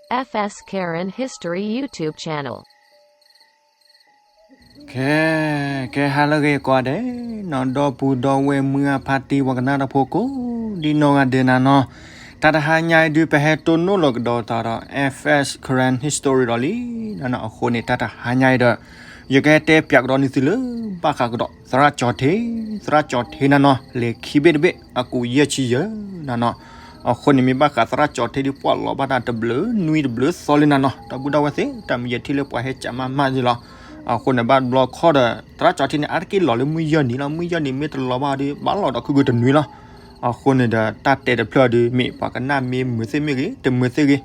F S Karen History YouTube channel. ကဲ ကဲ ဟါလၢအဂ့ၤကိးဂၤဒဲးနီၤ ဒီပုၢ်ဒီဝဲၢ်မုၢ်ဂၤဖါတံၢ် ပှၤကနၣ်တၢ်ဖိကိးဒ်နီၢ်ဂၤဒဲးနၤနီၤ, တၢ်တဟါညါအံၤဒုး ပဟဲတိၢ်နီၣ်လီၤကဒီးသးဒီး F S Karen History ဒီးလံနၤနီၤ. အဃိန့ၣ် တၢ်တဟါညါအံၤဒီး ယကဟဲတဲပၠးကဒီးန့ၢ်သုလၢ ဘၣ်ဃးကဒီး သရၣ်ကၠီၤထ့, သရၣ်ကၠီၤထ့နၤနီၤ လဲၤခံဘ့ၣ်တဘ့ၣ် အကူးယဲၢ်ဆံယဲၢ်နၤနီၤ. အဃိန့ၣ် မ့ၢ်ဘၣ်ဃးသရၣ်ကၠီၤထ့ဒုး ပှၤလီၤဘၣ်တၢ်တဘျုးနွံတဘျုးသီလံနၤနီၤ. ဒီပုၢ်ဒီဝဲၢ်သ့ၣ် တၢ်မုာ်ယဲၢ်ထံၣ်လၢပှၤဟဲကးမးမးယဲၢ်လီၤ. အဃိန့ၣ် ဘၣ်တဘျီခီဒီး သရၣ်ကၠီၤထ့န့ၣ် အါတက့ၢ်လီၤလၢမုၢ်ယဲၢ်နံၤလီၤ. မုၢ်ယဲၢ်နံၤမ့ၢ်တလီၤဘၣ်ဒီး ဘၣ်လီၤဒီးခုဂုာ်တနွံလီၤ. အဃိန့ၣ်ဒီး တၢ်တဲတဖျၢၣ်ဒုး မ့ၢ်ပှၤကနၣ်မ့ၢ်မုာ်သ့ၣ်မ့ၢ်ဂ့ၤ တမုာ်သ့ၣ်ဂ့ၤ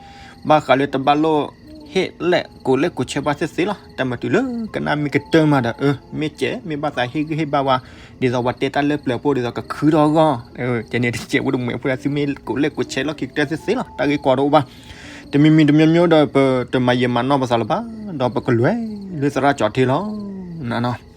ဘၣ်ဃးလၢတဘၣ်လိၣ် ဟ့ၣ်လဲၣ် ကိးလဲၣ်ကိးဆဲးဘၣ်သ့ၣ်သ့ၣ်လီၤ. တၢ်မၤတုၤလၢကနၣ်မ့ၢ်ကတၢၢ်မးဒီး အၢ မ့ၢ်ကဲး မ့ၢ်ဘၣ်သးဟ့ၣ်ဂံၢ်ဟ့ၣ်ဘါဝဲ ဒ်သိးပှၤတဲတၢ်လၢပျၢၤဖိဒ်သိးကခုထီၣ်အဂီၢ် ကဲန့ၣ်တကဲးဖိတမှဲးဖိဒီး သုမ့ၢ်ကိးလဲၣ်ကိးဆဲးလီၢ်ခံကတၢၢ်သ့ၣ်သ့ၣ်လီၤ. တၢ်ဂ့ၢ်ကီတအိၣ်ဘၣ်. တမံၤမံၤတမံၤမံၤဒီး ပတမၤယံာ်မၤနီၢ်ပသးလၢၤဘၣ် ဒီးပကလဲၤလၢသရၣ်ကၠီၤထ့လီၤနၤနီၤ.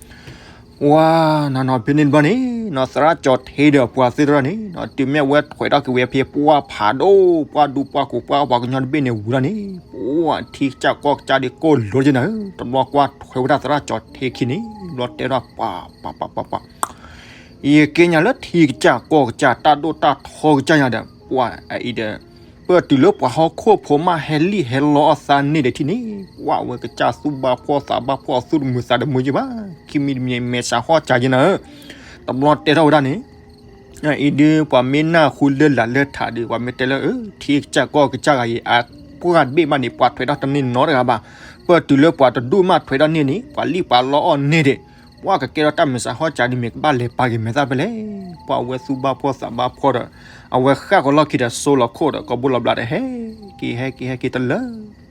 ဝါ နၤနီၤ ဖဲန့ၣ်တဘျီန့ၣ်နီၤ သရၣ်ကၠီၤထ့ဒီးပှၤသ့ၣ်တဖၣ်န့ၣ်နီၤ တုၤမ့ၢ်အဝဲထွဲးထီၣ်က့ၤဝဲဖဲပှၢ်ဖးဒိၣ် ပှၢ်ဒူပှၢ်ကိးပှၢ်ပှၤကညီတဘ့ၣ်န့ၣ်ဝံၤလီၤန့ၣ် ပှၤထံကစၢ်ကီၢ်ကစၢ်ဒုးကိၢ်လိာ်က့ၤနၤဧၢ. တဘျီကွၢ်ထွဲးဝဲဒၣ်သရၣ်ကၠီၤထ့ခံန့ၣ် ဘျီတဲထီၣ်ပှၤ ပှၤ ပှၤ ပှၤ ပှၤ ယကဲညါလၢထံကစၢ်ကီၢ်ကစၢ်တၢ်ဒိၣ်တၢ်ထီကစၢ်ညါဒီး ပှၤအံၤဒီး ပၢၢ်တုၤလၢပှၤဟီၣ်ခိၣ်ဖိမးဟဲလံၣ်ဟဲလီအီၣ်သးန့ၣ်ဒီးထံၣ်န့ၣ် ပှၤဝဲကစၢ်သူၣ်ဘၣ်ဖှီၣ်သးဘၣ်ဖှီၣ်သူၣ်တမုာ်သးတမုာ်ယဲၢ်ဘၣ် ခံမံၤတမံၤမဲာ်ဆှးဟီၣ်စှၤက့ၤနၤဧၢ. တဘျီတဲထီၣ်ဝဲဒၣ်န့ၣ် အံၤဒုးပှၤမ့ၢ်နၢ်ဟူလၢလာ်လၢထးဒီး ပှၤမ့ၢ်တဲလၢ ထံကစၢ်ကီၢ်ကစၢ်ဂၤအံၤ အပှၢ်တဘ့ၣ်ဘၣ်န့ၣ် ပှၤထွဲးထီၣ်တန့ၢ်နီတဂၤဘၣ်. ပၢၢ်တုၤလၢပှၤတဒူၣ်မးထွဲးထီၣ်န့ၢ်န့ၣ် ပှၤလံၣ်ပှၤလီအီၣ်န့ၢ်ဒံး ပှၤကကဲထီၣ်တၢ်မဲာ်ဆှးဟီၣ်စှၤဒ်မ့ၢ်ကဘၣ်လဲၤပာ်က့ၤမဲာ်သၣ်ဖဲလဲၣ်. ပှၤဝဲသူၣ်ဘၣ်ဖှီၣ်သးဘၣ်ဖှီၣ်ဒီး အဝဲဃၣ်ကလီၢ်ခံဒီးစိလီၤခိၣ်ဒီး ကဘီလီၤဘျးဒီးဟဲက့ၤဟဲက့ၤဟဲက့ၤတလၢ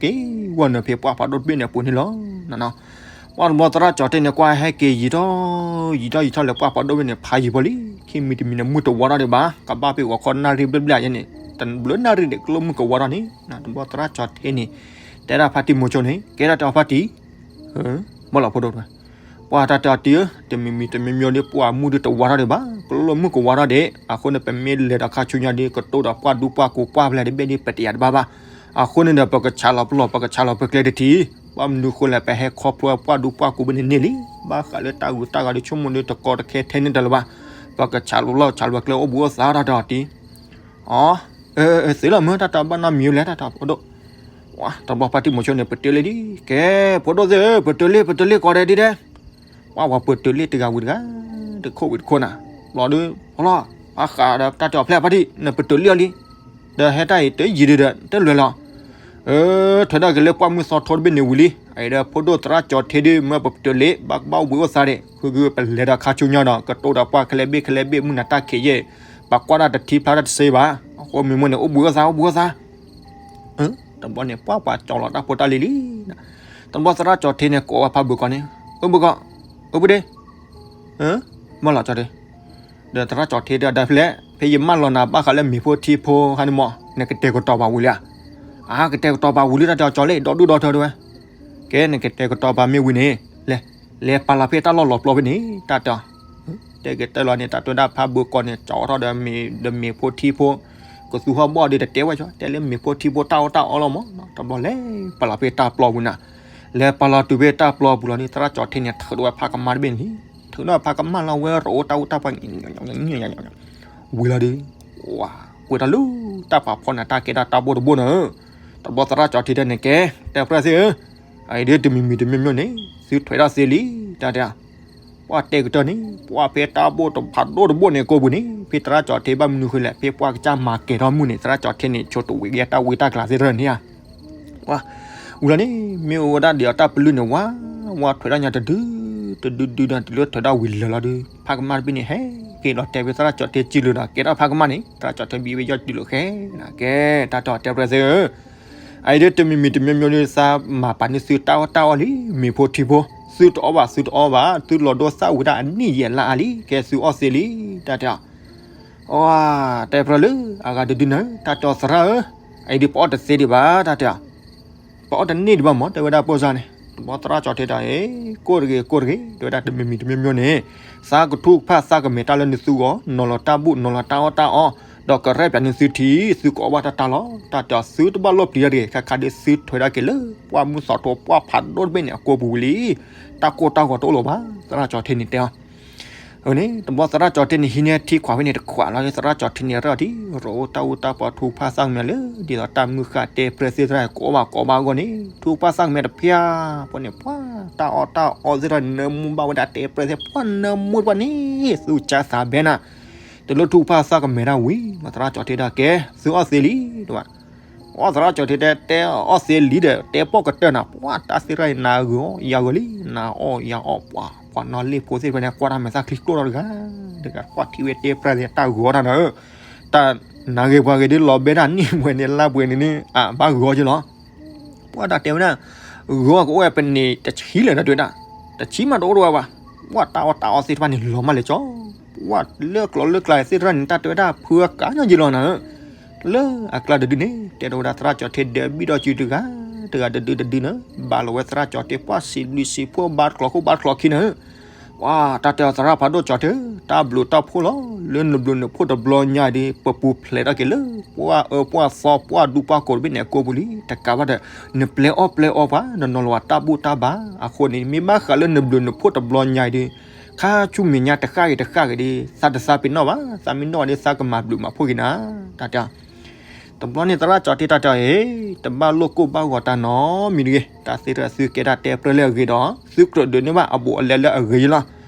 က့ၤဝဲနုာ်ဖဲပှၢ်ဖးဒိၣ်တဘ့ၣ်န့ၣ်အပူၤန့ၣ်လီၤ. ပှၢ်တဘျီသရၣ်ကၠီၤထ့န့ၣ် ကွၢ်ဟဲက့ၤယံာ်ထီၣ် ယံာ်ထီၣ်ယံာ်ထီၣ်လၢပှၢ်ဖးဒိၣ်တဘ့ၣ်န့ၣ် ဖးယံာ်ဘၣ်လံ. ခံမံၤတမံၤန့ၣ် မုၢ်တဝါထီၣ်ဒံးဘၣ် ကဘၣ်ဖဲဂီၤခီနၣ်ရံၣ်ဘျဲၣ်ဘျဲၣ်ယဲန့ၣ် တဘျုးနၣ်ရံၣ်ဒံး ကလိၣ်မုၢ်ကဝါထီၣ်န့ၣ် တဘျီသရၣ်ကၠီၤထ့န့ၣ် တဲဒၣ်ဖါတံၢ်မိၤဆိန့ၣ် ကဲဒၣ်တဲအီၤဖါတံၢ် မ့ၢ်လီၤဖိဒိၣ်တဝဲ ပှၢ်တၢ်တဲအီၤတံၢ်ဧၢ တမံၤမံၤတမံၤမံၤဒီး ပှၢ်မုၢ်ဒုးတဝါထီၣ်ဒံးဘၣ် ကလိၣ်မုၢ်ကဝါထီၣ်ဒံး အဃိန့ၣ် ပမ့ၢ်လဲၤဒီးခါဆူညါဒီး ကတိၤဒီးပှၢ်ဒူပှၢ်ကိးပှၢ်ဖဲလဲၣ်တဘ့ၣ်ဒီး ပတယာ်တဘၣ်ဘၣ်. အဃိန့ၣ်ဒီး ပကဆးလီၤပလီၢ် ပကဆးလီၤပကျဲတထံၣ် ဘၣ်မနုၤဃိလဲၣ် ပဟဲခီဖျိပှၢ်ဒူပှၢ်ကိးဘ့ၣ်န့ၣ်န့ၣ်လံ. ဘၣ်ဃးလၢတၢ်ဂုၤတၢ်ဂၤဒီး ဆိကမိၣ်ဒီးတကီတခဲထဲန့ၣ်တၢ်လၢၤဘၣ်. ပကဆးလီၤပလီၢ်ဆးလီၤပကျဲအိၣ်ဘှံးအိၣ်သါတၢ်တဲအီၤတံၢ် အီ သ့လီၤမ့ၢ်တၢ်တဘၣ်နီတမံၤလဲၣ် တၢ်တဲအီၤဖိဒိၣ် တဘျီဖါတံၢ်မိၤဆိန့ၣ် ပတုာ်လံဒ် ကဲ ဖိဒိၣ်သ့ၣ်ဧၢ ပတုာ်လံ ပတုာ်လံကိးဂၤဒဲးဒ်ဒဲး ပှၤပှၤပတုာ်လံတဂၤဝံၤတဂၤ တခိၣ်ဝံၤတခိၣ်နၤ ဘျီဒုး ဖီလီၤ ပှၤဃးဒီးတၢ်တဲအီၤဖျဲၣ်ဖါတံၢ် နပတုာ်လံအီၤလံ ဒီးဟဲတၢ်အံၤတယံာ်ဒံးဒီး တလွဲၢ်လီၤ အၢ ထွဲဒၣ်က့ၤလၢပှၢ်မုၢ်သီထိတဘ့ၣ်န့ၣ်ဝံၤလံ. အအံၤဒီးဖိဒိၣ်သရၣ်ကၠီၤထ့ဒုး မ့ၢ်ပပတုာ်လံ ဘၣ်ကဘၣ်အိၣ်ဘှံးအိၣ်သါဒံး ဃုကပလဲၤဒီးခါဆူညါဒီး ကတိၤဒီးပှၢ်ခဲလၢာ်ဘ့ၣ်ခဲလၢာ်ဘ့ၣ် မုၢ်နၤတၢ်ခံးယဲၢ် ပှၤကွၢ်တၢ်တထံဖျါတၢ်တစ့ဘၣ်. အဃိမ့ၢ်မိၢ်န့ၣ် အိၣ်ဘှံးအိၣ်သါ အိၣ်ဘှံးအိၣ်သါ တဘျီန့ၣ် ပှၢ်ပှၤကၠီလီၤတၢ်ဖိတၢ်လံၤလံ. တဘျီသရၣ်ကၠီၤထ့န့ၣ် ကိးဝဲဖါဘုးကီးန့ၣ် အိၣ်ဘှံးကီး အိၣ်ဘှံးဒ့ မ့ၢ်လီၤကၠီၤထ့ ဒီးသရၣ်ကၠီၤထ့ဒီး ဖဲလဲၣ် ဖဲယမၢလီၤနၤဘၣ်ဃးလၢမ့ၤဖိထံဖိခါန့ၣ်မး နကတဲာ်ကတီၤပာ်ဝံၤလံဧါ. အါ ကတဲာ်ကတီၤပာ်ဝံၤလံ တၢ်တဲအီၤကၠီၤလံ ဒီဒူၣ်ဒီထၢတဲဝဲ ကဲ နကတဲာ်ကတီၤပာ်မ့ၢ်ဝံၤန့ၣ် လဲၤ လဲၤပာ်လီၤဖဲတၢ်လီၢ်လီၤပျီဖဲန့ၣ် တၢ်တဲအီၤ တဲကတဲလီၤန့ၣ် တၢ်တဲဝဲဒၣ်ဖါဘုးကီးန့ၣ် ကၠီထီၣ်ဒီးမ့ၤ ဒီးမ့ၤဖိထံဖိ ကသူဟီၣ်ဘီၣ်ဒီးတတဲဝဲကၠီ တဲလၢမ့ၤဖိထံဖိတၢ်အီၣ်တၢ်အီလီၤမး တဘျီလဲၤပာ်လီၤဖဲတၢ်ပျီပူၤနၤ လဲၤပာ်လီၤတုၤဖဲတၢ်ပျီပူၤလီၤန့ၣ် သရၣ်ကၠီၤထ့န့ၣ် ထုးထီၣ်ဝဲဖးကမၣ်တဘ့ၣ်န့ၣ် ထုးထီၣ်ဖးကမၣ်လီၤဝဲ တအိၣ်တၢ်အူတၢ်ပှၤ ဝံၤလီၤဒီး ဝၤ ကွံာ်တၢ်လၢ တၢ်ပာ်ဖီန့ၣ် တၢ်ကဲဒၣ်တၢ်ဘိၣ်တဘိၣ်န့ၣ် တဘျီသရၣ်ကၠီၤထ့တဲန့ၣ် ကဲ တဲပြၢ်သ့ၣ်ဧၢ အအံၤဒ်တမံၤမံၤတမံၤမံၤန့ၣ် သုထွဲးထီၣ်သ့လံ တၢ်တဲ ပှၢ်တဲကတၢၢ်န့ၣ် ပှၢ်ဖဲတၢ်ဘိၣ်တဖးဒိၣ်တဘိၣ်န့ၣ် ကိးပူၤန့ၣ် ဖဲသရၣ်ကၠီၤထ့ဘၣ်မနုၤဃိလဲၣ် ဖဲပှၢ်ကစၢ်မၤကဲၤထီၣ်မုၢ်န့ၣ် သရၣ်ကၠီၤထ့န့ၣ် ဆိတဝံၤကဲတၢ်ဝံတၢ်ကျးသ့ၣ်တဖၣ်န့ၣ်ဧါ ဝံၤလီၤန့ၣ် မ့ၢ်အိၣ်ဝဲဒၣ်ဒံးအီၤတၢ်ပလုၢ်န့ၣ် ဝါ ဝါထွဲးထီၣ်ညါတဒု တဒုဒုဒီး တုၤလၢထွဲးထီၣ်ဝံၤလၢာ်လီၤဒီး ဖးကမၣ်တဘ့ၣ်န့ၣ် ဟဲက့ၤလီၤတဲာ်ဖဲသရၣ်ကၠီၤထ့စုလိၤဒီး ကဲထီၣ်ဖးကမၣ်န့ၣ် သရၣ်ကၠီၤထ့ဘံးဝဲယီၢ်စုလိၤဃဲ ကဲ တၢ်တဲအီၤတဲပြၢ်သ့ၣ်ဧၢ အအံၤဒ်တမံၤမံၤတမံၤမံၤဒ်သးမၤပာ်န့ၢ်သုတၢ်အီၣ်တၢ်အီလံ မ့ၤဖိထံဖိ သုတအီၣ်ဘၣ်သုတအီဘၣ် သုလီၤဒိသၣ်ဝံၤဒၣ်အနံၣ်ယဲၢ်လါအါလံ ကဲသုအီၣ်သ့လံ တၢ်တဲ အတဲပြၢ်လၢ အဂၤတဒုန့ၣ် တၢ်တဲအီၤသရၣ်ဧၢ, အအံၤဒုးပအီၣ်တသ့ဒံးဘၣ် တၢ်တဲအီၤ, ပအီၣ်တန့ၢ်ဒံးဘၣ်မး တဲဝဲဒၣ်ပိၢ်စါန့ၣ်, တဘျီသရၣ်ကၠီၤထ့တၢ်အံၤ ကိၢ်တဂ့ၤ ကိၢ်တဂ့ၤ တဲဝဲဒၣ်တမံၤမံၤတမံၤမံၤန့ၣ်, သးကထူၣ်ကဖၣ်သးကမဲာ်တၢ်လၢနသုဂီၢ် နီၤလီၤတၢ်ဘူၣ် နီၤလီၤတၢ်အီၣ်တၢ်အီ, ဒီးကရဲၣ်ပၠးန့ၢ်သုထံၣ် သုကအီၣ်ဘၣ်တၢ်တၢ်လီၤ. တၢ်တဲအီၤ သုတဘၣ်လိၣ်ပျံၤတၢ်တဂ့ၤ, ခဲခါဒုးသုထွဲဒၣ်က့ၤလၢ ပှၢ်မုၢ်သီထိ ပှၢ်ဖးဒိၣ်တဘ့ၣ်န့ၣ် အကိာ်ပူၤဝံၤလံ. တၢ်ကိၢ်တၢ်ဂီၤတအိၣ်လၢၤဘၣ်, သရၣ်ကၠီၤထံန့ၣ်တဲအီၤ. န့ၣ် တဘျီသရၣ်ကၠီၤထံန့ၣ် ဟံးန့ၢ်ထံခွးဖဲန့ၣ်တခွးလီၤ, သရၣ်ကၠီၤထံန့ၣ် ရၢၢ်အီၤထံ ရိၣ်အိၣ်တၢ်အူတၢ်ပီ ထူဖၣ်သၣ်ကမဲာ်လၢ ဒ်သိးတၢ်မုၢ်ဃၢ်တဲပြဲၢ်သ့ၣ်တဖၣ် ကအီၣ်ဘၣ်ကအီဘၣ်အဂီၢ်န့ၣ် ထူဖၣ်သၣ်ကမဲာ်တဖၣ် ပှၤန့ၣ် ပှၤတၢ်အီၣ်တၢ်အီသ့ၣ်တဖၣ် နၢမူဘၣ်ဝဲဒၣ်တဲပြဲၢ်သ့ၣ် ပှၤနၢမူတပှၢ်န့ၣ် သူၣ်ကၢသးဘဲနၤ တလိၣ်ထူဖၣ်သၣ်ကမဲာ်ဒၣ်ဝံၤ သရၣ်ကၠီၤထံတဲ ကဲ သုအီၣ်သ့လံ တဲဝဲ. အီၣ် သရၣ်ကၠီၤထံတဲ တဲအီၣ်သ့လံဒီး တဲပိာ်ကတၢၢ်နၤ ပှၤတၢ်သ့ၣ်တဖၣ်အံၤ နၤဂုာ်အီၣ်ယၤဂုာ်လံ, နၤအီၣ်ယၤအီၣ် ပှၤ ပှၤနီၣ်လ့ၣ်ဖိသ့ၣ်တဖၣ်န့ၣ် ကွၢ်တၢ်မဲာ်သၣ်ချံကျိၣ်ထီၣ်တဂၤ တဂၤ ကွၢ်ထံဝဲတဲပြဲၢ်သ့ၣ် တၢ်ဂုာ်အီၣ်တၢ်နၤဧၢ, တၢ်နၤဂ့ၤပှၤဂ့ၤဒ်လီၤဘဲဒၣ်နံၣ်ပှဲၤန့ၣ် လါပှဲၤန့ၣ်န့ၣ် အဘၣ်ဂုာ်အီၣ်က့လီၤ. ပှၤတၢ်တဲဝဲဒၣ် ဂုာ်အီၣ်ကအိၣ်ဝဲပန့ၣ်တဆံလၢၤ တၢ်တဲဝဲဒၣ်, တဆံမးတအိၣ်တဝဲဘၣ်. ပှၤတၢ်အီၣ်တၢ်အီသ့ၣ်တဖၣ်န့ၣ် လီၤမၢ်လၢကၠီ, ပှၤလၢကျိၤလၢကျါသ့ၣ်တဖၣ်န့ၣ် တၢ်တဲဝဲဒၣ် ဖုအကါညီယံၤလီၤနၤဧၢ. လၢအကျါတဒုန့ၣ် တဲထီၣ်ဝဲဒၣ်သရၣ်ကၠီၤထံဒၢဘံၣ်ဒီးစုတဂၤ တဂၤတဒုတဒုန့ၣ် ဘၣ်လီၤဝဲသရၣ်ကၠီၤထံ ပှၤစံးဘျုးစံးဖှိၣ်ဘါတကျိၤခိၣ်ဘါတကျိၤခံန့ၣ် ပှၤတၢ်တဲအီၤသရၣ်ဖးဒိၣ်ကၠီၤထံ တၢ်ဘျုးတၢ်ဖှိၣ်လီၤ. လၢနဘျုးနဖှိၣ်တဘျီညါဒီး ပပူၤဖျဲးထီၣ်က့ၤလၢ ပှၤအၢပှၤသီပှၤဒူပှၤကိးတဘ့ၣ်န့ၣ် အကိာ်ပူၤလံ. တကးဘၣ်ဒီး နပျဲအီၣ်ပျဲအီပှၤ နနီၤလီၤဝဲတၢ်ဘူၣ်တၢ်ဘါ အဃိန့ၣ် မ့ၢ်ဘၣ်ဃးလၢနဘျုးနဖှိၣ်တဘျီညါဒီး ခါဆူမဲာ်ညါတဃၣ်ဂ့ၤတဃၣ်ဂ့ၤဒီး သးတသးပ့ၤနီၣ်ဘၣ်, သးမ့ၢ်နီၣ်ဒီး သးကမၤဘျုးမၤဖှိၣ်က့ၤနၤ တၢ်တဲအီၤ တဘျီန့ၣ်သရၣ်ကၠီၤထံတၢ်တဲအီၤ တဘၣ်လိၣ်ကိၢ်ဘၣ်ဂီၤတၢ်နီတမံၤတဂ့ၤ, တၢ်သ့ၣ်တဖၣ်သုကဲတၢ်တဲပြဲၢ်လၢအဂ့ၤဒီး သုကြၢးဒိးန့ၢ်ဘၣ်အဘူးအလဲလၢအဂ့ၤလီၤ.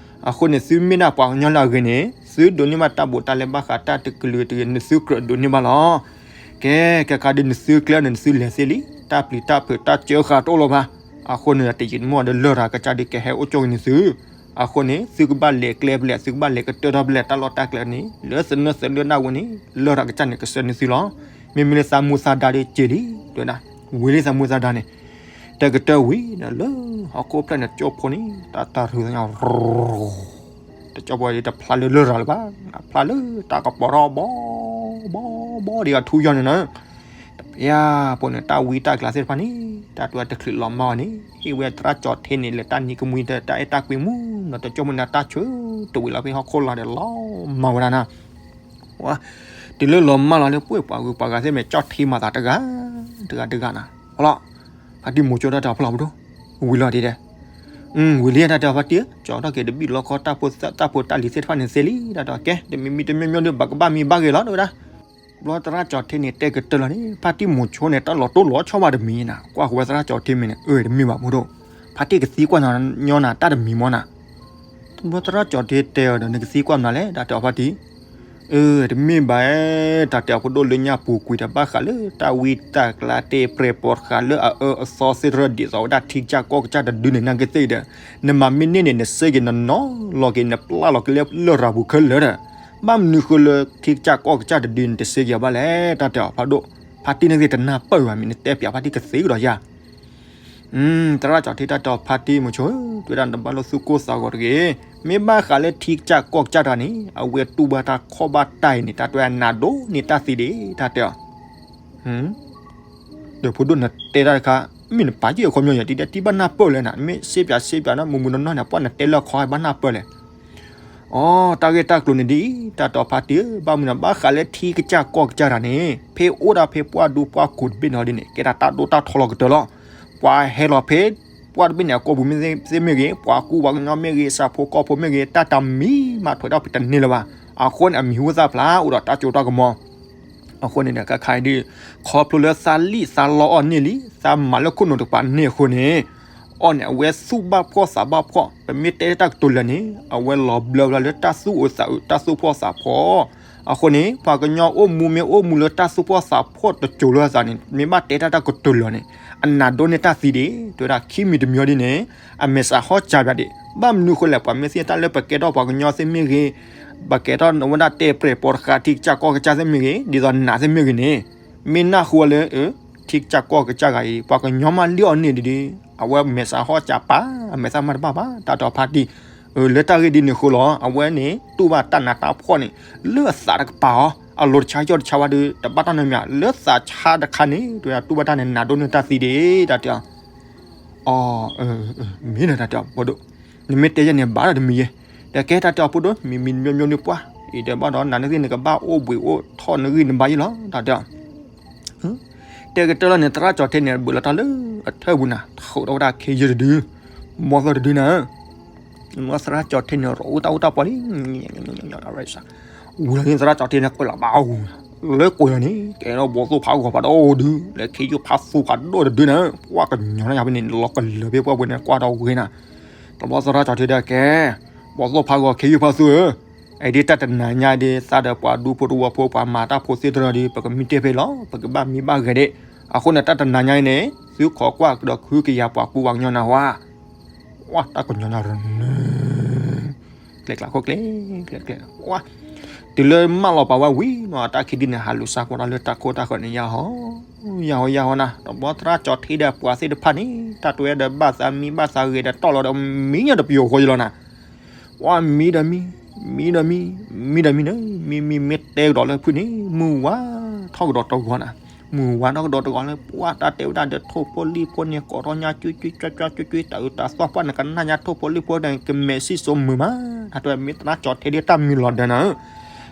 အဃိန့ၣ် သုမ့ၢ်ဒၣ်ပှၤကညီလၢအဂ့ၤန့ၣ် သုဒိးန့ၢ်ဘၣ်တၢ်ဘူးတၢ်လဲဘၣ်ဃးတၢ်တကလုာ်တကလုာ်န့ၣ် သုကြၢးဒိးန့ၢ်ဘၣ်လီၤ. ကဲ ခဲခါဒုးနသုကျဲန့ၣ် နသုလဲၤသ့လံ, တၢ်ပျံၤတၢ်ဖုးတၢ်စၢဃာ်တအိၣ်လၢၤဘၣ်. အဃိန့ၣ် တယံာ်တမီၢ်ဒီးလရာ်ကစၢ်ဒုးကဟဲအိၣ်ကၠိက့ၤန့ၣ်သု အဃိန့ၣ် သုကဘၣ်လဲၤကျဲဖဲလဲၣ် သုကဘၣ်လဲၤကတၢၢ်ထီၣ်ဖဲလဲၣ် တၢ်လီၢ်တၢ်ကျဲန့ၣ် လၢသနၢၣ်သနၢၣ်ဒၣ်ဝဲန့ၣ် လရာ်ကစၢ်န့ၣ် ကဆှၢန့ၢ်သုလီၤ. မ့မ့ၢ်လၢသးမူသးဒါဒီးစ့လံ, တဲဝဲဒၣ် ဝံၤလံသးမူသးဒါန့ၣ် တကတၢၢ်ဝံၤဒီးလၢဟီၣ်ခိၣ်ဖျၢၣ်န့ၣ် ကၠိဖိန့ၣ် တၢ်တၢ်ရုးသညါ တကၠိဖိဒ်တဖျါလၢလရာ်လၢၤဘၣ်, ဖျါလၢတၢ်ကပီၤထီၣ်ဘီ ဘီ ဘီဒ်အထူယီၢ်န့ၣ်လီၤ. တပျၢ်ဖိန့ၣ် တၢ်ဝံတၢ်ကျါသ့ၣ်တဖၣ်န့ၣ် တၢ်တဝဲတချုးလီၤမၢ်အီၤန့ၣ် ဟ့ၣ်ဝဲသရၣ်ကၠီၤထံန့ၣ် လၢတၢ်နံၤကမှံတၢ်အဲၣ်တၢ်ကွံမူနီၤ တကၠိဖိန့ၣ် တၢ်ဆၢတဝံၤလီၤဖဲဟီၣ်ခိၣ်လာ်ဒီးလီၤမၢ်ဝဲဒၣ်နၤ တုၤလၢလီၤမၢ်လီၤလၢပှဲၤပှၤဂုၤပှၤဂၤသ့ၣ်မ့ၢ်ကၠီၣ်ထံမၤသးတဂၤ တဂၤတဂၤနၤ အလီၤ ဖါတံၢ်မိၤဆိတၢ်တဲအီၤဖျါဖုဒိၣ် ဝံၤလီၤဒ်ဒဲး ဝံၤလံတၢ်တဲအီၤဖါတံၢ် ကၠီထီၣ်က့ၤတဘံၣ်လီခီ တၢ်ဖိတၢ်လံၤသ့ၣ်တဖၣ်န့ၣ်သ့လံ တၢ်တဲအီၤကဲ တမံၤမံၤတမံၤမံၤဒီး ဘၣ်ကဘၣ်မံဘၣ်ဂ့ၤလီၤ တဲဝဲဒၣ် ဘျီသရၣ်ကၠီၤထံန့ၣ် တဲကတၢၢ်လီၤန့ၣ် ဖါတံၢ်မိၤဆိန့ၣ် တၢ်လီၤတိၢ်လီၤဆီဘၣ်တမံၤနၤ ကွၢ်ဃီဝဲသရၣ်ကၠီၤထံမ့ၢ်န့ၣ် အၢ တမ့ၢ်ဘၣ်ဖုဒိၣ် ဖါတံၢ်ကသံကွၢ်ညီနၤတၢ်တမံၤမီၤနၤ ဘျီသရၣ်ကၠီၤထံတဲအီၤဒီး နကသံကွၢ်မနုၤလဲၣ် တၢ်တဲအီၤဖါတံၢ် အၢ တမ့ၢ်ဘၣ် တၢ်တဲအီၤဖုဒိၣ် လၢညါပူၤကွံာ်တဘၣ်ဃးလၢ တၢ်ဝံတၢ်ကျါတဲပြဲၤပိာ်ဃာ်လၢအအၢအသီသ့ၣ်တဖၣ်ဒ်သိးဝဲဒၣ်ထံကစၢ်ကီၢ်ကစၢ်တဒုန့ၣ် နာ်က့သ့ၣ်ဒီး နမၤမ့ၢ်န့ၢ်န့ၣ် နစ့က့ၤနနီၤလီၤက့ၤ နပျၢ်လီၤက့ၤလၢလရာ်ပူၤခဲလၢာ်ဒီး ဘၣ်မနုၤဃိလၢထံကစၢ်ကီၢ်ကစၢ်တဒုန့ၣ် တစ့က့ၤအီၤဘၣ်လဲၣ် တၢ်တဲအီၤဖးဒိၣ် ဖါတံၢ်နာ်က့တနၢ်ပၢၢ်ဘၣ် မ့ၢ်နတဲပၠးဖါတံၢ်ကသ့ကဒီးယၤ သရၣ်ကၠီၤထံတၢ်တဲအီၤဖါတံၢ်မိၤဆိ တဲဝဲဒၣ်နတဘၣ်လိၣ်သူၣ်ကိၢ်သးဂီၤတဂ့ၤ, မ့ၢ်ဘၣ်ဃးလၢထံကစၢ်ကီၢ်ကစၢ်တဂၤန့ၣ် အဝဲတူၢ်ဘၣ်တၢ်ခီၣ်ဘၣ်တၢ်အံၤန့ၣ် တၢ်တဲနးဒိၣ်န့ၢ်တၢ်သံဒံး တၢ်တဲအီၤ ဒီးဖိဒိၣ်နတဲတၢ်တခါ မ့ၢ်နပာ်က့ၤအခီပညီယၤ တံၢ်တဲတံၢ်ဘၣ်နၢ်ပၢၢ်လဲၣ်နၤ မ့ၢ်စ့ပၠးစ့ပၠးနီၤ မုၢ်မုၢ်နီၢ်နီၢ်န့ၣ် ပှၤနတဲလၢခီဘၣ်နၢ်ပၢၢ်လဲၣ် အိ တၢ်ဂ့ၢ်တၢ်ကျိၤန့ၣ်ဒ်အံၤ တၢ်တဲအီၤဖါတံၢ်ဧၢ ဘၣ်မနုၤနၤ ဘၣ်ဃးလၢထံကစၢ်ကီၢ်ကစၢ်တဂၤန့ၣ် ဖဲအိၣ်ဒၣ်ဖဲပှၢ်ဒူပှၢ်ကိးတဘ့ၣ်န့ၣ်ဒ်န့ၣ် ကဲဒၣ်တၢ်ဒိၣ်တၢ်ထီလီၤကတၢၢ်လီၤ. ပှၤဟဲလီၤဖဲ ပှၢ်တဘ့ၣ်န့ၣ် အကိာ်ပူၤမ့ၢ်သ့မ့ၢ်ဂ့ၤ ပှၤကူပှၤကညီမ့ၢ်ဂ့ၤ ဆၣ်ဖိကီၢ်ဖိမ့ၢ်ဂ့ၤ တၢ်တမံၤမးထွဲထီၣ်ဖဲတန့ၢ်လၢၤဘၣ်. အဃိန့ၣ် အမံၤဟူသၣ်ဖျါ အိၣ်ဒီးတၢ်စိတၢ်ကမီၤ အဃိန့ၣ်ဒီး ခဲခါအံၤဒ် ခီဖျိလၢသးလံၣ်သးလီအီၣ်န့ၢ်လံ သးမၤလၢခိၣ်နူာ်တကပၤန့ၢ်အဃိန့ၣ် အီၤန့ၣ် အဝဲသူၣ်ဘၣ်ဖှီၣ်သးဘၣ်ဖှီၣ် ပမ့ၢ်တဲတၢ်ကတိၤလၢာ်န့ၣ် အဝဲလီၤဘျၢဘျၢလၢတၢ်သူၣ်အုးသးအုး တၢ်သူၣ်ဖှီၣ်သးဖှီၣ်. အဃိန့ၣ် ပှၤကညီအိၣ်မူမ့ၢ်အိၣ်မူလၢတၢ်သူၣ်ဖှီၣ်သးဖှီၣ်တစိၤလၢအသးန့ၣ် မ့ၢ်ဘၣ်တဲတၢ်တၢ်ကတိၤလၢာ်န့ၣ် အနးဒိၣ်န့ၢ်တၢ်သံဒံး တဲဝဲဒၣ်ခံမံၤတမံၤအီၤဒ်န့ၣ် အမဲာ်စးဟီၣ်စၢ်ပၠးဒံး ဘၣ်မနုၤဃိလဲၣ် ပှၤမ့ၢ်သ့ၣ်ညါတၢ်လၢပကဲထီၣ်ပှၤကညီသ့ၣ်မ့ၢ်ဂ့ၤ ပကဲထီၣ်ဝဲဒၣ်တဲပြဲၤပိာ်တဃာ်ထံကစၢ်ကီၢ်ကစၢ်သ့ၣ်မ့ၢ်ဂ့ၤ ဒ်သိးနးသ့ၣ်မ့ၢ်ဂ့ၤန့ၣ် မ့ၢ်နၢ်ဟူဝဲလၢ ထံကစၢ်ကီၢ်ကစၢ်ဂၤအံၤ ပှၤကညီမ့ၢ်လံၣ်အီၤန့ၢ်ဒ်ဒ် အဝဲမဲာ်စးဟီၣ်စၢ်ပၠး အမဲာ်သၣ်မၤတဘၣ်ဘၣ် တၢ်တဲအီၤဖါတံၢ် လၢတၢ်ဂ့ၢ်ဒ်န့ၣ်အဃိလီၤ အဝဲန့ၣ် တူၢ်ဘၣ်တၢ်နးတၢ်ဖှီၣ်န့ၣ် လၢအသးတကပၤအီၤ အလိၤတဆါယီၣ်တဆါဝဲဒီး တဘၣ်တၢ်နီတမံၤ လၢသးဆါတခါန့ၣ် တဲဝဲဒၣ်တူၢ်ဘၣ်တၢ်န့ၣ် နးဒိၣ်န့ၢ်တၢ်သံဒံး တၢ်တဲအီၤ အိ မ့ၢ်ဒီးတၢ်တဲအီၤဖိဒိၣ် နမ့ၢ်တဲယဲန့ၣ် ဘၣ်ဒီးတမံၤယဲ ဒီးကဲတၢ်တဲအီၤဖိဒိၣ် မံၤမံၤမံၤမံၤဒုးပှၢ် အံၤဒီးဘၣ်ဒီး နၤနဂံၢ်နကဘၣ်အိၣ်ဘှံးအိၣ်ထီၣ်နဂံၢ်နဘါယ့ၢ်လီၤ တၢ်တဲအီၤ. တဲကတၢၢ်လီၤန့ၣ် သရၣ်ကၠီၤထံန့ၣ် ဘုးလီၤတၢ်လၢအထၢၣ်ပူၤနၤ ထုးထီၣ်ဝဲဒၣ်ခ့ယုၢ်တဒု, ဘီၣ်သိၣ်တဒုနၤ, သရၣ်ကၠီၤထံန့ၣ် ရိးအိၣ်တၢ်အိၣ်တၢ်ပီလံ ဝံၤလီၤန့ၣ် သရၣ်ကၠီၤထံန့ၣ် ကွဲးလီၤဘၣ်အူ, လၢကွဲးလီၤန့ၣ် ကဲထီၣ်ဘီၣ်သိၣ်ဖးဂီၤဖးဒိၣ်တဒု, လၢခ့ယုၢ်ဖးသူဖးဒိၣ်တဒုနၤ, ပှၢ်ကညီၤန့ၣ်ယၤဖဲန့ၣ် လီၤကလၢၤဖဲပှၢ်ပူၤန့ၣ် ကွၢ်ဒီးဝဲနၤ, တဘျီသရၣ်ကၠီၤထံဒီးကဲ, ဘီၣ်သိၣ်ဖးဂီၤခ့ယုၢ်ဖးသူဧၢ, အံၤဒ်တၢ်တနၤညါဒ်သးဒီးပှၤဒူဖိတဝီဖိ ပှၤမၤတၢ်ဖိသ့ၣ်တဖၣ်ဒီး ပကမံတ့ၢ်ဖဲလီၤ, ပကဘၣ်မံဘၣ်ဂဲၤဒၣ်, အဃိန့ၣ် တၢ်တနၤညါအံၤန့ၣ် သုခိးကွၢ်ကဒီးခုကယၤပှၤကူပှၤကညီနၤဝါ ဝါ တၢ်ကညီၤညါရနၢ, ကျဲကျဲခိၣ်ကျဲ, ကျဲကျဲ, ဝါ, တုၤလၢမၢလီၤပာ်ဝဲဝံၤနီၤ တၢ်ခံဒုန့ၣ် ဟးလူၤစါကွၢ်တၢ်လၢတၢ်ခိၣ်တၢ်ဃၢၤန့ၣ် ယဟီ, ယဟီ ယဟီနၤ, တဘျီသရၣ်ကၠီၤထံဒီးပှၤသ့ၣ်တဖၣ်န့ၣ် တၢ်တွဲဒီးဘၣ်သးမံဘၣ်သးဂဲၤဒီးတီၢ်လီၤဒီးမံညီတပယိၤဃီယလီၤနၤ, ဝါ မံဒီးမံ, မံဒီးမံ, မံဒီးမံန့ၣ်, မံမံမ့ၢ်တဲကဒီးလၢဖုၣ်န့ၣ် မုၢ်ဝါထီၣ်ကဒီးတဂီၤနၤ, မုၢ်ဝါထီၣ်ကဒီးတဂီၤလၢ ပှၢ်တၢ်တဲဝဲဒၣ်ဒီးထိၣ်ဖိလံၣ်ဖိန့ၣ် ကိးထီၣ်ညါ ကွ့ကွ့ကွ့ကွ့ကွ့ကွ့ တၢ်အုးတၢ်သီၣ်ပှၢ်န့ၣ် ကနၣ်ညါထိၣ်ဖိလံၣ်ဖိန့ၣ် ကမဲာ်စံၣ်စိမုာ်မး, တၢ်တဲမ့ၢ်သရၣ်ကၠီၤထံဒ်တၢ်မံလီၤဒၢးနၤဧၢ,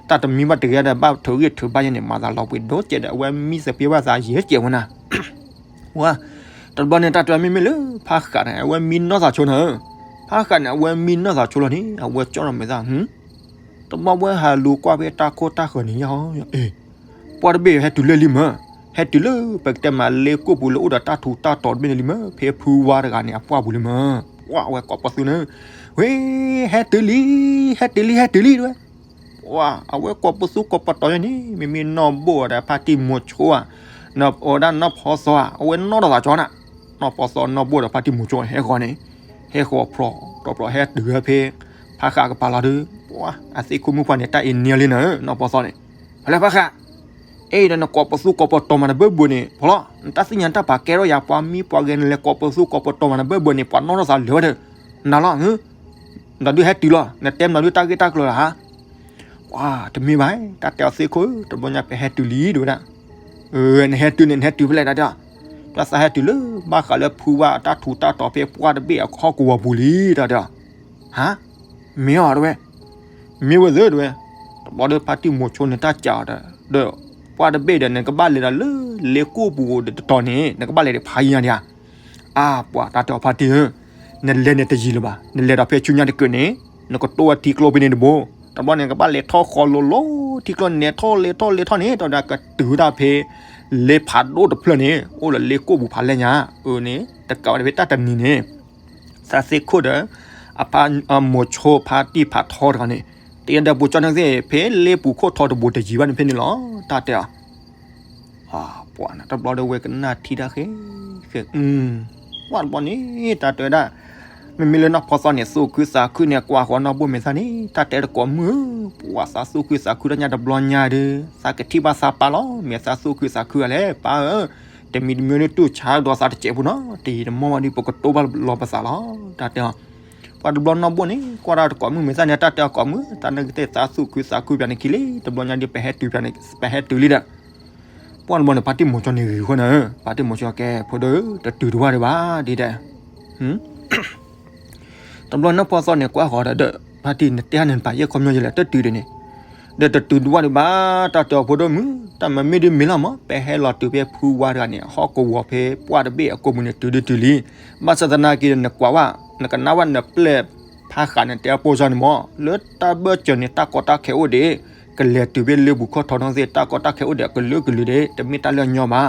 တၢ်တမံဘၣ်တဂ့ၤဒီး ဘၣ်ထုးဂံၢ်ထုးဘါယဲန့ၣ် မၤသးလီၤပှ့ၤဒိၣ်ကဲဒီး အဝဲမံသပှၢ်ဘၣ်သးယဲၢ်ကဲဝဲနၤ ဝါ, တဘျီန့ၣ် တၢ်တဲမ့မ့ၢ်လၢ ဖးဃးန့ၣ် အဝဲမံနီၢ်သးဆိနၤဧၢ, ဖးဃးန့ၣ် အဝဲမံနီၢ်သးဆိလီၤန့ၣ် အဝဲကၠီၣ်ထီၣ်မဲာ်သၣ် တဘျီဝဲဟးလူၤကွၢ်ဖဲတၢ်ခိၣ်တၢ်ဃၢၤန့ၣ် ယဟီ, အ့, ပှၢ်တဘ့ၣ်ဟဲတုၤလၢလံမၢ, ဟဲတုၤလၢ ပကတဲမးလ့ကိၣ်ပူၤလၢအိၣ်ဒီးတၢ်ထူးတၢ်တီၤတဘ့ၣ်န့ၣ်လံမၢ, ဖဲဖုဝါတဂၤန့ၣ် အပှၢ်ပူၤလံမၢ, ပှၢ်အဝဲကိးပသူန့ၣ်, ဝ့, ဟဲတုၤလံ, ဟဲတုၤလံ ဟဲတုၤလံတဝဲ ပှၢ် အဝဲကိးပသူကိးပတီၤယဲန့ၣ် မ့မ့ၢ်နီၢ်ဘိၣ်ဒီးဖါတံၢ်မိၤဆိဧါ, နအိၣ်ဒၣ်နီၢ်ဖီသီဧါ အဝဲနီၢ်ထီၣ်သးကၠီနၤ, နီၢ်ဖီသီနီၢ်ဘိၣ်ဒီးဖါတံၢ်မိၤဆိဟဲဃီၤန့ၣ်, ဟဲဃီၤဖျိးတဖျိးဟဲတုၤဖဲ ဖးဃးကပၤလီၤဒီး, ပှၢ် အသ့ၣ်ခိၣ်မုၣ်ပှၢ်န့ၣ် တၢ်အ့ၣ်နံလံနၤဧၢ နီၢ်ဖီသီန့ၣ်, ဖဲလဲၣ်ဖးဃး အ့ၣ်ဒီးနကိးပသူကိးပတီၤမးနဘၢၣ်ဘၢၣ်န့ၣ် ဖီလီၤ နတၢ်သ့ၣ်ညါတၢ်ပာ်ကဲထီၣ်ယၤ ပှၤမံပှၤဂဲၤနလဲၤကိးပသူကိးပတီၤမးနဘၢၣ်ဘၢၣ်န့ၣ် ပှၤနီၣ်ထီၣ်သးလၢာ်ဝဲဒီး, နၤလီၤ, မတၤဒုဟဲတုၤလီၤ နတဲမတၤဒုတၢ်ဂ့ၢ်တၢ်ကျိၤလီၤဧါ, ပှၤ တမ့ၢ်ဘၣ်, တၢ်တဲအီၤသ့ၣ်ခိၣ်ဧၢ တဘျီညါပဟဲတုၤလံတဝဲဒၣ်, နဟဲတုၤန့ၣ် နဟဲတုၤဖဲလဲၣ်တၢ်တဲအီၤ, တၢ်သးဟဲတုၤလၢ ဘၣ်ဃးလၢဖုဝါအတၢ်ထူးတၢ်တီၤဖဲပှၢ်တဘ့ၣ်အဟီၣ်ကဝီၤပူၤလံတၢ်တဲအီၤ, ဟါ မ့ၢ်အီၤတဝဲ မ့ၢ်ဝဲသ့ၣ်တဝဲ, တဘျီဒီးဖါတံၢ်မိၤဆိန့ၣ်တၢ်စံးအီၤဒီး, ဒီးပှၢ်တဘ့ၣ်ဒီး နကဘၣ်လဲၤဒီးလၢလ့ကိၣ်ပူၤတတီၤန့ၣ် နကဘၣ်လဲၤဒီးဖးယံၤညါဒံးဧါ, အါ ပှၤတၢ်တဲအီၤဖါတံၢ်ဧၢ, နလဲၤန့ၣ်တယံၤလၢၤဘၣ်, နလဲၤဒီးဖဲဆူညါတကုာ်န့ၣ် နကတိၢ်ဝဲထံကျိဖဲန့ၣ်တဘိ, တဘျီန့ၣ် နကဘၣ်လဲၤထီၣ်ဃီလိၤလိၤထံကျိန့ၣ် ထီၣ်လဲၤထီၣ်လဲၤထီၣ်န့ၣ် တၢ်ဒီးကတုၤဝဲဒၣ်ဖဲ လ့ဖးဒိၣ်တဖျၢၣ်န့ၣ် အိၣ်လၢလ့ကိၣ်ပူၤဖးလဲၢ်ညါ, အန့ၣ် တကးဝဲဖဲတၢ်တနံၤန့ၣ် သးသ့ၣ်ခိၣ်ဒီး အဖါ အမိၤဆိဖါတံၢ်ဖးထီတဂၤန့ၣ် တယဲဒၢးပိၤကၠီန့ၣ်သ့ၣ် ဖဲလ့ပူၤခိၣ်ထီတဘိတယံၤဘၣ်န့ၣ်ဖဲန့ၣ်လီၤ တၢ်တဲအီၤ, ပှၤန့ၣ် တဘျီဒီးဝဲကနၣ်ထံတၢ်ဃဲ ဃဲ ပှၢ်တဘျီန့ၣ် တၢ်တဲဝဲဒၣ်, မ့မ့ၢ်လၢနီၢ်ဖီသီန့ၣ် သူၣ်ခုသးခုန့ၣ် ကွၢ်ဃီနီၢ်ဘိၣ်မဲာ်သၣ်န့ၣ် တၢ်တဲတကိးမုၣ်ဧၢ, ပှၤသးသူၣ်ခုသးခုတၢ်ညါတဘျီညါဒီး သးကထံၣ်ဘၣ်သးပၢ်လီၤ, မ့ၢ်သးသူၣ်ခုသးခုအလဲၣ် ပၢ်ဧၢ, တမံၤတမံၤန့ၣ်တူၢ်ဆါကဒီးသးတစဲးဖိနီၤ, တယံာ်တမီၢ်ဘၣ်ဒီး ပကတိၢ်ဘၣ်လီၤပသးလီၤ တၢ်တဲအီၤ, ပှၤတဘျီနီၢ်ဘိၣ်န့ၣ် ကွၢ်တၢ်တကိးမုၣ်မဲာ်သၣ်န့ၣ် တၢ်တဲအီၤကိးမုၣ် သးနကသ့ၣ်သးသူၣ်ခုသးခုပၠးန့ၣ်ခံလံ တဘျီညါဒီး ပဟဲတုၤပၠးန့ၣ် ပဟဲတုၤလံဒီး ပှၢ်တဘျီန့ၣ် ဖါတံၢ်မိၤဆိန့ၣ်ဂ့ၤဃိနၤဧၢ, ဖါတံၢ်မိၤဆိကဲ ဖိဒိၣ်ဧၢ တတုၤတဝၢ်ဒံးဘၣ်ဒ်တဲ တဘျီနီၢ်ဖီသီန့ၣ် ကွၢ်ဃီဒီး ဒီးဖါတံၢ်နတဲဟါန့ၣ် နပာ်ယဲၢ်ခီပညီယလဲၣ် တတုၤဒံးန့ၣ်, ဒီးတတုၤတဝၢ်ဒံးဘၣ် တၢ်တဲအီၤဖိဒိၣ်မုၣ် တၢ်မၤမ့ၢ်ဒ်မ့ၢ်လီၤမး ပဟဲလီၤတုၤဖဲဖုဝါတဂၤန့ၣ် ဟီၣ်ကဝီၤဖဲပှၢ်တဘ့ၣ်အကိာ်ပူၤန့ၣ် တုၤဒုတုၤလံ, ဘၣ်ဆၣ်သနာ်က့ဒီး နကွၢ်ဝဲ နကနၣ်ဝဲနပျဲၢ်ဖးဃးန့ၣ် တဲအီၤပိၢ်စၢ်န့ၣ်မး လၢတၢ်ဘၢၣ်စၢၤန့ၣ် တၢ်ကီတၢ်ခဲအိၣ်ဒံး ကလဲၤတုၤဖဲလ့ပူၤခီၣ်ထီနီၢ်သ့ၣ် တၢ်ကီတၢ်ခဲအိၣ်ဒံးအကလုာ်ကလုာ်ဒံး တမ့ၢ်တၢ်လၢအညီဘၣ်.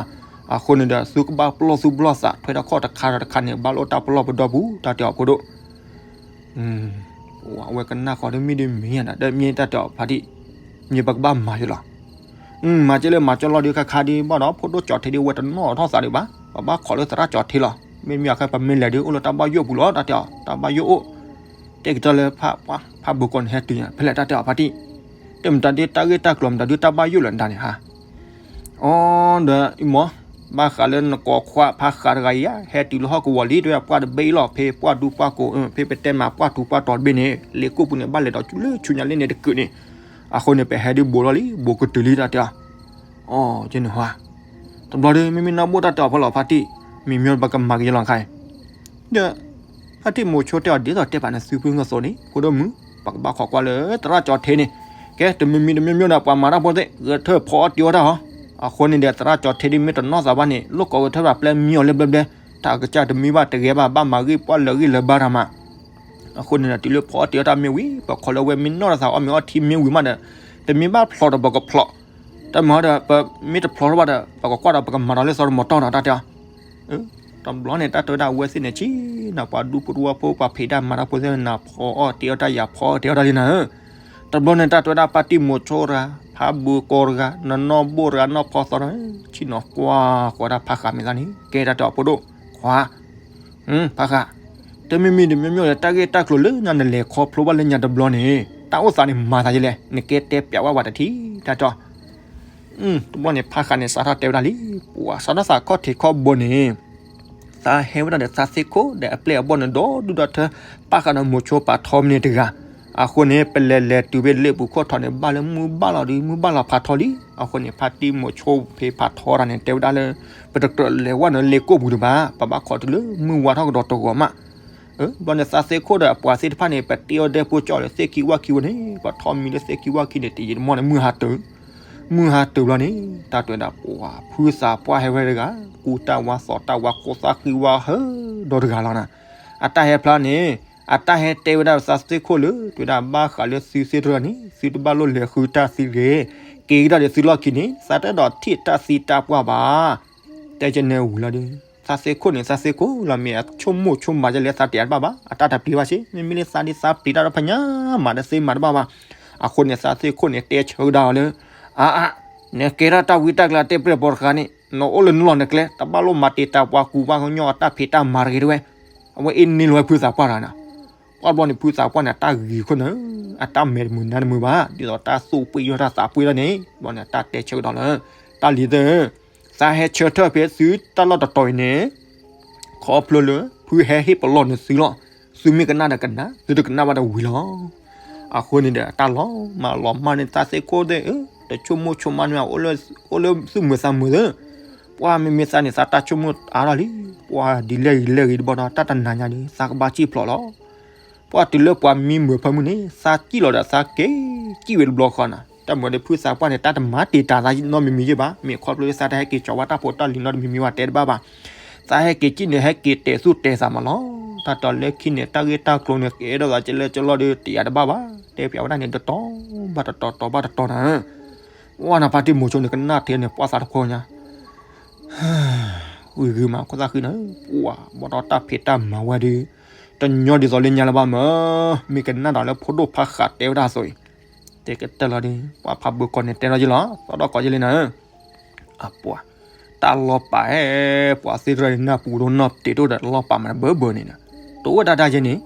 အဃိန့ၣ်ဒီး သုကဘၣ်ပလီၢ်သူၣ်ပလီၢ်သး ထွဲထီၣ်ခီၣ်တခါဒီးတခါန့ၣ် ဘၣ်လိာ်တၢ်ပလီၢ်ပဒီပုၢ် တၢ်တဲအီၤဖိဒိၣ်. အဝဲကနၣ်ဃီဒီးမ့ၢ်ဒ်မ့ၢ်ညါဒီး မ့ၢ်တၢ်တဲအီၤဖါတံၢ် မ့ၢ်ပကဘၣ်မၤယလီၤ. မၤက့လၢမၤကၠီလီၢ်ဒုးခါခါဒ်ဘၣ်ဒီး ဖိဒိၣ်ကၠီၤထံဒ်ဝဲတနီၣ်ထီၣ်သးဒံးဘၣ်. ပဘၣ်ခိးလၢသရၣ်ကၠီၤထံလီၤ. မ့မ့ၢ်အခါပမ့ၢ်လဲၤဒ်အိၣ်လၢတၢ်ဘၣ်ယိၣ်ပူၤလီၤ တၢ်တဲအီၤ တၢ်ဘၣ်ယိၣ်အိၣ်. တဲကတၢၢ်လၢ ဖးဘိကိးန့ၣ်ဟဲတုၤညါ ဖဲလဲၣ်တၢ်တဲအီၤဖါတံၢ်. တမတၤဒ်တၢ်ဂ့ၢ်တၢ်ကျိၤ မတၤဒ်တၢ်ဘၣ်ယိၣ်လၢနတၢ်န့ၣ်ဟါ. အီ ဒီးအံၤမး ဘၣ်ဃးလၢနကိးခွါဖးဃးတဂၤအံၤ ဟဲတုၤလၢဟီၣ်ကဝီၤလံ တဲဝဲပှၢ်တဘ့ၣ်အံၤလီၤ ဖဲပှၢ်ဒူပှၢ်ကိး ဖဲပတဲမးပှၢ်ထူပှၢ်တီၤတဘ့ၣ်န့ၣ် လ့ကိၣ်ပူၤန့ၣ် ဘၣ်လဲၤဒီးလၢဆူညါလၢန့ၣ်တကုာ်န့ၣ်. အဃိန့ၣ် ပဟဲဒ်ဘိးလီၤလံ ဘိးကတုၤလံတၢ်တဲအီၤ. အီ ကန့ၣ်ဟါ တဘျီဒီး မ့မ့ၢ်နီၢ်ဘိၣ်တၢ်တဲအီၤဖဲလီၤဖါတံၢ် မ့မ့ၢ်ပကမၤက့ၤယလီၤခါအံၤ ဒီး ဖါတံၢ်မိၤဆိတဲအီၤဒ်သိးတဲပာ်နသုဖုငၢၢ်သိးန့ၣ် ဖိဒိၣ်မုၣ် ပကဘၣ်ခိးကွၢ်လၢသရၣ်ကၠီၤထံန့ၣ်. ကဲ တမံၤမံၤတမံၤမံၤဒီး ပှၤမၤတၢ်ဖိသ့ၣ် ဂဲၤထၢၣ်ဖီအီၣ်တ့ၤအီၣ်တၢ်ဟီ, အဃိန့ၣ်ဒီး သရၣ်ကၠီၤထ့ဒ်မ့ၢ်တနီၢ်သးဘၣ်န့ၣ် လိၣ်ကိးဂဲၤထၢၣ်ဘၣ်ပျဲမံအီၤလၢဘျဲဘျဲ, တၢ်ကစၢ်တမံဘၣ်တဂဲၤဘၣ် ဘၣ်မၤဂ့ၢ်ပှၢ်လၢာ်ဂ့ၢ်လၢာ်ဘါတၢ်မး, အဃိန့ၣ်ဒီး တုၤလၢဖီအီၣ်တ့ၤအီၣ်တၢ်မ့ၢ်ဝံၤ ပခီလၢဝဲမ့ၢ်နီၢ်တသးအီၣ်မ့ၤအီထံမ့ၢ်ဝံၤမးဒီး ပမ့ၢ်ဘၣ်ဖျိးဒီးပကဖျိး, တၢ်မၤဒီး ပမ့ၢ်တဖျိးထီၣ်ဘၣ်ဒီး ပကကွၢ်ဒီးပကမၤဒီးလၢစီၤတမီၤတီၢ်နီၤ တၢ်တဲအီၤ တဘျီန့ၣ် တၢ်တဲဝဲဒၣ်အဝဲသ့ၣ်န့ၣ် ဆံးနၤပှၤဒူဖိတဝၢဖိ ပှၤဖံးတၢ်မၤတၢ်ဖိသ့ၣ်နၤ ဖီအီၣ်တ့ၤအီၣ်တၢ်ယၤ ဖီအီၣ်တ့ၤအီၣ်တၢ်လံနၤဧၢ, တဘျီန့ၣ် တၢ်တဲဝဲဒၣ်ပၢ်တံၢ်မိၤဆိတဂၤ ဖးဘုးကိးတဂၤ နနီၢ်ဘိၣ်တဂၤ နီၢ်ဖီသီတဂၤ ဆံးနီၤကွၢ်ဃီဒၣ်ဖးဃးမ့ၢ်သးန့ၣ် ကဲတၢ်တဲအီၤဖိဒိၣ် ခွါ ဖးဃး, တမံၤမံၤတမံၤမံၤဒီး တၢ်ဂ့ၢ်တၢ်ကျိၤလၢညါနလဲၤခီဖျိဘၣ်လၢညါတဘျီန့ၣ် တၢ်အိၣ်သးန့ၣ်မၤသးယလဲၣ် နကဲတဲပျးဝဲဝဲတထံၣ် တၢ်တဲအီၤ တဘျီန့ၣ် ဖးဃးန့ၣ် စးထီၣ်တဲဝဲဒၣ်လံ, ပှၤစးထီၣ်သးခီၣ်ထံးခီၣ်ဘိန့ၣ် သးဟဲဝဲဒၣ်ဒီးသးသ့ၣ်ခိၣ်ဒီးအပျဲၢ်အဘီၣ်န့ၣ် ဒီဒူၣ်ဒီထၢ ပၣ်ဃးဒီးမိၤဆိပာ်ထီမန့ၣ်တဂၤ, အဃိန့ၣ် ပလဲၤလဲၤတုၤဖဲလ့ပူၤခိၣ်ထီန့ၣ် ဘၣ်လၢမုၢ်ဘၣ်လီၤဒီး မုၢ်ဘၣ်လီၤဖးထီလံ, အဃိန့ၣ် ဖါတံၢ်မိၤဆိဖဲဖးထီတၢ်န့ၣ် တဲဝဲဒၣ်လၢ ပတကြၢးလဲၤဝဲနုာ်လ့ကိၣ်ပူၤတဘၣ်, ပဘၣ်ခိးတုၤလၢမုၢ်ဝါထီၣ်ကဒီးတဂီၤမး ဘျီန့ၣ် သးသ့ၣ်ခိၣ်ဒီးအပှၤသ့ၣ်တဖၣ်န့ၣ် ပတ့အီၣ်ဒဲဖိကၠီၣ်လၢသ့ၣ်ခံဝၣ်ခံဝဲန့ၣ် ပထီၣ်မံလၢသ့ၣ်ခံဝၣ်ခံန့ၣ် တယံာ်တမီၢ်န့ၣ် မုၢ်ဟါတုၤ, မုၢ်ဟါတုၤဘျီန့ၣ် တၢ်တဲဝဲဒၣ်ပှၤ ဖုသးပှၢ်ဟဲဝဲတဂၤ ကူတၢ်ဝါသိးတၢ်ဝါ ခိးသၣ်ဃံဝါဟၢဒီတဂၤလီၤနၤ, အတၢ်ဟဲဖျါန့ၣ် အတၢ်ဟဲတဲဝဲဒၣ်သးသ့ၣ်ခိၣ်လၢ တဲဝဲဒၣ်ဘၣ်ဃးလၢသုသ့ၣ်တဖၣ်န့ၣ် သုတဘၣ်လိၣ်လဲၤဃုတၢ်သံဂ့ၤ, က့ၤကဒီးဒီးသုလီၢ်ခံန့ၣ် သးတအဲၣ်ဒိးထံၣ်တၢ်သံတၢ်ပှၢ်ဘၣ် တဲကန့ၣ်ဝံၤလီၤဒီး သးသ့ၣ်ခိၣ်န့ၣ် သးသ့ၣ်ခိၣ်လီၤ မ့ၢ်အဆိကမိၣ်ဆိကမးဒ်လဲၣ် သးတအဲၣ်တဘၣ်ဘၣ် အတၢ်တပျံၤဘၣ်စ့ၢ် မ့မ့ၢ်လၢသးဒ်သးပျံၤတၢ်ဒီးဖညါ မၤတသ့မၤတဘၣ်ဘၣ်, အဃိန့ၣ် သးသ့ၣ်ခိၣ်န့ၣ် တဲဆၢကဒါအီၤလၢ အါအါ နကဲထီၣ်တၢ်ဝံတၢ်ကျါတဲပျဲၢ်ပိာ်တဃာ်န့ၣ် နအိၣ်လၢနလီၢ်နကျဲ တဘၣ်လိၣ်မၤတံာ်တာ်ပှၤကူပှၤကညီအတၢ်ဖံးတၢ်မၤတဂ့ၤတဝဲ, အဝဲအ့ၣ်န့ၢ်လီၤဝဲဖုသးပှၢ်တဂၤန့ၣ် ပှၢ်ဘျီန့ၣ် ဖုသးပှၢ်န့ၣ် အတၢ်ဂ့ၤခိၣ်နၢ အတၢ်မဲာ်တမုာ်နါတမုာ်ဘၣ် ဒ်သိးတၢ်သူၣ်ပှ့ၤယီၢ်တၢ်သးပှ့ၤလီၤန့ၣ် ဘျီန့ၣ် အတၢ်တဲဆၢကဒီးလၢ တၢ်လံၤသၢ သးဟဲဆၢထၢၣ်ဖဲသုတၢ်လီၢ်တတီၤအံၤန့ၣ် ခီဖျိလၢ ဖုဟဲဟ့ၣ်ပလီၢ်နသုလီၤ, သုမ့ၢ်ကနၣ်ဒီးကနၣ် သုတကနၣ်ဘၣ်ဒီးဝံၤလီၤ. အဃိန့ၣ်ဒီး တၢ်လီၤမၢ်လီၤမၢ်န့ၣ် သးသ့ၣ်ခိၣ်သ့ၣ်ဧၢ, တဆိကမိၣ်ဆိကမးန့ၣ် အိၣ်လၢသူၣ်မုာ်သးမုာ်သ့ၣ်, ပှၢ်မ့မ့ၢ်သးန့ၣ် သးတၢ်ဆိကမိၣ်အါထီၣ်လံ, ပှၢ်ဒ်လဲၣ်ဂ့ၤလဲၣ်ဂ့ၤတဘျီဒီး တၢ်တနၤညါဒီး သးကဘၣ်စံၣ်ဖျိးလီၤ. ပှၢ်တုၤလၢပှၤမံမုာ်ဖၢမုၢ်န့ၣ် သးစံၣ်လီၤဒီးသးက့ၤစံၣ်ဝဲတဘျီဃီန့ၣ်, တၢ်မၤဒီးဖုသးပှၢ်န့ၣ် တၢ်တမၤတံာ်တာ်သးနီတမံၤမံၤယဲၢ်ဘၣ်, မ့ၢ်ခီဖျိလၢသးတဟဲက့ၤကၠီၤဝဲတၢ်ဖိတၢ်လံၤနီတမံၤမံၤဝဲတဲတဘၣ်ဘၣ်, သးဟဲက့ၤစံၣ်န့ၣ် ဟဲက့ၤတဲာ်သူၣ်တဲာ်သးမးလီၤ. တၢ်တီၤလၢခံန့ၣ် တၢ်ဂ့ၢ်တၢ်ကျိၤန့ၣ် ကဲထီၣ်သးကလဲကလီဒီး တယာ်တဘၣ်ဘၣ်, တဲပျးဝဲဒၣ်န့ၣ် တတီၤဘၣ်တတီၤ တီၤဘၣ်တတီၤနၤ, ပှၢ်နဖါတံၢ်မိၤဆိန့ၣ် ကနၣ်ထဲန့ၣ် ပှၢ်သးတခွီညါ ဝံၤဂ့ၤမးခိၣ်သၣ်ဃံနၤ, ပှၢ်ဘၣ်ဒီးတၢ်ဖံးတၢ်မၤဝဲဒီး တညီဒ်သိးလၢညါလၢၤဘၣ်မး, မ့ၢ်ကနၣ်ဒီးလၢဖိဒိၣ်ဖးဃးတဲဝဲဒၣ်အသိးအံၤ, တဲကတၢၢ်လီၤဒီး ပှၢ်ဖးဘၢကီၢ်န့ၣ်တဲထီၣ်ယဲလီၤ, သီၣ်ထီၣ်ကီးယဲလံနၤ, အပှၢ်, တၢ်လီၤပာ်ဟဲ, ပှၤသ့ၣ်တဖၣ်န့ၣ် နၢ်ပူၤဒိၣ်နီၢ်တ့ၢ်တအိၣ်ဒီးတၢ်လီၤပာ်မးတဘၢဘၢန့ၣ်, တအိၣ်ဝဲဒၣ်တၢ်ယဲန့ၣ်,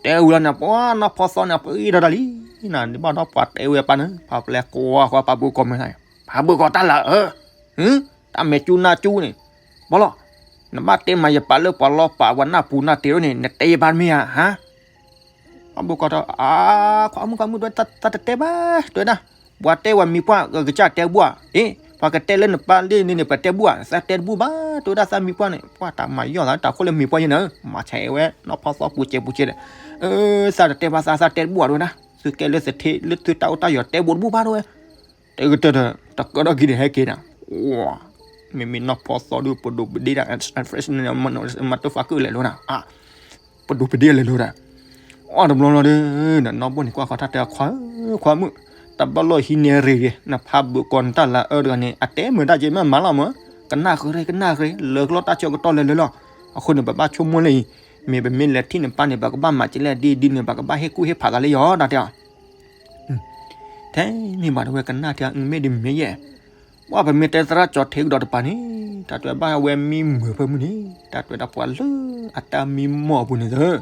တဲဝံၤလီၤန့ၣ် ပှၢ်နီၢ်ဖီသီန့ၣ် ပှံၤထီၣ်တၢ်လံ, နဘၣ်ဒီးပှၤတဲဝဲပၢ်န့ၣ် ပှၤပျဲကွၢ်ကွၢ်ဖးဘၢကီၢ်မ့ၢ်သး, ဖးဘၢကီၢ်တၢ်လၢအၢ တၢ်မဲာ်ကၠူနၢ်ကၠူန့ၣ်, ဘၣ်လီၤ, နဘၣ်တဲမၤယပာ်လၢပှၤလီၤပာ်ပှၤနၢ်ပူၤနၢ်တ့ၢ်တအိၣ်န့ၣ် နတဲယပၢ်တမ့ၢ်ဧါ, ဟါ, ပှၢ်ဘၢကီၢ်တၢ်, အါ, ခွါမုၣ်ခွါမုၣ်တဝဲ တၢ်တတဲဘၣ်, တဝဲဒၣ်, ပှၤတဲဝဲမံၤပှၢ် ကစၢ်တဲဘူၣ်ဧါ, အ့, ပှၤကတဲလၢနပၢ်လၢန့ၣ်န့ၣ် ပတဲဘူၣ်ဧါ, သးတဲတဘူၣ်ဘၣ်, တဝဲဒၣ်သးမံၤပှၢ်န့ၣ် ပှၢ်တၢ်မၤယီၢ်သး တၢ်ခိၣ်လၢမံၤပှၢ်ယဲန့ၣ်, မၤဆဲးဝဲ နီၢ်ဖီသီပူၤစဲးပူၤစဲးဒီး, သးတတဲဘၣ်သး သးတဲတဘူၣ်ဧါ တဝဲဒၣ်, သုကဲလၢသထ့ လၢသုတၢ်အိၣ်တၢ်ယီၤတဲဘူးတဘူၣ်ဘၣ်တဝဲ တဲကတၢၢ်ဒီး တကၢထီၣ်က့ၤဒီးဟဲက့ၤနၤ, မ့မ့ၢ်နီၢ်ဖီသီဒုး ပဒိးပဒ့ဒၣ် မၤတဖးကၢၣ်လဲၤလိၤနၤ, ပဒိးပဒ့လဲၤလိၤဒၣ်, အီၣ်တဘျီလီၤဒီး နီၢ်ဘိၣ်န့ၣ်ကွၢ်ဃီတၢ်တဲခွါဧၢ, ခွါမုၣ်, တဘၣ်လိၣ်ဟံးန့ၢ်ရ့ၣ်ဂ့ၤ, နဖးဘုးကီၢ်နတၢ်လၢအၢတဂၤန့ၣ် အတဲမုာ်တၢ်က့ၤမ့ၢ်မၤလီၤမး, ကနၣ်ဃ့ ကနၣ်ဃ့ လၢကလီၢ်တၢ်ဆၢကတီၢ်လဲၤလၢလီၤ, အဃိန့ၣ် ပဘၣ်ဆိကမိၣ်လၢအံၤ, မ့ၢ်ပမ့ၢ်လဲၤထံၣ်နပၢ်န့ၣ် ပကဘၣ်မၤကလဲၣ်ဒ်ဒ်န့ၣ် ပကဘၣ်ဟ့ၣ်ကူၣ်ဟ့ၣ်ဖးသးလၢယီၤ တၢ်တဲအီၤ ထဲမ့ၢ်ဘၣ်တဝဲကနၣ်ထဲအမ့ၢ်ဒ်မ့ၢ်ယဲၢ်, ပှၢ်ပမ့ၢ်တဲသရၣ်ကၠီၤထ့ကဒီးတပၤန့ၣ်, တၢ်တဲဘၣ်ဝဲမံမုာ်ဖၢမုၢ်န့ၣ်, တၢ်တဲဒၣ်ပှၤလၢအတၢ်မံမီၢ်အပူၤန့ၣ်သၢ,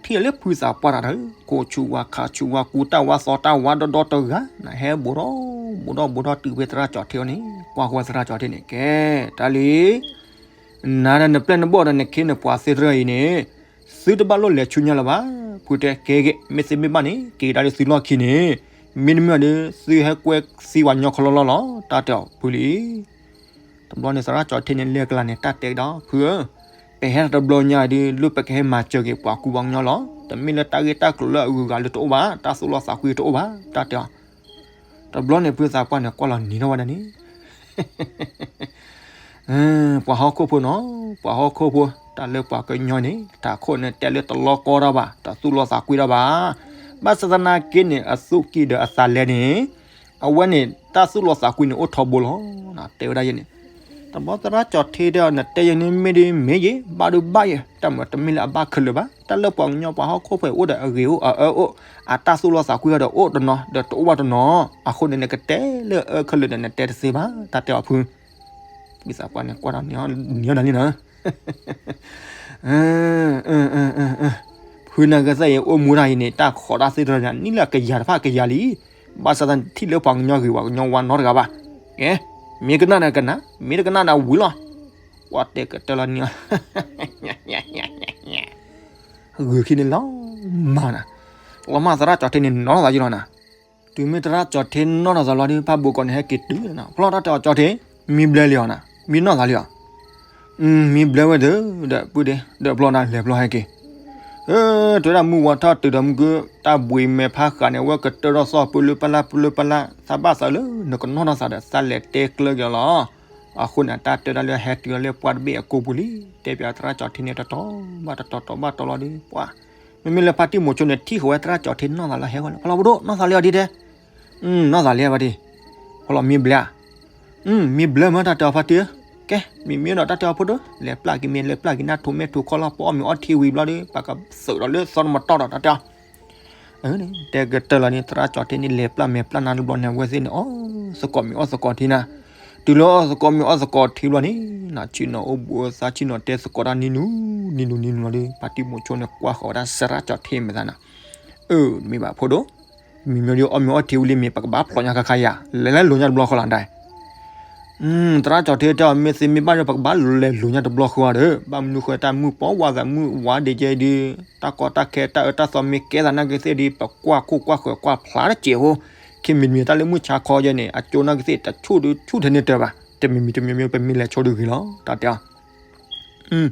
ထံၣ်လၢဖုသးပှၢ်တၢ်ဒီး ကိးဆူၣ်ဝါခးဆူၣ်ဝါကူတၢ်ဝါသီတၢ်ဝါဒီဒီတဂၤ, နဟဲဘူးဒီး, ဘူးဒီးဘူးဒီတုၤဖဲသရၣ်ကၠီၤထ့အီၤန့ၣ်, ကွၢ်ဃီသရၣ်ကၠီၤထ့န့ၣ် ကဲ, တၢ်လံ နၤဒီးနပျဲၢ်နဘီၣ်ဒီးနခ့နပှၤသ့ၣ်တဖၣ်အံၤန့ၣ်, သုတဘၣ်လိၣ်လဲၤဆူညါလၢၤဘၣ်, ဖုတဲကဲဂ့ၤ, မ့ၢ်သ့မ့ၢ်ဘၣ်န့ၣ် က့ၤကဒါလၢသုလီၢ်ခံန့ၣ်, မ့တမ့ၢ်ဒီး သုဟဲကွဲသံဝဲညီခီလီလီလီၤ, တၢ်တဲအီၤဖုလံ. တဘျီန့ၣ်သရၣ်ကၠီၤထ့န့ၣ် လဲၤကျါန့ၣ် တၢ်တဲကဒီး ဖုဧၢ, ပဟဲတဘျီညါဒီး လၢပကဟဲမၤစၢၤက့ၤပှၤကူပှၤကညီလီၤ, တမ့ၢ်လၢတၢ်ဂ့ၢ်တၢ်ကျိၤလၢအဂုၤအဂၤလၢတအိၣ်ဘၣ်, တၢ်သိၣ်လီၤသးကွံတအိၣ်ဘၣ်, တၢ်တဲအီၤ တဘျီန့ၣ် ဖုသးပှၢ်န့ၣ် ကွၢ်လီၤနံၤထီၣ်ဝဲဒၣ်န့ၣ် ပှၤဟီၣ်ခိၣ်ဖိနီၤ, ပှၤဟီၣ်ခိၣ်ဖိ တၢ်လၢပှၤကညီန့ၣ် တၢ်ခိၣ်န့ၣ်တဲလၢတလီကီထီၣ်ဘၣ်, တသူၣ်လီသးကွံထီၣ်ဘၣ်. ဘၣ်ဆၣ်သနာ်က့န့ၣ် အသူၣ်ကံၢ်ဒီးအသးလဲန့ၣ် အဝဲန့ၣ် တၢ်သူၣ်လီသးကွံန့ၣ်အိၣ်ထီဘိလီၤ. တဲဝဲဒၣ်ယဲန့ၣ် တဘျီသရၣ်ကၠီၤထံတဲအီၤ နတဲယဲန့ၣ်မ့ၢ်ဒ်မ့ၢ်ယဲ ဘၣ်ဒုးဘၣ်ယဲ, တၢ်မၤတမ့ၢ်လၢအဘၣ်ခဲလၢာ်ဘၣ်. တၢ်လၢပှၤကညီပှၤဟီၣ်ခိၣ်ဖိအိၣ်ဒီးအဂ့ၤအိၣ်အအၢအိၣ်, အတၢ်သူၣ်လီသးကွံအီၤဒီးအိၣ်တနီၤ ဒီးတအိၣ်ဘၣ်တနီၤ, အဃိန့ၣ်နကတဲလၢအအၢခဲလၢာ်ဒီးနတဲတသ့ဘၣ် တၢ်တဲအီၤဖု ဖုသးပှၢ်န့ၣ်ကွၢ်ဒီးနံၤအီၤဒၣ်လံနီၤ ဖုနဂ့ၤသ့ၣ်အံၤ အိၣ်မူတၢ်အံၤန့ၣ် တၢ်ခိးတၢ်သ့တရၢန့ၣ် နံၣ်လၢအကယၤတဖၣ်ကယၤလံ. ဘၣ်ဆၣ်သနာ်က့ထံၣ်လၢပှၤကညီဂ့ၤ ပှၤကညီဝါနီတဂၤဘၣ်. ကဲ, မ့ၢ်ကနၣ်ဒီးကနၣ်, မ့ၢ်တကနၣ်ဒီးဝံၤလီၤ. ကွၢ်တဲကတၢၢ်လီၤနံၤအီၤ ဂုာ်ခံန့ၣ်လီၤမၢ်နၤ, လီၤမၢ်သရၣ်ကၠီၤထံန့ၣ်နီၢ်သးယံလီၤနၤ. တုၤမ့ၢ်သရၣ်ကၠီၤထံနီၢ်သးလီၤဒီး ဖးဘိးကီးန့ၣ်ဟဲက့ၤတုၤ, ဖျီတၢ်တဲအီၤကၠီၤထံ, မံဘျဲလံအီၤနၤ, မံနီၢ်သးလံအီၤ, မံဘျဲဝဲဒၣ်, ဒီးပုၢ်ဒ့, ဒီးဖျီနၤလဲၤဖျီဟဲက့ၤ, တုၤဒၣ်မုၢ်ဝါထီၣ်တုၤဒီးမုၢ်က, တၢ်ဘှံးမဲာ်ဖးဃာ်န့ၣ် အဝဲကတၢၢ်ထီၣ်သီၣ်ပၢလၢပလၢ်ပလၢပလၢ်, သးဘၣ်သးလၢနကနီၢ်နီၢ်သးဒီး သးလဲၤတဲကျၢၤက့ၤလီၤ. အဃိန့ၣ် တၢ်တဲဒၣ်လၢဟဲတုၤလၢပှၢ်တဘ့ၣ်အကိာ်ပူၤလံ, တဲပၠးသရၣ်ကၠီၤထံန့ၣ် တတီၤဘၣ်တတီၤ တီၤဘၣ်တီၤလီၤဒီး ပှၤ, မ့မ့ၢ်လၢဖါတံၢ်မိၤဆိန့ၣ် ထံၣ်ဃီၤဝဲသရၣ်ကၠီၤထံနီၢ်သးလၢဟဲဝဲလီၤ, ဖျီဘိဒိၣ် နီၢ်သးလံအီၤဒ်တဲ, နီၢ်သးလံဘၣ်ဒံး, ဖျီမံဘျဲဧါ, မံဘျဲမ့ၢ်တၢ်တဲအီၤဖါတံၢ်ဧၢ, ကဲ, မ့မ့ၢ်ဒီးတၢ်တဲအီၤဖိဒိၣ်, လဲၤပျၢ်က့ၤမ့ၢ်လဲၤပျၢ်က့ၤနၢ်ထူးမဲာ်ထူးခီလီၤ, ပအီၣ်မ့ၤအီထံဝံၤဘျီဒီး ပကသုးဒီးလၢသီတမတီၢ်ဒီးတၢ်တဲအီၤ တဲကတၢၢ်လီၤန့ၣ် သရၣ်ကၠီၤထံန့ၣ် လဲၤပျၢ်မဲာ်ပျၢ်နါတဘျီန့ၣ် အဝဲသ့ၣ်န့ၣ် အီၣ်သကိးမ့ၤအီၣ်သကိးထံနၤ, တုၤလၢအီၣ်သကိးမ့ၤအီၣ်သကိးထံဘျီန့ၣ် နဆ့ၣ်နီၤအိၣ်ဘူးအသးဆ့ၣ်နီၤတဲသကိးတၢ်နံၤနူၤ, နံၤနူၤနံၤနူၤလီၤဒီး ဖါတံၢ်မိၤဆိန့ၣ် ကွၢ်ဃီၤဝဲဒၣ်သရၣ်ကၠီၤထံမဲာ်သးနၤ, အၢ မ့ၢ်ဘၣ်ဖိဒိၣ်, မ့မ့ၢ်ဒီးအီၣ်မ့ၤအီထံဝံၤလံမ့ၢ် ပကဘၣ်ဖျိညါခါခါယၤ, လဲၤလဲၤလိာ်ညါတဘျီဃီလီၤဒၣ် သရၣ်ကၠီၤထံတဲအီၤ မ့ၢ်သ့မ့ၢ်ဘၣ်ဒီး ပကဘၣ်လဲၤလိာ်ညါတဘျီဃီဒီး ဘၣ်မနုၤဃိတၢ်မုၢ်ပှၢ်ဝါသးမုၢ်ဝါဒံးကဲဒီး တၢ်ကီတၢ်ခဲတၢ်အၢတၢ်သီမ့ၢ်ကဲသးနာ်က့သ့ၣ်ဒီး ပကွၢ်ခိၣ်ကွၢ်ဃၢၤကွၢ်ဖျါတစဲးဖိ, ခံမံၤတမံၤတၢ်လၢမုၢ်ဆါခီယဲန့ၣ် အကၠိနာ်က့သ့ၣ် တဆူၣ်ဒုဆူၣ်ထဲန့ၣ်တၢၤဘၣ်, တမံၤမံၤတမံၤမံၤ ပမ့ၢ်လဲၤဆိဒုဂ့ၤလီၤ တၢ်တဲအီၤ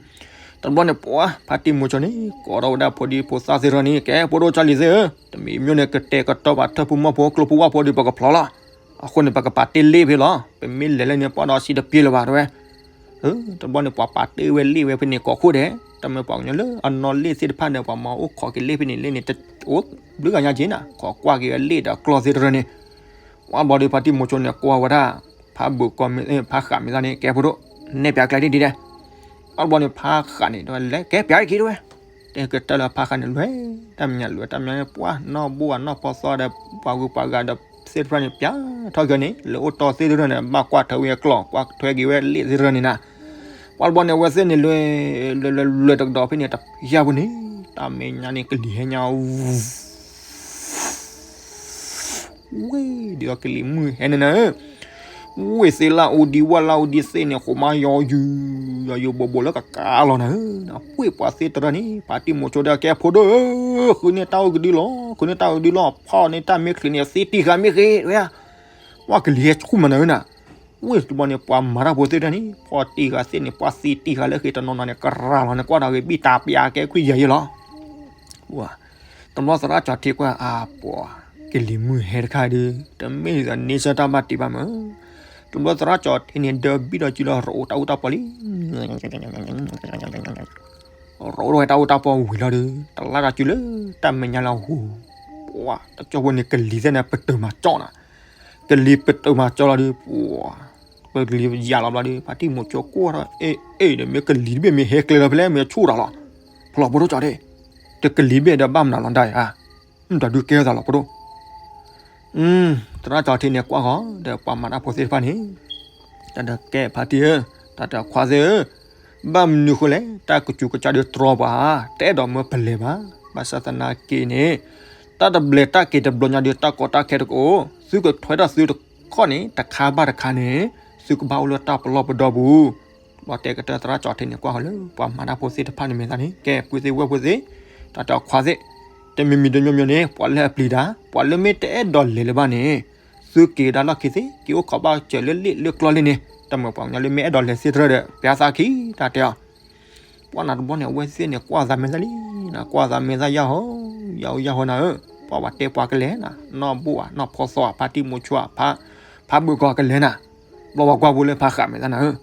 တဘျီန့ၣ် ပှၤဖါတံၢ်မိၤဆိန့ၣ် ကိးထီၣ်ဝဲဒၣ်ဖိဒံဖိသၣ်သ့ၣ်တဖၣ်န့ၣ် ကဲ ဖိဒိၣ်ကၠီလံၤသ့ၣ်ဧၢ, တမံၤမံၤန့ၣ် ကတဲာ်ကတီၤဘၣ်ထၢၣ်ဖိမီၢ်ဖိကျိဖိဝၣ်ဖိဒီး ပကဖျိလီၤ. အဃိန့ၣ် ပကပာ်တ့ၢ်လ့ၣ်ဖဲလီၤ. ပမ့ၢ်လဲၤလၢန့ၣ် ပှၤဒီးစံးတပျ့ၤလၢၤဘၣ် တဲဝဲ. တဘျီန့ၣ် ပှၤပာ်တ့ၢ်ဝဲလ့ၣ်ဝဲဖဲန့ၣ် ကိးခိၣ်ဒဲး, တမ့ၢ်ပှၤကညီလၢအနီၣ်လ့ၣ်သ့ၣ်တဖၣ်န့ၣ် ပှၤမၤအိၣ်ခိးက့ၤလ့ၣ်ဖဲန့ၣ် လ့ၣ်န့ၣ် အိၣ်ဘျုးဂၤညါက့ၤနၤ, ခိးကွၢ်က့ၤဝဲလ့ၣ်ဒီးကျီသ့ၣ်တဖၣ်န့ၣ် ပှၤဘျီဒီး ဖါတံၢ်မိၤဆိန့ၣ် ကွၢ်ဝဲဒၣ် ဖးဘိးကီးမ့ၢ် ဖးဃးမ့ၢ်သ့ၣ်န့ၣ် ကဲဖိဒိၣ်, နဲၣ်ပၠးကျဲဒ်ဒ်ဒဲး. ပှၤဘျီန့ၣ် ဖးဃးန့ၣ် လဲၤကဲပၠးတက့ၢ်တဲဝဲ. တဲကတၢၢ်လၢဖးဃးန့ၣ် လဲၤတၢ်မဲာ်ညါ လဲၤတၢ်မဲာ်ညါန့ၣ် ပှၤနီၢ်ဘိၣ်အနီၢ်ပီသီဒီး ပှၤဂုၤပှၤဂၤဒီးသ့ၣ်တဖၣ်န့ၣ် ပၠးထီၣ်က့ၤန့ၣ် လၢအိၣ်တီသ့ၣ်တဖၣ်န့ၣ် ဘၣ်ကွၢ်ထွဲဝဲအကျီၢ် ကွၢ်ထွဲက့ၤဝဲလ့ၣ်သ့ၣ်တဖၣ်န့ၣ်နၤ. ပှၤဘျီန့ၣ် အဝဲသ့ၣ်န့ၣ် လဲၤ လဲၤ လဲၤ လဲၤတကဒီးဖဲန့ၣ် တယၢ်ဖိန့ၣ် တၢ်မဲာ်ညါန့ၣ် ကလံၤဟဲညါ ဝ့ၢ် ဒ်သိးကလံၤမုၢ်ဟဲန့ၣ်နၤ, ဝ့ၢ်သ့ၣ်လၢအူဒံ ဝၣ်လၢအူဒံသ့ၣ်န့ၣ် ဃိးမါယီယုၢ် ယီယုၢ်ဘိးဘိးလၢကကးလီၤနၤဧၢ. ပှ့ၢ်ပှၤသ့ၣ်တဖၣ်န့ၣ် ဖါတံၢ်မိၤဆိဒီး ကဲဖိဒိၣ်ဧၢ, ဃုန့ၢ်တၢ်အိၣ်ကဒုလီၤ, ဃုန့ၢ်တၢ်အိၣ်ကဒုလီၤ, ဖီၣ်န့ၢ်တၢ်မ့ၢ်ချံးန့ၣ် သံတံၢ်ဃာ်မ့ၢ်ဃ့ တဲဝဲ. ပှၤကလံၤဟဲဆူၣ်မးနၤဧၢနၤ. ဝ့ၢ်တဘျီန့ၣ် ပှၤမၤတၢ်ဖိသ့ၣ်တဖၣ်န့ၣ် ဖီၣ်တံၢ်ဃာ်သ့ၣ်န့ၣ် ပှၤသံတံၢ်ဃာ်လၢဃ့တနီၤနီၤန့ၣ် ကရၤလီၤန့ၣ် ကွၢ်ဒီးဂ့ၤဘံၣ်တၢ်ပျးကဲခွံယၤယဲလီၤ. တဘျီသရၣ်ကၠီၤထံကွၢ် အါပှၤ ကလံၤမုၢ်ဟဲတခါဒီး တမ့ၢ်ဒ်သိးန့ဆၢၣ်တၢ်ဘၣ်တံၢ်ဘၣ်မး. တဘျီသရၣ်ကၠီၤထံန့ၣ် ဒၢဘံၣ်ဒီးစုလီၤ ရိးတၢ်အူတၢ်ပီလံ ရိးဝဲတၢ်အူတၢ်ပီဝံၤလီၤဒီး တလါတၢ်စုလၢတၢ်မဲာ်ညါလၢဟူ, ပှၤတကၠီၢ်ဖိန့ၣ် ကလံၤသ့ၣ်န့ၣ် ပတုာ်မၤကၠီၣ်နၤ, ကလံၤပတုာ်မၤကၠီၣ်လီၤဒီး ပှၤ ပကလံၤယၤလီၤဘျီဒီး ဖါတံၢ်မိၤဆိကွၢ်ထီၣ် အ့ အ့ ဒီးမ့ၢ်ကလံၤတဘ့ၣ်မ့ၢ်ဟဲကျဲလီၤဖဲလဲၣ် မ့ၢ်ဆူၣ်တၢ်လီၤ, ဖျီဖိဒိၣ်ကၠီၤဒဲး, တကလံၤဘ့ၣ်ဒီးဘၣ်မနုၤလီၤဒၣ်ဧါ, မ့ၢ်တၢ်ဒုးကဲထီၣ်သးလီၤဖိဒိၣ် သရၣ်ကၠီၤထံန့ၣ်ကွၢ်ဃီၤ ဒီးပှၤမၤတၢ်ဖိသ့ၣ်တဖၣ်န့ၣ်, တၢ်ဒီးကဲဖါတံၢ်ဧၢ, တၢ်ဒီးခွါသ့ၣ်ဧၢ, ဘၣ်မနုၤဃိလဲၣ် တၢ်ကစူးကစၢ်ဒီးတြီပှၤ, တအဲၣ်ဒိးမၢပလဲၤဘၣ်, ဘၣ်ဆၣ်သနာ်က့န့ၣ်, တၢ်တဘျဲးတၢ်က့ၤတဘျီညါဒီး တၢ်ကီတၢ်ခဲတကအိၣ်, သုကထွဲထီၣ်သုတခီန့ၣ် တခါဘၣ်တခါန့ၣ်, သုကဘၣ်အိၣ်လၢတၢ်ပလီၢ်ပဒီပူၤ ဘၣ်တဲကတၢၢ်သရၣ်ကၠီၤထံန့ၣ်ကွၢ်ဃီၤလၢ ပှၤမၤတၢ်ဖိသ့ၣ်တဖၣ်န့ၣ်မဲာ်သးန့ၣ် ကဲပုၢ်သ့ၣ်ဝဲၢ်ဖိသ့ၣ်, တၢ်တဲအီၤခွါသ့ၣ်, တမံၤမံၤတမံၤမံၤန့ၣ် ပှၤလၢအပျံၤတၢ်, ပှၤလၢမ့ၢ်တအဲၣ်ဒိးလဲၤလၢၤဘၣ်န့ၣ်, သုက့ၤဒၣ်လီၢ်ခံသ့ၣ်, က့ၤအိၣ်ခိးဘၣ်စၢၤလၢလ့ၣ်လၢကျီလ့ၣ်န့ၣ်, တၢ်မၢပှၤကညီလၢမ့ၢ်အဲၣ်ဒိးလဲၤသ့ၣ်တဖၣ်ဒီး ပျးသးခံ တၢ်တဲအီၤ ပှၤနၤတဘျီန့ၣ် အဝဲသ့ၣ်န့ၣ် ကွၢ်သးမဲာ်သးလံ, ကွၢ်သးမဲာ်သးယၢ်ဟီ, ယၢ်ဟီယၢ်ဟီနၤဧၢ, ပှၤဝဲတဲပှၤကလဲၤနၤ, နီၢ်ဘိၣ်ဧါ, နီၢ်ဖီသီဧါ, ဖါတံၢ်မိၤဆိဧါ, ဖါဘုၣ်ကီၢ်ကလဲၤနၤ, ဘျီပှၤကွၢ်ဖိလၢဖါဃးမဲာ်သၣ်နၤဧၢ,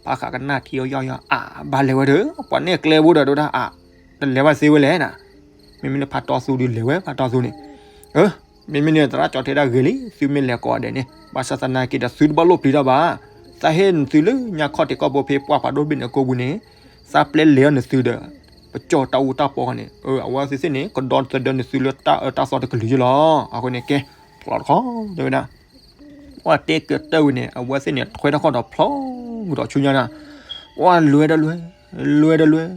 ဖါဃးကနၣ်ထံအီၤယီၢ်ယီၢ် အါ ဘၣ်လဲၤဝဲဒီး ပှၤနဲၣ်ကျဲဖိဒီး တဲဝဲဒၣ်အါ, တလဲၤဘၣ်သ့ဝဲလဲၣ်နၤ, မ့မ့ၢ်လၢဖါတီသူဒုးလဲၤဝဲ ဖါတီသူန့ၣ်, မ့မ့ၢ်န့ၣ် သရၣ်ကၠီၤထံဒၣ်ဂ့ၤလံ သုမ့ၢ်လဲၤကိးဂၤဒဲးန့ၣ် ဘၣ်ဆၣ်သနာ်က့ဒီးသုတဘၣ်လိၣ်ပျံၤတၢ်ဘၣ်, သးဟ့ၣ်နသုလၢညါခီၣ်ထံးကီၢ်ဖိဖဲပှၢ်ဖးဒိၣ်တဘ့ၣ်န့ၣ်အကိာ်ပူၤန့ၣ်, သးပျဲလဲၤအီၤနသုဒီး ပကၠီၣ်တၢ်အူတၢ်ပီန့ၣ်, အဝဲသ့ၣ်သ့ၣ်န့ၣ် ကဒီသဒၢနသုလၢတၢ်အၢတၢ်သီတကလုာ်ယ့လီၤ. အဃိန့ၣ်ကဲ, ဖျီတခီ တဲဝဲဒၣ် ပှၤတဲကတၢၢ်ဝံၤန့ၣ် အဝဲသ့ၣ်န့ၣ် ထွဲထီၣ်ခီၣ်ဒီးဖျီမုၢ်ဒီးဆူညါနၤ, ပှၤလဲၤဒီးလဲၤ, လဲၤဒီးလဲၤ,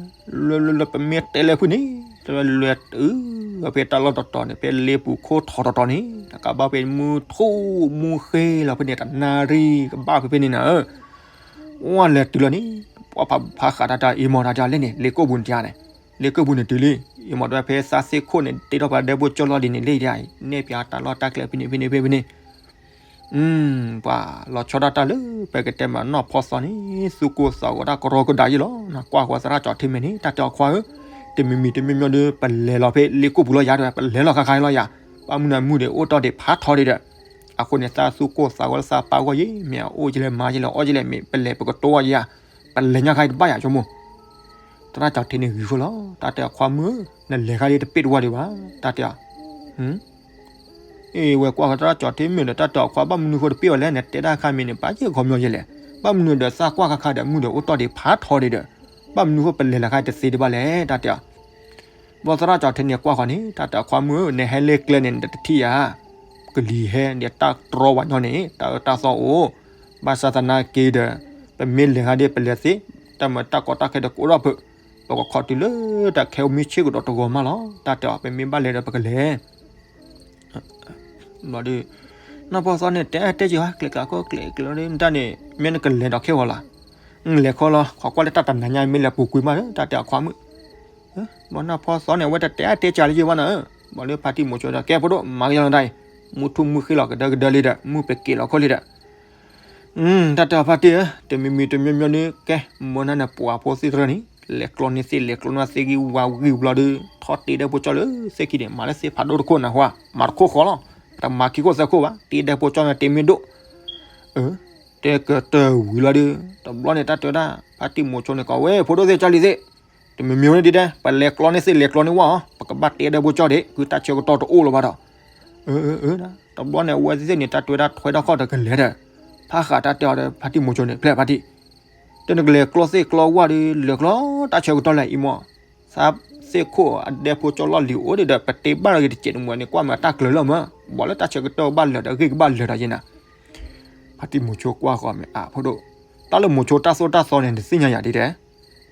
လဲၤလဲၤလဲၤ ပမ့ၢ်တဲလၢဖုန့ၣ် တလဲၤလဲၤတုၤဖဲတၢ်လီၢ်တတီၤန့ၣ် ဖဲလ့ပူၤခိၣ်ထီတတီၤန့ၣ် ကဘၣ်ဖဲမုၢ်ထူၣ်မုၢ်ဃ့လီၤဖဲန့ၣ် တနၣ်ရံၣ်ကဘၣ်ဖဲဖဲန့ၣ်နၤဧၢ, ပှၤလဲၤတုၤလီၤန့ၣ် ပှၤဖးဖးဃးတၢ်တၢ်အံၤမီၢ်တၢ်တၢ်လဲၣ်န့ၣ် လ့ကိာ်ပူၤန့ၣ်တၢ်န့ၣ်, လ့ကိာ်ပူၤန့ၣ်တုၤလံ, အံၤမီၢ်တဖဲသးစ့ၢ်ခိၣ်န့ၣ် တ့ထီၣ်ပှၤဒဲဖိကၠီၣ်လီၢ်လံၤန့ၣ် လ့ၣ်ဒၣ်အံၤ နဲၣ်ပၠးတၢ်လီၢ်တၢ်ကျဲဖဲန့ၣ်ဖဲန့ၣ်ဖဲန့ၣ် ပှၤလီၤဆီဒၣ်တၢ်လၢ ပကတဲမးနီၢ်ဖီသီန့ၣ် သူၣ်ကိၢ်သးဂီၤတၢ်ကရီကဒါယ့လီၤ, နကွၢ်ဃီသရၣ်ကၠီၤထံမဲာ်န့ၣ် တၢ်တဲအီၤခွါဧၢ, တမံၤမံၤတမံၤမံၤဒီး ပလဲၤလီၤဖဲလ့ကိာ်ပူၤလီၤယၤဒီး ပလဲၤလီၤခါခါလီၤယၤ, ဘၣ်မနုၤအမုၢ်ဒီးအိၣ်တီၢ်ဒံးဖးထီဒံးဒီး, အဃိန့ၣ် သးသူၣ်ကိၢ်သးဂီၤလၢသးပာ်ဂီၢ်ယ့ မ့ၢ်အအိၣ်ကလဲၣ်မၤကလဲၣ်အီၣ်ကလဲၣ် မ့ၢ်ပလဲၤပကတိၤအီၤယၤ, ပလဲၤညါခါအံၤတဘၣ်ယၤဆိကမိၣ် သရၣ်ကၠီၤထံန့ၣ်ဂ့ၤဃိလီၤ, တၢ်တဲအီၤခွါမုၣ်ဧၢ, နလဲၤခါဒ်တပ့ၢ်တဝါဒံးဘၣ်, တၢ်တဲအီၤ, အ့ ဝဲကွၢ်ဃီသရၣ်ကၠီၤထံမ့ၢ်ဒီး တၢ်တဲအီၤခွါ ဘၣ်မနုၤဃိတပ့ၢ်ဝဲလဲၣ်, နတဲတၢ်ခါမ့ၢ်န့ၣ် ပာ်ယဲၢ်ခီမီယဲလဲၣ်, ဘၣ်မနုၤဒီးသးကွၢ်ခါခါဒီး မုၢ်ဒီးအိၣ်တီၢ်ဒံးဖးထီဒံးဒီး, ဘၣ်မနုၤဃိပလဲၤလီၤခါတသ့ဒံးဘၣ်လဲၣ်, တၢ်တဲအီၤ ဘျီသရၣ်ကၠီၤထံန့ၣ်ကွၢ်ဃီန့ၣ် တၢ်တဲအီၤခွါမုၣ်ဧၢ, နဟဲလၢကျဲန့ၣ် နတထံၣ်ယၤ, ကလံၤဟဲဒီးတၢ်တြီဝဲညီန့ၣ် တၢ်အၢတၢ်သီအိၣ်, ဘၣ်ဆၣ်သနာ်က့ဒီး ပမ့ၢ်လဲၤခါဒ်ပလဲၤသ့, တၢ်မၤတၢ်ကီတၢ်ခဲဒီးကအိၣ်ထီၣ်ဖုး, ပကခိးတုၤလၢတၢ်ခဲအိၣ်မ့ၢ်ဆ့ၣ်ကဒီးတဂီၤမးလီၤ, တၢ်တဲအီၤ ပမ့ၢ်ဘၣ်လဲၤဒီးပကလဲၤ ဘျီဒီး နီၢ်ဖီသီန့ၣ် တဲတဲက့ၤဟီ ကျဲးကျးခိၣ်ကျဲးကျးလီၤဒီး နတၢ်န့ၣ် မ့ၢ်နကလဲၤဒီးခဲဂီၤလီၤ, လဲၤခီလီၤ ခိးကွၢ်လၢတၢ်တနၤညါမ့ၢ်လဲၤပူၤကွံာ်မးဒီး တၢ်တဲအီၤခွါမုၣ်, ဘျီနီၢ်ဖီသီန့ၣ် အဝဲတတဲအါတဲကၢ်လၢယဘၣ်နီၤ, ဘျီလၢဖါတံၢ်မိၤဆိဒီး ကဲဖိဒိၣ် မၤကယီလီၤတၢ်အံၤ, မုၢ်ထူၣ်မုၢ်ဃ့လီၤကဒၢကဒၢလံဒီး မုၢ်ပက့ၤလီၤခိၣ်လံဒီး တၢ်တဲအီၤဖါတံၢ်ဧၢ, တမံၤမံၤတမံၤမံၤန့ၣ် ကဲ မ့ၢ်နၤန့ၣ် ပှၤဖိသ့ၣ်တဖၣ်န့ၣ် လဲၤကျီန့ၢ်သ့ၣ် လဲၤကျီန့ၢ်သ့ၣ်ဂံၢ်ဝါဂံၢ်ဘျီဒီး ထီၣ်တ့ဒဲဖိကၠီလၢသ့ၣ်ခံန့ၣ် မၤလၢသ့ၣ်ဖးဒိၣ်တခိၣ်နၢ်ဟူဧါ, မၤတခိၣ်ဃီလီၤ, တမၤခံခိၣ်သၢခိၣ်ဘၣ်, တ့ဒဲဖိကၠီန့ၣ်တ့မ့ၢ်ဒိၣ်, တဲကတၢၢ်ဝံၤလီၤဒီး တဘျီန့ၣ် တၢ်တဲဝဲဒၣ် ဖါတံၢ်မိၤဆိန့ၣ် ကိးဝဲ ဖိဒိၣ်သ့ၣ်ကၠီလံၤသ့ၣ်, တမံၤမံၤန့ၣ်ဒ်တဲ ပလဲၤကျီန့ၢ်သ့ၣ် လဲၤကျီန့ၢ်ဝၣ်အီၤ ပကဘၣ်တ့ဒဲဖိကၠီဒံး ကုတၢ်ဆၢကတီၢ်တအိၣ်လၢၤဘၣ်ဒီး တဘျီန့ၣ် အဝဲသ့ၣ်န့ၣ် တၢ်တဲဝဲဒၣ်ထွဲထီၣ်ခီၣ်ဒီးကလဲၤဒီး ဖးဃးတၢ်တဲအီၤဒီး ဖါတံၢ်မိၤဆိန့ၣ် ဖျဲၣ်ဖါတံၢ်, တနကလဲၤကျီသ့ၣ်ကျီဝၣ်ဒီး လဲၤကျီတၢ်ဆၢကတီၢ်လၢအံၤမး, သးစ့ၢ်ခိၣ်အဒဲဖိကၠီလီၢ်လံၤအိၣ်ဒီး ပတ့ဘၣ်လီၤက့ၤတစဲးတမှဲၤန့ၣ် ကွၢ်မ့ၢ်တၢ်ကျၢၤလီၤမး, ဘၣ်လၢတၢ်ဆၢကတီၢ်ဘၣ်လၢာ်ဒီး ဂ့ၢ်ကဘၣ်လၢာ်ဒီးယဲနၤ ဖါတံၢ်မိၤဆိကွၢ်ဃီၤမ့ၢ်အါဖိဒိၣ်, တၢ်လၢမိၤဆိတၢ်သိၣ်တၢ်သီန့ၣ် နသ့ၣ်ညါယၤဒ်တဲ,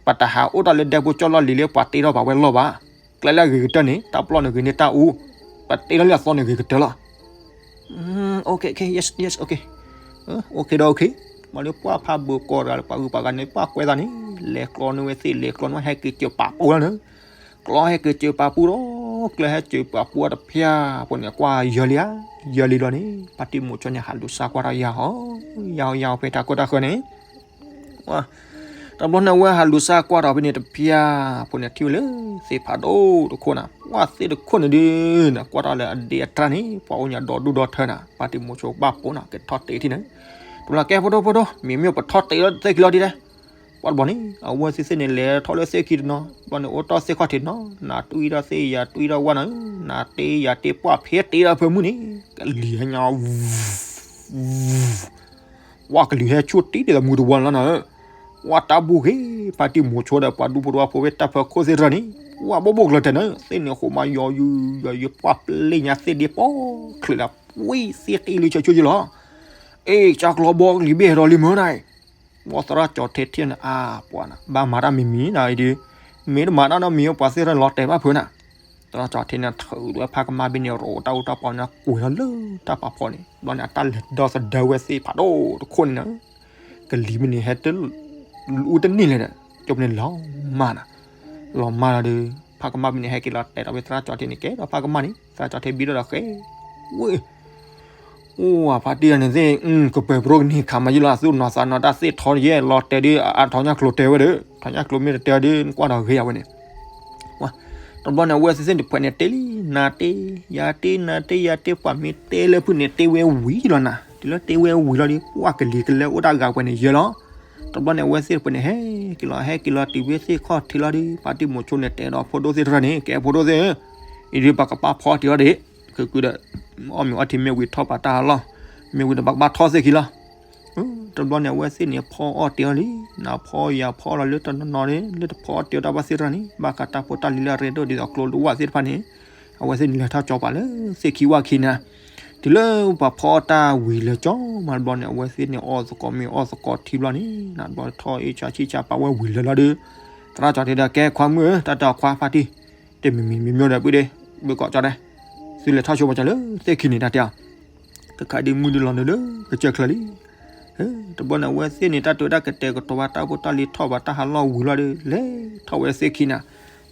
ပတဟးအိၣ်တၢ်လၢဒဲဖိကၠီလီၢ်လံၤလၢပှၤတ့ထီၣ်ပှၤဝဲလီၢ်ဘၣ်, ကျဲလၢအဂ့ၤကတၢၢ်န့ၣ် တၢ်ပျီန့ၣ်ဂ့ၤန့ၢ်တၢ်အူ, ပတ့ထီၣ်လၢအသီန့ၣ်ဂ့ၤကတၢၢ်လီၤ. အိၣ်ခ့ဒီးအိၣ်ခ့, မ့ၢ်လၢပှၤဖးဘိကိးဂၤလၢပှၤဂုၤပှၤဂၤန့ၣ် ပှၤကွဲးသးန့ၣ် လဲၤကျီန့ၢ်ဝဲသ့ၣ် လဲၤကျီန့ၢ်ဝဲဟဲက့ၤစၢၤပာ်ပူၤလီၤန့ၣ်, ကျီဟဲက့ၤစၢၤပာ်ပူၤဒီး ကျဲဟဲစၢၤပာ်ပူၤအီၤတဖၠၣ်ဖိန့ၣ် ကွၢ်ယၢၤလံဧါ, ယၢၤလံလီၤန့ၣ် ဖါတံၢ်မိၤဆိန့ၣ် ဟးလူၤစၢ်ကွၢ်ထီၣ်ယၤဟီ, ယၤဟီယၤဟီဖဲတၢ်ကိၢ်တၢ်ဃၢၤန့ၣ် တဘျီန့ၣ် အဝဲဟးလူၤစၢ်ကွၢ်ထီၣ်ဖဲန့ၣ်တဖၠၣ်ဖိန့ၣ် ထံၣ်ဝဲလၢသ့ၣ်ဖးဒိၣ်တခိၣ်နၤ, ပှၢ်သ့ၣ်တခိၣ်န့ၣ်ဒုးနၤ ကွၢ်ထီၣ်လၢအဒ့အတြၢ်န့ၣ် ပှၤအိၣ်ညါဒီဒူၣ်ဒီထၢနၤ, ဖါတံၢ်မိၤဆိဘၣ်ပိာ်နၤ ကထီၣ်တ့ထံၣ်န့ၣ်, တဘျီကဲဖိဒိၣ်ဖိဒိၣ် မ့မ့ၢ်ပထီၣ်တ့လၢသ့ၣ်ခံလီၤဒ်လဲၣ်, ပှၤတဘျီန့ၣ် အဝဲသ့ၣ်သ့ၣ်န့ၣ် လဲၤထီၣ်လၢသ့ၣ်ခံတနီၤ, တဘျီန့ၣ် အိၣ်တီၢ်သ့ၣ်ခီၣ်ထံးတနီၤ, နၤတွံၢ်ထီၣ်သ့ၣ်ယၤတွံၢ်ထီၣ်ဝၣ်နၤ, နၤတ့ယၤတ့ပှၢ်ဖဲတ့ဒီးဖၢမုၢ်န့ၣ် ကလံၤဟဲညါ ဝၣ်ကလံၤဟဲဆူၣ်တံၢ်ဒ်သိးမူတဝီန့ၣ်လီၤနၤဧၢ, ဝၣ်တၢ်ဘူၣ်ဂ့ၤ, ဖါတံၢ်မိၤဆိဒီးပှၤဒူဖိတဝီဖိဖဲတၢ်ဖၢခိၣ်သ့ၣ်တဖၣ်န့ၣ် ဝၣ်ဘိၣ်ဘိၣ်ကျၢၤတၢ်န့ၣ် သ့ၣ်န့ၣ်ဃိးမးယီၤယုာ်ယီၤယုာ် ပှၢ်ပျ့ၣ်ညါသ့ၣ်ဒ့ပီၣ်ချၢးလၢ ဝံၣ်သ့ၣ်တ့လံဆၢဆၢယုာ်လီၤ, အ့ၣ် ကၢ်ကျီဘီကလံၤဘ့ၣ်ဟဲဒီးလံမၢနၤအံၤ, ဘီသရၣ်ကၠီၤထံထံၣ်န့ၣ် အါပှၤနၤ ဘၣ်မၤတၢ်မံၤမံၤနၤအံၤဒီး, မ့ၢ်တမၤတၢ်နီတမံၤ ပှၤသ့ၣ်တဖၣ်လီၤတဲာ်ဘၣ်ဖုးနၤ, သရၣ်ကၠီၤထံန့ၣ် ထုးဝဲဖါကမၣ်ဘ့ၣ်န့ၣ် ရိးတၢ်အူတၢ်ပီန့ၣ် ကွံာ်လီၤလၢတၢ်ပာ်ဖီန့ၣ်, ဘျီန့ၣ် အတၢ်လဲၤဒီသဒၢဝဲသ့ၣ်ဖးဒိၣ်တခိၣ်န့ၣ်နၤ, ကလံၤမ့ၢ်န့ၣ် ဟဲတ အူတန့ၢ်လဲၣ်ဒီး ကၠိပန့ၣ်လီၤမၢ်နၤ, လီၤမၢ်လီၤဒီး ဖါကမၣ်ဘ့ၣ်န့ၣ် ဟဲက့ၤလီၤတဲာ်ဒီးဖဲသရၣ်ကၠီၤထံန့ၣ် ကဲဒီးဖါကမၣ်န့ၣ် သရၣ်ကၠီၤထံဘံထီၣ်ဒီးဃဲ, ဝ့ၢ် အိၣ် ဖါတံၢ်ယၤန့ၣ်သ့ၣ် ကပၢၤပရိကန့ၢ်ခးမးယုၢ်လီၤ အသူၣ်နီၤသးနီၤ တၢ်သ့ၣ်ထီယဲၢ်လီၤတဲာ်ဒုး အါထီၣ်ညၣ်ကျိၤတဲဝဲဒီး ထီၣ်ညၣ်ကျိၤမ့ၢ်တတဲအီၤဒုး နကွၢ်ဒီးဂ့ၤအဝဲန့ၣ်, တဘျီန့ၣ် အဝဲသ့ၣ်သ့ၣ်တဖှဲးန့ၣ်တဲလံ နၤတ့ ယၤတ့ နၤတ့ ယၤတ့ ပှၤမ့ၢ်တဲလၢဖုၣ်န့ၣ် တ့ဝဲဝံၤလီၤနၤ, တုၤလၢတ့ဝဲဝံၤလီၤဒီး ပှၤကလံၤကလဲအိၣ်တၢ်ဂၤပှဲၤန့ၣ်ယဲလီၤ. တဘျီန့ၣ် အဝဲသ့ၣ်တဖုန့ၣ် ဟဲက့ၤလီၤ ဟဲက့ၤလီၤတုၤဖဲသ့ၣ်ခီၣ်ထံးလီၤဒီး ဖါတံၢ်မုဆိန့ၣ် တဲဒီးဖိဒိၣ်သ့ၣ်တဖၣ်န့ၣ် ကဲဖိဒိၣ်သ့ၣ်ဧၢ, အံၤဒုးပကဘၣ်ဖီအီၣ်တ့အီၤဒံး, ခုးခုးဒီး အီၣ်မ့ၤအီထံမ့ၢ်ဝံၤထီၣ်ပာ်တၢ်ဟးလီၢ်, မ့ၢ်ဝံၤဒီးပကဘၣ်ထီၣ်သ့ၣ်ခံလီၤ. တဘျီန့ၣ် အဝဲသ့ၣ်န့ၣ် ဖီအီၣ်တ့အီၤလံ, နဖီယၤဖီလီၤလၢတနီၤနီၤန့ၣ် လၢတဖီအီၣ်တ့အီၤတၢ်ဘၣ်သ့ၣ်တဖၣ်န့ၣ် ဘၣ်ဃးတၢ်ဖိတၢ်လံၤလၢအရ့ဒိၣ်ဒ်သိးကျိဒိၣ်ဝၣ်သ့ၣ်တဖၣ်န့ၣ် အဝဲသ့ၣ်န့ၣ်လဲၤထီၣ်ကၠီပာ်လၢသ့ၣ်ခံဝၣ်ခံန့ၣ်, တုၤလၢပှၤဖီအီၣ်တၢ်ဝံၤလၢကၠီမးတဘျီန့ၣ် အဝဲသ့ၣ်န့ၣ်အီၣ်သကိးမ့ၤအီၣ်သကိးထံဘျီန့ၣ် နဘျီထီၣ်အ့ၣ်ဆါဆံၣ်ဆါပာ်ဝဲဝံၤလၢာ်လီၤဒီး သရၣ်ကၠီတဲဒီး ကဲခွါမုၣ်ဧၢ တၢ်တဲအီၤခွါဖါတံၢ်, တမံၤမံၤမံၤမံၤဒီးပုၢ်ဒ့, ဘုကိးကၠီတဲ, သုလဲၤထီၣ်ဆိပှၤကၠီလၢသ့ၣ်ခံန့ၣ်တၢ်တဲအီၤ, တခါဒ်မုၢ်ဒ်လီၤနုာ်လၢကစၢၢ်ချၢလံ တဘျီန့ၣ် အဝဲသ့ၣ်န့ၣ် တၢ်တဲဝဲဒၣ်ကတဲာ်ကတီၤဘၣ်တၢ်ဖိတၢ်လံၤထီၣ်ဘၣ်တၢ်ဟးလီၢ်ဝံၤလီၤဒီး လဲၤထီၣ်ဝဲသ့ၣ်ခံန့ၣ်,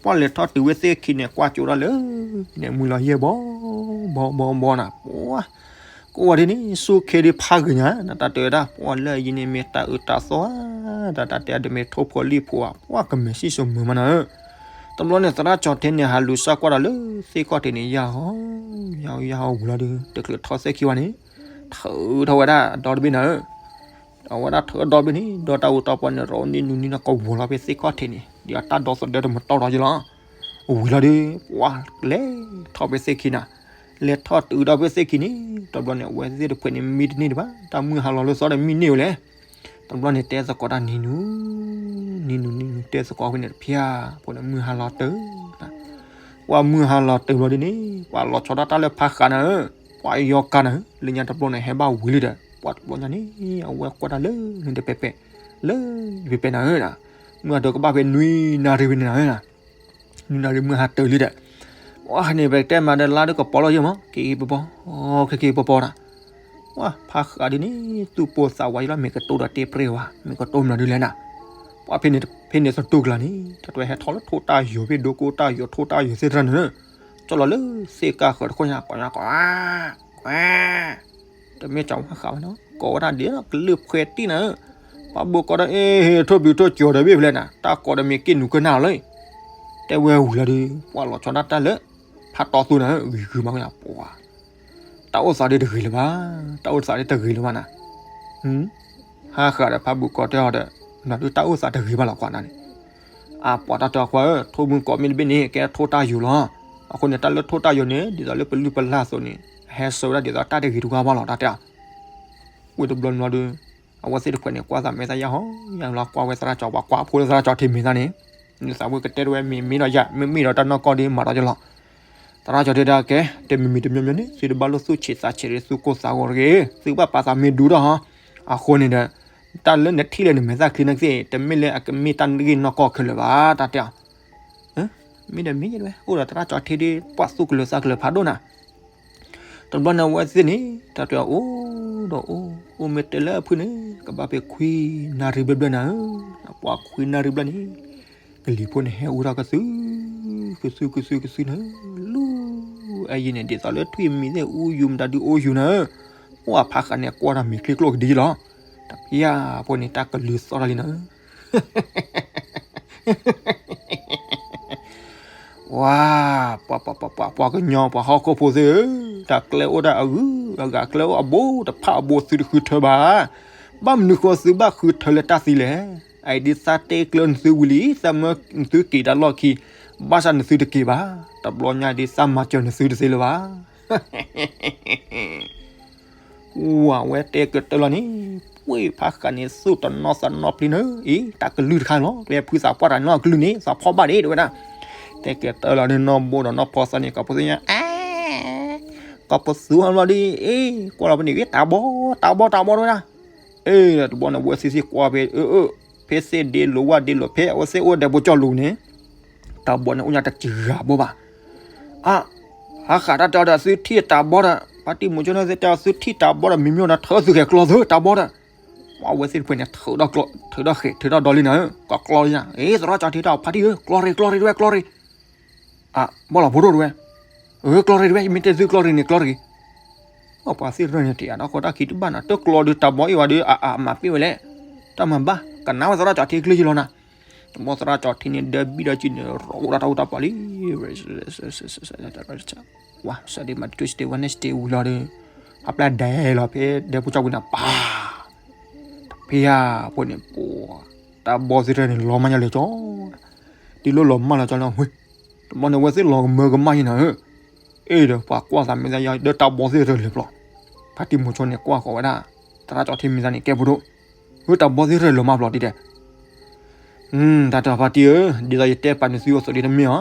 ပှၢ်လဲၤထီၣ်တုၤဝဲသ့ၣ်ခံန့ၣ် ကွၢ်ကၠိဒၣ်လၢ န့ၣ်မုၢ်လီၤယဲၢ်ဘီ ဘီဘီဘီနၤ, ပှၢ် ကိးဝဲဒ်န့ၣ် ဆူၣ်ခ့ဒ်ဖးဂ့ၤညါ နတၢ်တဲဝဲဒၣ် ပှၢ်လၢအယံၤန့ၣ်မ့ၢ်တၢ်အၢတၢ်သီဧါ, တၢ်တဲအဒ်မ့ၢ်ထိၣ်ဖိလံၣ်ဖိဧါ, ပှၢ်ကမဲာ်ဆံၣ်စိမုာ်မးနၤဧၢ, တဘျီန့ၣ် သရၣ်ကၠီထဲန့ၣ် ဟးလူၤစၢ်ကွၢ်ဒီးလၢသ့ၣ်ခီၣ်ထံးန့ၣ် ယၢ်ဟီ ယၢ်ဟီယၢ်ဟီဝံၤလီၤဒီး တချုးထီၣ်သ့ၣ်ခံဝဲန့ၣ် ထုးထီၣ်ဝဲဒၣ်ဒီတဘ့ၣ်နၤဧၢ, အဝဲဒၣ်ထုးဒီဘ့ၣ်န့ၣ် ဒီတၢ်အူတၢ်ပီန့ၣ် ရိးန့ၢ်နူနံၤန့ၣ်ကဝီၤလီၤဖဲသ့ၣ်ခီၣ်ထံးန့ၣ် ဒ်အတၢ်ဒီသဒၢတမတီၢ်ထီယလီၤ, ဝံၤလီၤဒီး ပှၢ်လဲၤထီၣ်ဖဲသ့ၣ်ခံနၤ, လဲၤထီၣ်တုၤဒီးဖဲသ့ၣ်ခံန့ၣ် တဘျီန့ၣ် အဝဲသ့ၣ်တဖုန့ၣ် မံတန့ၢ်ဒံးဘၣ် တၢ်မုၢ်ဟါလီၤလၢသီဒီးမံန့ၢ်ဝဲလဲၣ်, တဘျီန့ၣ် တဲသကိးတၢ်နံၤနူ နံၤနူ နံၤနူ တဲသကိးဖဲန့ၣ်တဖျၢၣ် ဖိန့ၣ်မုၢ်ဟါလီၤတၢၢ် ပှၢ်မုၢ်ဟါလီၤတၢၢ်ဘျီဒ်န့ၣ် ပှၢ်လီၤဆီဒၣ်တၢ်လၢဖးဃးနၤဧၢ, ပှၢ်ယီကါနၤဧၢ, လၢညါတဘျီန့ၣ် ဟဲဘၣ်ဝံၤလံဒီး ပှၢ်တဘျီညါန့ၣ် အဝဲကွၢ်တၢ်လၢနတပဲာ်ပဲာ် လၢတပဲာ်ပဲာ်နၤဧၢ, မုၢ်ဟါတၢၢ်ကဘၣ်ဖဲနွံနၣ်ရံၣ်ဖဲန့ၣ်နၤဧၢ, နွံနၣ်ရံၣ်မုၢ်ဟါတၢၢ်လံဒီး ပှၢ်န့ၣ် ပတဲမးဒီးလါဒ်ကပီၤလီၤယဲၢ်မး က့ၤက့ၤပီၤပီၤ က့ၤက့ၤပီၤပီၤနၤ, ပှၢ်ဖးဃးဒ်န့ၣ် သူၣ်ပိၢ်သးဝးယလီၤ မ့ၢ်ကတိၤဒီးတ့ပြ့ဝဲ မ့ၢ်ကတိၤမနုၤဒ်လဲၣ်နၤ, ပှၢ်ဖဲန့ၣ်သတူၢ်ကလာ်န့ၣ် တၢ်တဲဝဲဟဲထီၣ်လၢထိၣ်တၢ်ယိာ်ဖဲဒိကိတၢ်ယိာ်ထိၣ်တၢ်ယိာ်သ့ၣ်တဖၣ်န့ၣ် ကၠီလီၤလၢသ့ၣ်ကါဃၢၤတခိၣ်ညါ ကွၢ်ကွၢ် ကွၢ် တမ့ၢ်ကၠီမၤဃးဝဲနီၤ ကိးဝဲဒၣ်ဒ်ကလုၢ်ဖှဲတံၢ်နၤဧၢ, ပှၢ်ဘိကိးဒီး အ့ ထိၣ်ဘျုးထိၣ်ကၠီၤဒီးဘ့ၣ်ဖဲလဲၣ်နၤ တၢ်ကိးဒီးမ့ၢ်က့ၢ်နူၤကနၣ်လီၤ, တဲဝဲဝံၤလီၤဒီး ပှၢ်လီၤဆီဒၣ်တၢ်လၢ ဖးတီသူနၤဧၢ ဂံၤဂုၤမးကယၤပှၢ် တၢ်အိၣ်သးဒ်တဂ့ၤလၢၤဘၣ်, တၢ်အိၣ်သးဒ်တဂ့ၤလၢၤဘၣ်နၤ, ဟါဃးဒီးဖးဘိကိးတဲအီၤဒီး နၤဒုးတၢ်အိၣ်သးတဂ့ၤဘၣ်လီၤကွၢ်နၤန့ၣ်, အပှၤတၢ်တဲအီၤကွၢ်ဧၢ ထိၣ်မုၢ်ကိးမ့ၢ်တဘ့ၣ်န့ၣ် ကဲထိၣ်တၢ်ယိာ်လီၤ, အဃိန့ၣ် တၢ်လၢထိၣ်တၢ်ယိာ်န့ၣ် ဒ်သိးလၢပလုၢ်ပလၢ်အသိးန့ၣ် ဟဲဆၢဝဲဒၣ်ဒ်သိးတၢ်တဂ့ၤတဝါဘၣ်လီၤ တၢ်တဲအီၤ, ဝံၤတဘျီဘျီဒီး အဝဲသ့ၣ်တဖုန့ၣ် ကွၢ်သးမဲာ်သၣ်ယၢ်ဟီ ယၢ်လီၤကွၢ်ဝဲသရၣ်ကၠီ ပှၤကွၢ်ဖိလၢသရၣ်ကၠီထံမ့ၢ်သၣ်န့ၣ်, နသးဝဲကတဲတဝဲမ့ၢ်မ့ၢ်ဒီးယၤ မ့မ့ၢ်ဒီးတၢ်နီၢ်ကီၢ်ဒ်မၤဒီးယလီၤ, သရၣ်ကၠီတဲဒၣ်ကဲ တမံၤမံၤတမံၤမံၤန့ၣ် သုတဘၣ်လိၣ်သူၣ်ဆံးသးဆံးဒီးသူၣ်ကိၢ်သးဂီၤတဂ့ၤ, သုဘၣ်ပာ်သးမ့ၢ်ဒူဒီးဟီ, အဃိန့ၣ်ဒီး တၢ်လၢနထံၣ်လၢနမဲာ်သၣ်ချံနသ့ၣ် တမ့ၢ်လၢအကမ့ၢ်တၢ်ဂ့ၢ်နီၢ်ကီၢ်ခဲလၢာ်ဘၣ် တၢ်တဲအီၤ, မ့ၢ်ဒီးမ့ၢ်ယဲဝဲ အိၣ်ဒီးသရၣ်ကၠီထံဒီး ပှၤသူၣ်ကလၢၤသးကလၢၤဖးဒိၣ်နၤ တဘျီန့ၣ်အဝဲသ့ၣ်န့ၣ် တၢ်တဲအီၤအိၣ်ဒီးအိၣ် အိၣ်မ့ၢ်တဲလၢအဖုၣ်န့ၣ် ကဘၣ်ဖဲခွံနၣ်ရံၣ်ဘျဲၣ်ဘျဲၣ်နၤဧၢ, ပှၤခွံနၣ်ရံၣ်ဘျဲၣ်န့ၣ် ကလံၤဖိန့ၣ်ဟဲအူထီၣ်ကသု ကသု ကသု ကသုနၤဧၢ, လူၢ်အယံၤန့ၣ် ဒ်သိးလၢထွံၣ်မံၤသ့ၣ်အူယူၤမတၤဒုးအိၣ်ယူၤနၤဧၢ, ပှၢ်ဖးဃးန့ၣ်ကွၢ်တၢ်မ့ၤချ့ကျိၣ်ကဒံလီၤ, တပျၢ်ဖိန့ၣ် တၢ်ကလုၢ်သီၣ်တၢ်လံနၤဧၢ ဝါ, ပှၤ ပှၤ ပှၤ ပှၤ ပှၤကညီ ပှၤဟီၣ်ခိၣ်ဖိသ့ၣ်ဧၢ, တၢ်ကျဲအိၣ်ဒၣ်အဂုၤအဂၤ ကျဲအိၣ်အဘူးတဖၣ်အဘူးသုတဃုထၢဘၣ်, ဘၣ်မနုၤဃိသုဘၣ်ဃုထၢလၢတၢ်သံလဲၣ်, အအံၤဒ်သးတဲကျၢၤနသုဝံၤလံ သးမၢနသုက့ၤတၢ်လီၢ်ခံ, ဘၣ်ဆၣ်နသုတက့ၤဘၣ်, တဘျီညါဒ်သးမၤစၢၤနသုတသ့လၢၤဘၣ် ဝဲတဲကတၢၢ်လီၤန့ၣ်, ပှ့ၤဖးဃးန့ၣ် သူၣ်တနီသးနီပျံၤနၤ, အံၤ တၢ်ကလုၢ်တခါလီၤ, ကျဲဖုသးပှၢ်တၢ်နီၢ်ကလုၢ်န့ၣ် သးဖီၣ်ဘၣ်ဒံး တဲဝဲဒၣ်, တဲကတၢၢ်လီၤန့ၣ် နီၢ်ဘိဒီးနီၢ်ဖီသးန့ၣ် ကီၢ်ပသူညါ, ကီၢ်ပသူအလီၤဒ်အံၤ, ကွၢ်လီၤပန့ၣ် တၢ်ဘီ, တၢ်ဘီ တၢ်ဘီ တဲဝဲဒၣ်, အ့ တဘျီန့ၣ် ဝဲသ့ၣ်သ့ၣ်ကွၢ်ဖဲ အၢ အၢ ဖဲသ့ၣ်ဒ့လိာ်ဝၣ်ဒ့လိာ်ဖဲ အဝဲသ့ၣ်အိၣ်ဒီးဘိကၠီၣ်လိၤန့ၣ်, တၢ်ဘီန့ၣ် အိၣ်ညါတစှၤဘိဘၣ် အါ, ဟးဃးတၢ်တဲအီၤဒီး သုထံၣ်တၢ်ဘီဒီး ပှၤတံၤမုၢ်ကၠိန့ၣ်သ့ၣ်တဲအီၤ သုထံၣ်တၢ်ဘီဒီး မံၤမံၤဒီး ထုးသုဃဲၤကျီသုတၢ်ဘီဒီး, ပှၤဝဲသ့ၣ်တဖုန့ၣ် ထုးဒီးဃဲၤထုးဒီးဒီးလံနၤဧၢ, ကကျီလံနၤ, အ့ သရၣ်ကၠီထံတဲအီၤ ဖါတံၢ်ဧၢ ကျီရ့ၣ်ကျီရ့ၣ်တဝဲ ကျီရ့ၣ်, အါ ဘီလီၤဖိဒိၣ်တဝဲ, အၢ ကျီရ့ၣ်တဝဲ မ့ၢ်တဲသုကျီရ့ၣ်န့ၣ် ကျီရ့ၣ်, ပှၤသ့ၣ်တဖုန့ၣ် တယာ်ဒီးဃီတၢ်ခံတဘၣ်နၤ တကျီဒီးတၢ်ဘီအ့ၣ်ဝဲဒီး အါအါမၤပ့ၢ်ဝဲလဲၣ်, တၢ်မၤဘၣ် ကနၣ်ဝဲသရၣ်ကၠီထံကျုၢ်ယလီၤနၤ တဘျီသရၣ်ကၠီထံန့ၣ် ဒၢဘံၣ်ဒီးစုန့ၣ် ရီၣ်အိၣ်ဒၣ်တၢ်အိၣ်တၢ်ပာ်လံ. ဝါ စးဒ့မၤတတုၤစတ့ဝဲန့ၣ် စတ့ဝံၤလီၤဒီး ဖးပျၢ်ဒဲလီၤဖဲဒဲဖိကၠီပူၤန့ၣ် ပၢ် တဖဲဧါ ဖိန့ၣ် ပှၤ တၢ်ဘီသ့ၣ်တဖၣ်န့ၣ် လီၤမၢ်ညါလၢာ်ကၠီ တုၤလၢလီၤမၢ်လၢာ်ကၠီလၢ ဝ့ၢ် တဘျီန့ၣ် အဝဲသ့ၣ်လီၤကမၢကမၣ်ယဲနၤဧၢ, အဲၣ်ဒီးပှၤကွၢ်သးမ့ၢ်သးယါ ဒီးတၢ်ဘီသ့ၣ်တဖၣ်လၢာ်ပျီ, ဖါတံၢ်မိၤဆိန့ၣ် ကွၢ်ဃီၤဝဲဒၣ် သရၣ်ကၠီထံမ့ၢ်သးန့ၣ် ကဲဖိဒိၣ်, ဝ့ၢ်တၢ်ဘီသ့ၣ်တဖၣ်လၢာ်မးပျီဒ်ဒဲး တၢ်တဲဖါတံၢ်ဧၢ, ဒ်သိးယတဲပာ်န့ၢ်သုအိၣ်သိးဒ်တမ့ၢ်အီၤ,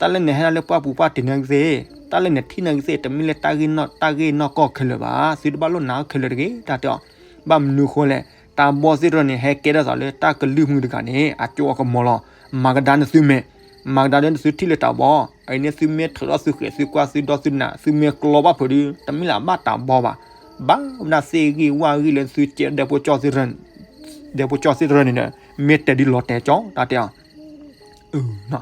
တၢ်လၢနဟဲဒၣ်လၢပှၢ်ပူၤပှၢ်တ့ၢ်န့ၣ်ကသ့ၣ်, တၢ်လၢနထံၣ်န့ၣ်ကသ့ၣ် တမ့ၢ်လၢတၢ်ဂ့ၢ်နီၢ်ကီၢ်ခဲလၢာ်ဘၣ်, သုတဘၣ်လိၣ်နာ်အီၤခဲလၢာ်တဂ့ၤ, တၢ်တဲအီၤ, ဘၣ်မနုၤဃိလဲၣ်, တၢ်ဘီသ့ၣ်တဖၣ်န့ၣ် ဟဲကဲထီၣ်သးလၢတၢ်ကလုၢ်မုၢ်တဂၤန့ၣ် အကၠိအကမီၤလီၤ, မၤကဒါနသုမဲာ်, မၤကဒါဒ်နသုထံၣ်လၢတၢ်ဘီ, အံၤန့ၣ် သုမ့ၢ်ထုးထီၣ်သုဃဲၤသုကွၢ်သုဒီသုနၢ် သုမ့ၢ်ကျီဘၣ်ဖုးဒီး တမ့ၢ်လၢအဘၣ်တၢ်ဘီဘၣ်, ဘၣ်ဝဲဒၣ်သ့ၣ်ဂံၢ်ဝၣ်ဂံၢ်လၢသုကဲဒဲဖိကၠီသ့ၣ်တဖၣ်န့ၣ်ဒီး မ့ၢ်တဲဒ်လီၤတဲာ်ကၠီ တၢ်တဲအီၤ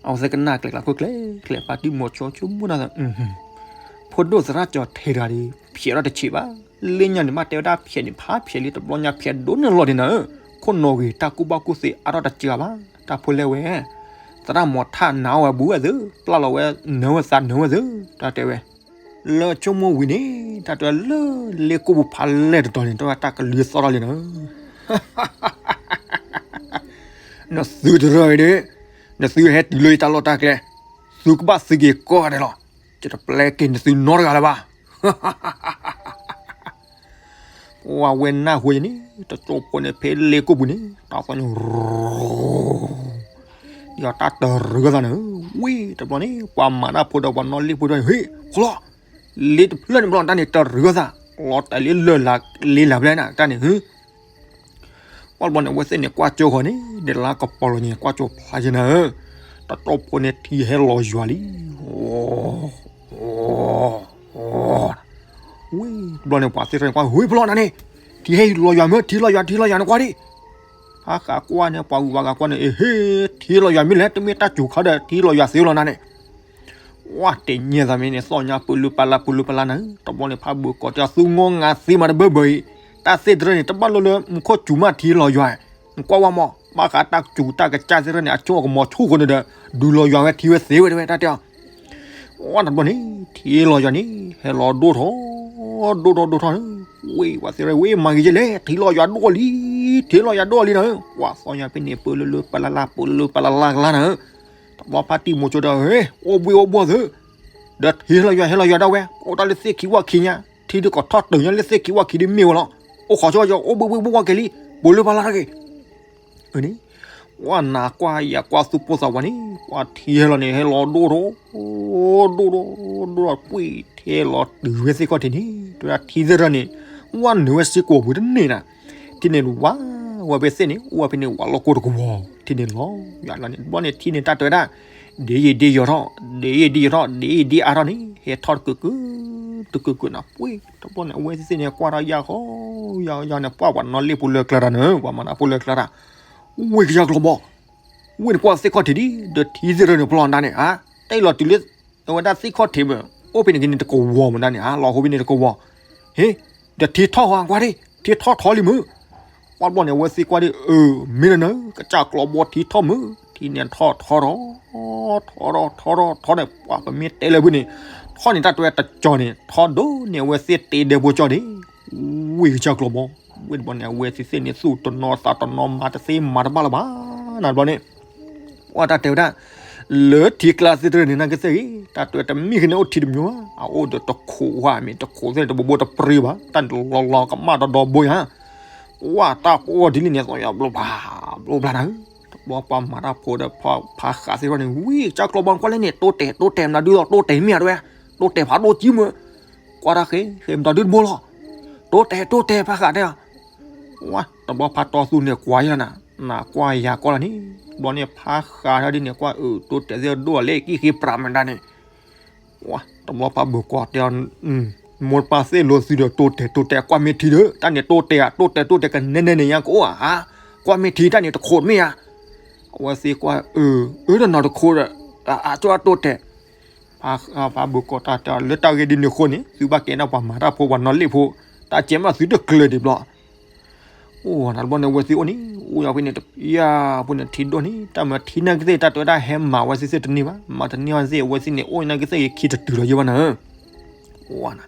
အဝဲသ့ၣ်ကနၣ်ကျဲၤကျါခိၣ်ကျဲၤကျဲၤ ဖါတံၢ်မိၤဆိဆိကမိၣ်နၢ်သး, ဖိဒိၣ်သရၣ်ကၠီထဲတဂၤဒီး ဖျဲးထီၣ်တဆံးဘၣ်, လၢညါန့ၣ် ဘၣ်တဲဝဲဒၣ်ဖျဲးန့ၣ် ဖးဖျဲးလံ တဘျီညါဖျဲးဒိၣ်န့ၢ်လီၤဒံးနၤဧၢ, ခိၣ်နီၣ်ဂ့ၤ တၢ်ကူၣ်ဘၣ်ကူၣ်သ့အါထီၣ်တစှၤဘၣ်, တၢ်ဖိလဲၣ်ဝဲ, သရၣ်မီၤထၣ်နါဝဲဘူးဝဲသ့ၣ် ပျၢ်လီၤဝဲ နၢဝဲသးနၢဝဲသ့ၣ် တၢ်တဲဝဲ လၢဆိကမိၣ်ဝံၤန့ၣ် တၢ်တဲလၢလ့ကိၣ်ပူၤဖးလဲၢ်တတီၤန့ၣ် တၢ်တၢ်ကလုၢ်သီၣ်ထီၣ်လံနၤဧၢ, နသုတရၢအံၤဒီး နသုဟဲတုၤလၢယတၢ်လီၢ်တၢ်ကျဲ, သုကဘၣ်သုက့ၤကိးဂၤဒဲးလီၤ, ယတပျဲက့ၤနသုနီတဂၤလၢၤဘၣ်. ပှၤဝဲနၢ်ဟူယၤန့ၣ် တကၠိဖိန့ၣ် ဖဲလ့ကိၣ်ပူၤန့ၣ် တၢ်သီၣ်ညါ ဒီးတၢ်တရၢသးန့ၣ်, ဝံၤတဘျီန့ၣ် ပှၤမၤတၢ်ဖိဒီးပှၤနီၣ်လ့ၣ်ဖိဒီး ဟ့ၣ် ခီလီၤ, လ့တဖျၢၣ်န့ၣ်ဘျီတၢ်န့ၣ် တရၢသး လီၤတဲာ်လံလၢာ်လံလၢာ်ဖျဲနၤ တၢ်န့ၣ် ပှၤတဘျီန့ၣ် အဝဲသ့ၣ်န့ၣ် ကွၢ်ကၠိဃီန့ၣ် ဒ်လါကပီၤလီၤန့ၣ် ကွၢ်ကၠိဖျါယဲနၤဧၢ, တကၠိဖိန့ၣ် ထံဟဲလီၤယွၤလံ ဝံၤတဘျီန့ၣ် ပှၤသ့ၣ်တဖၣ်န့ၣ် ကွၢ် ဝံၤဖျီနၤန့ၣ်, ထံဟဲလီၤယွၤမ့ၢ် ထံလီၤယွၤ ထံလီၤယွၤန့ၣ်ကွၢ်ဒံး, ဟးဃးကွၢ်န့ၣ် ပှၤဂုၤပှၤဂၤကွၢ်န့ၣ် အဟ့ၣ် ထံလီၤယွၤမ့ၢ်လဲၣ် တမ့ၢ်တၢ်စူၤခါဒီး ထံလီၤယွၤသ့လီၤနၤန့ၣ် ဝါတ့ၢ်ညဲသးမ့ၢ်န့ၣ် သီၣ်ညါပူၤလုပလၢပူၤလုပလၢနၤ, တဘျီန့ၣ် ဖးဘၢၣ်ကိးတဲ သုငီငါသ့မးတဘၢဘၢအံၤ, တၢ်သ့ၣ်တရၢန့ၣ် တဘၣ်လိၣ်လၢမူခိၣ်စူၤမးထံလီၤယွၤ, နကွၢ်ဝဲမး ဘၣ်ဃးတၢ်စူၤတၢ်ကစၢ်သ့ၣ်တရၢန့ၣ် အကၠိအကမီၤဆိဃိန့ၣ်ဒီး ဒုးလီၤယွၤဝဲထံဝဲသ့ဝဲတဝဲ တၢ်တဲအီၤ ဝါတဘျီန့ၣ် ထံလီၤယွၤန့ၣ် ဟဲလီၤဒိၣ်ထီၣ် ဒိၣ်ထီၣ်ဒိၣ်ထီၣ်န့ၣ်, ဝံၤပှၤသ့ၣ်တရၢ ဝံၤမၤဂ့ၤယဲလဲၣ် ထံလီၤယွၤဒိၣ်လံ, ထံလီၤယွၤဒိၣ်လံနၤ, ဝါသီၣ်ညါဖဲန့ၣ် ပူၤလုပလၢပူၤလုပလၢကလါနၤ, တဘျီဖါတံၢ်မိၤဆိဒီး အိၣ်ဘှံးအိၣ်ဘှီၣ်သု, ဒီးထံလီၤယွၤဟဲလီၤယွၤဒၣ်ဝဲ အိၣ်တၢ်လၢသ့ၣ်ခံဝၣ်ခံညါ, ထံဒုးကီၢ်ထီၣ်တုၤညါလၢသ့ၣ်ခံဝၣ်ခံဒ်မ့ၢ်ဝဲလီၤ, အိၣ်ခိးဆိယီၤ အိၣ်ဘှံးဘှံးဘှီၣ်ဘှီၣ်က့ၤလံ, ပူၤလုပလၢတဂ့ၤ န့ၣ်, ဝဲနၤကွၢ်ယၤကွၢ်သူၣ်ပိၢ်သးဝးန့ၣ် ပှၤထံဟဲလီၤန့ၣ် ဟဲလီၤဒိၣ်ထီၣ် ဒိၣ်ထီၣ် ဒိၣ်ထီၣ် ကွံာ်ထံဟဲလီၤတုၤဝဲသ့ၣ်ခီၣ်ထံးန့ၣ် တဝဲဒၣ်ထံသ့ၣ်တရၢန့ၣ် ဝဲနုာ်ဝဲစ့ၢ်ကီးပူၤတန့ၢ်နၤ, ထံန့ၣ်ဝးဝဲဖဲသ့ၣ်န့ၣ် အိၣ်ဝဲဖဲန့ၣ် ဝးလီၢ်ကိၢ်တကဝီၤ ထံန့ၣ်လီၤယွၤလီၤန့ၣ် တဘျီန့ၣ်ထံန့ၣ်တၢ်တဲဝဲဒၣ် ဒ်ယံာ်ဒ်ယံာ်ထီၣ် ဒ်ယံာ်ဒ်ယံာ်ထီၣ် ဒ်ယံာ်ဒ်အါထီၣ်န့ၣ် ဟဲထီၣ်တကုာ်ကုာ် တကုာ်ကုာ်နၤ ပှ့ၤ တဘျီန့ၣ် အဝဲသ့ၣ်န့ၣ် ကွၢ်ထီၣ်ယၢ်ဃီ ယၢ်ယၢ်န့ၣ် ပှၤပှၤနီၣ်လ့ၣ်ဖိလၢကျါတၢ်န့ၣ် ပှၤမၤတၢ်ဖိလၢကျါတၢ် ဝ့ၢ်ကစၢ်ကျီၤဘီ ဝ့ၢ်န့ၣ်ကွၢ်သ့ၣ်ခီၣ်ထံးဒ် ဒီးထံသ့ၣ်တရၢန့ၣ်ပျီနၤန့ၣ် ဟါ တၢ်အံၤလီၤတုၤလၢ အဝဲဒၣ်သ့ၣ်ခီၣ်ထံးမ့ၢ် အိၣ်ဖဲန့ၣ်က့ၤန့ၣ်တကဝီၤမ့ၢ်ဒၣ်န့ၣ် ဟါ လီၤဟိဖဲန့ၣ်တကဝီၤ ဟ့ ဒီးထံထီၣ်ဟါကွၢ်ဒ် ထံထီၣ်ထီလံမ့ၢ် ပှၤဘျီန့ၣ် အဝဲသ့ၣ်ကွၢ်ဒ် အၢ မ့ၢ်လၢနကစၢ်ကျီၤဘီထံထီၣ်မုၢ် ထံန့ၣ်ထီၣ်ထီထီၣ် ထီထီၣ်ထီထီၣ်ထီန့ၣ် ပှၤပမ့ၢ်တဲလၢဖုန့ၣ် ထီန့ၣ်တၢ်တဝဲတကီၤန့ၣ် ထီဒိၣ်န့ၢ်အဝဲသ့ၣ်တ့ဒဲဖိကၠီန့ၣ် ဝ့ၢ်ကစၢ်ကျီၤဘီ ဝ့ၢ်တဘျီန့ၣ် အဝဲသ့ၣ်သ့ၣ်န့ၣ် သူၣ်တနီၤသးတနီၤမၤတသ့မၤတဘၣ်လၢၤဘၣ် နဘျီန့ၣ် ပှၤတၢ်တဲဝဲဒၣ် လၢထံကျါသ့ၣ်တရၢန့ၣ် နကသ့ၣ်ဂ့ၤ တၢ်တဝဲတမ့ၢ်ကန့ၣ်အိၣ်ထံတမံၤဘၣ် အအိၣ်ဒီးတခိးဝါမ့ၢ်တခိးသ့ၣ်န့ၣ် တဘိဘိတပြံဘၣ် တၢ်န့ၣ်လီၤလီၤကမၣ်ဒီးဒီဘိယါ ပှၤတၢ်ပအီၣ်ဒ်လံန့ၣ် သီၣ်ယါဘျိဘျါ ဘျိဘျါနၤဧၢ တဘျီပှၤမၤတၢ်ဖိဒီးဖါဃးသ့ၣ်တဖၣ်န့ၣ် ဝံၤကစၢ်ကျီၤဘီကွၢ်လၢန့ၣ် တိတဲာ် တိတဲာ်မတၤဒုလီၤ တိတဲာ်မ့ၢ်အတဝဲ တိတဲာ်ဖးဒိၣ်ကံမုၢ် ကွၢ်တၢ်ဃဲ ဃဲမတၤဒုတဘိလီၤ တိတဲာ် တိတဲာ် ဖါဃးတဲ ဝါ တဘျီဖါတီသူန့ၣ်ကွၢ်ယါနၤ နကွၢ်ယၤကွၢ်လီၤန့ၣ် ဘျီန့ၣ်ဖါဃးဒ်န့ၣ်ကွၢ် အၢ တိတဲာ်သ့ၣ်ဒိၣ်လဲၣ် ကံၣ်ဃ့ပြးမတၤန့ၣ် ဝါ တဘျီဖါဘၢၣ်ကွၢ်တဲ မိၢ်ပၢ်သ့ၣ်လိသုဒီး တိတဲာ် တိတဲာ် ကွၢ်မ့ၢ်ထံဒီး တၢ်န့ၣ်တိတဲာ်ဧါ တိတဲာ် တိတဲာ် ကနဲနဲန့ၣ်ညါကအိၣ်ဧါ ကွၢ်မ့ၢ်ထံတၢ်န့ၣ်တခိးတမ့ၢ်ဧါ အဝဲသ့ၣ်ကွၢ် အၢ အၢ တနီၤတခိးဒီး အကၠီတိတဲာ် ဖါ ဖါဘၢၣ်ကိးတၢ်တဲ လၢတၢ်ဂ့ၢ်ဒ်န့ၣ်အဃိန့ၣ် သုဘၣ်ကဲဒၣ်ပှၤမၤတၢ်ဖိ ပှၤနီၣ်လ့ၣ်ဖိ တၢ်ကဲမးသုတကျၢၤဒံးဘျီ အိၣ်နၤတဘျီန့ၣ် အဝဲသ့ၣ်အိၣ်န့ၣ် အိၣ်ယၤဖဲန့ၣ်တပျၢ်ဖိန့ၣ် ထံဒိၣ်န့ၣ် တၢ်မၤထံနာ်က့သ့ၣ် တၢ်တဲဝဲဒၣ်ဟဲမၤဝဲသ့ၣ်သ့ၣ်တန့ၢ်ဘၣ် မၤတန့ၢ်ဝဲသ့ၣ် အဝဲသ့ၣ်န့ၣ် အိၣ်နာ်က့သ့ၣ် ခံတတုၤလီၤယဲဘၣ်နၤဧၢ. အိၣ်နၤ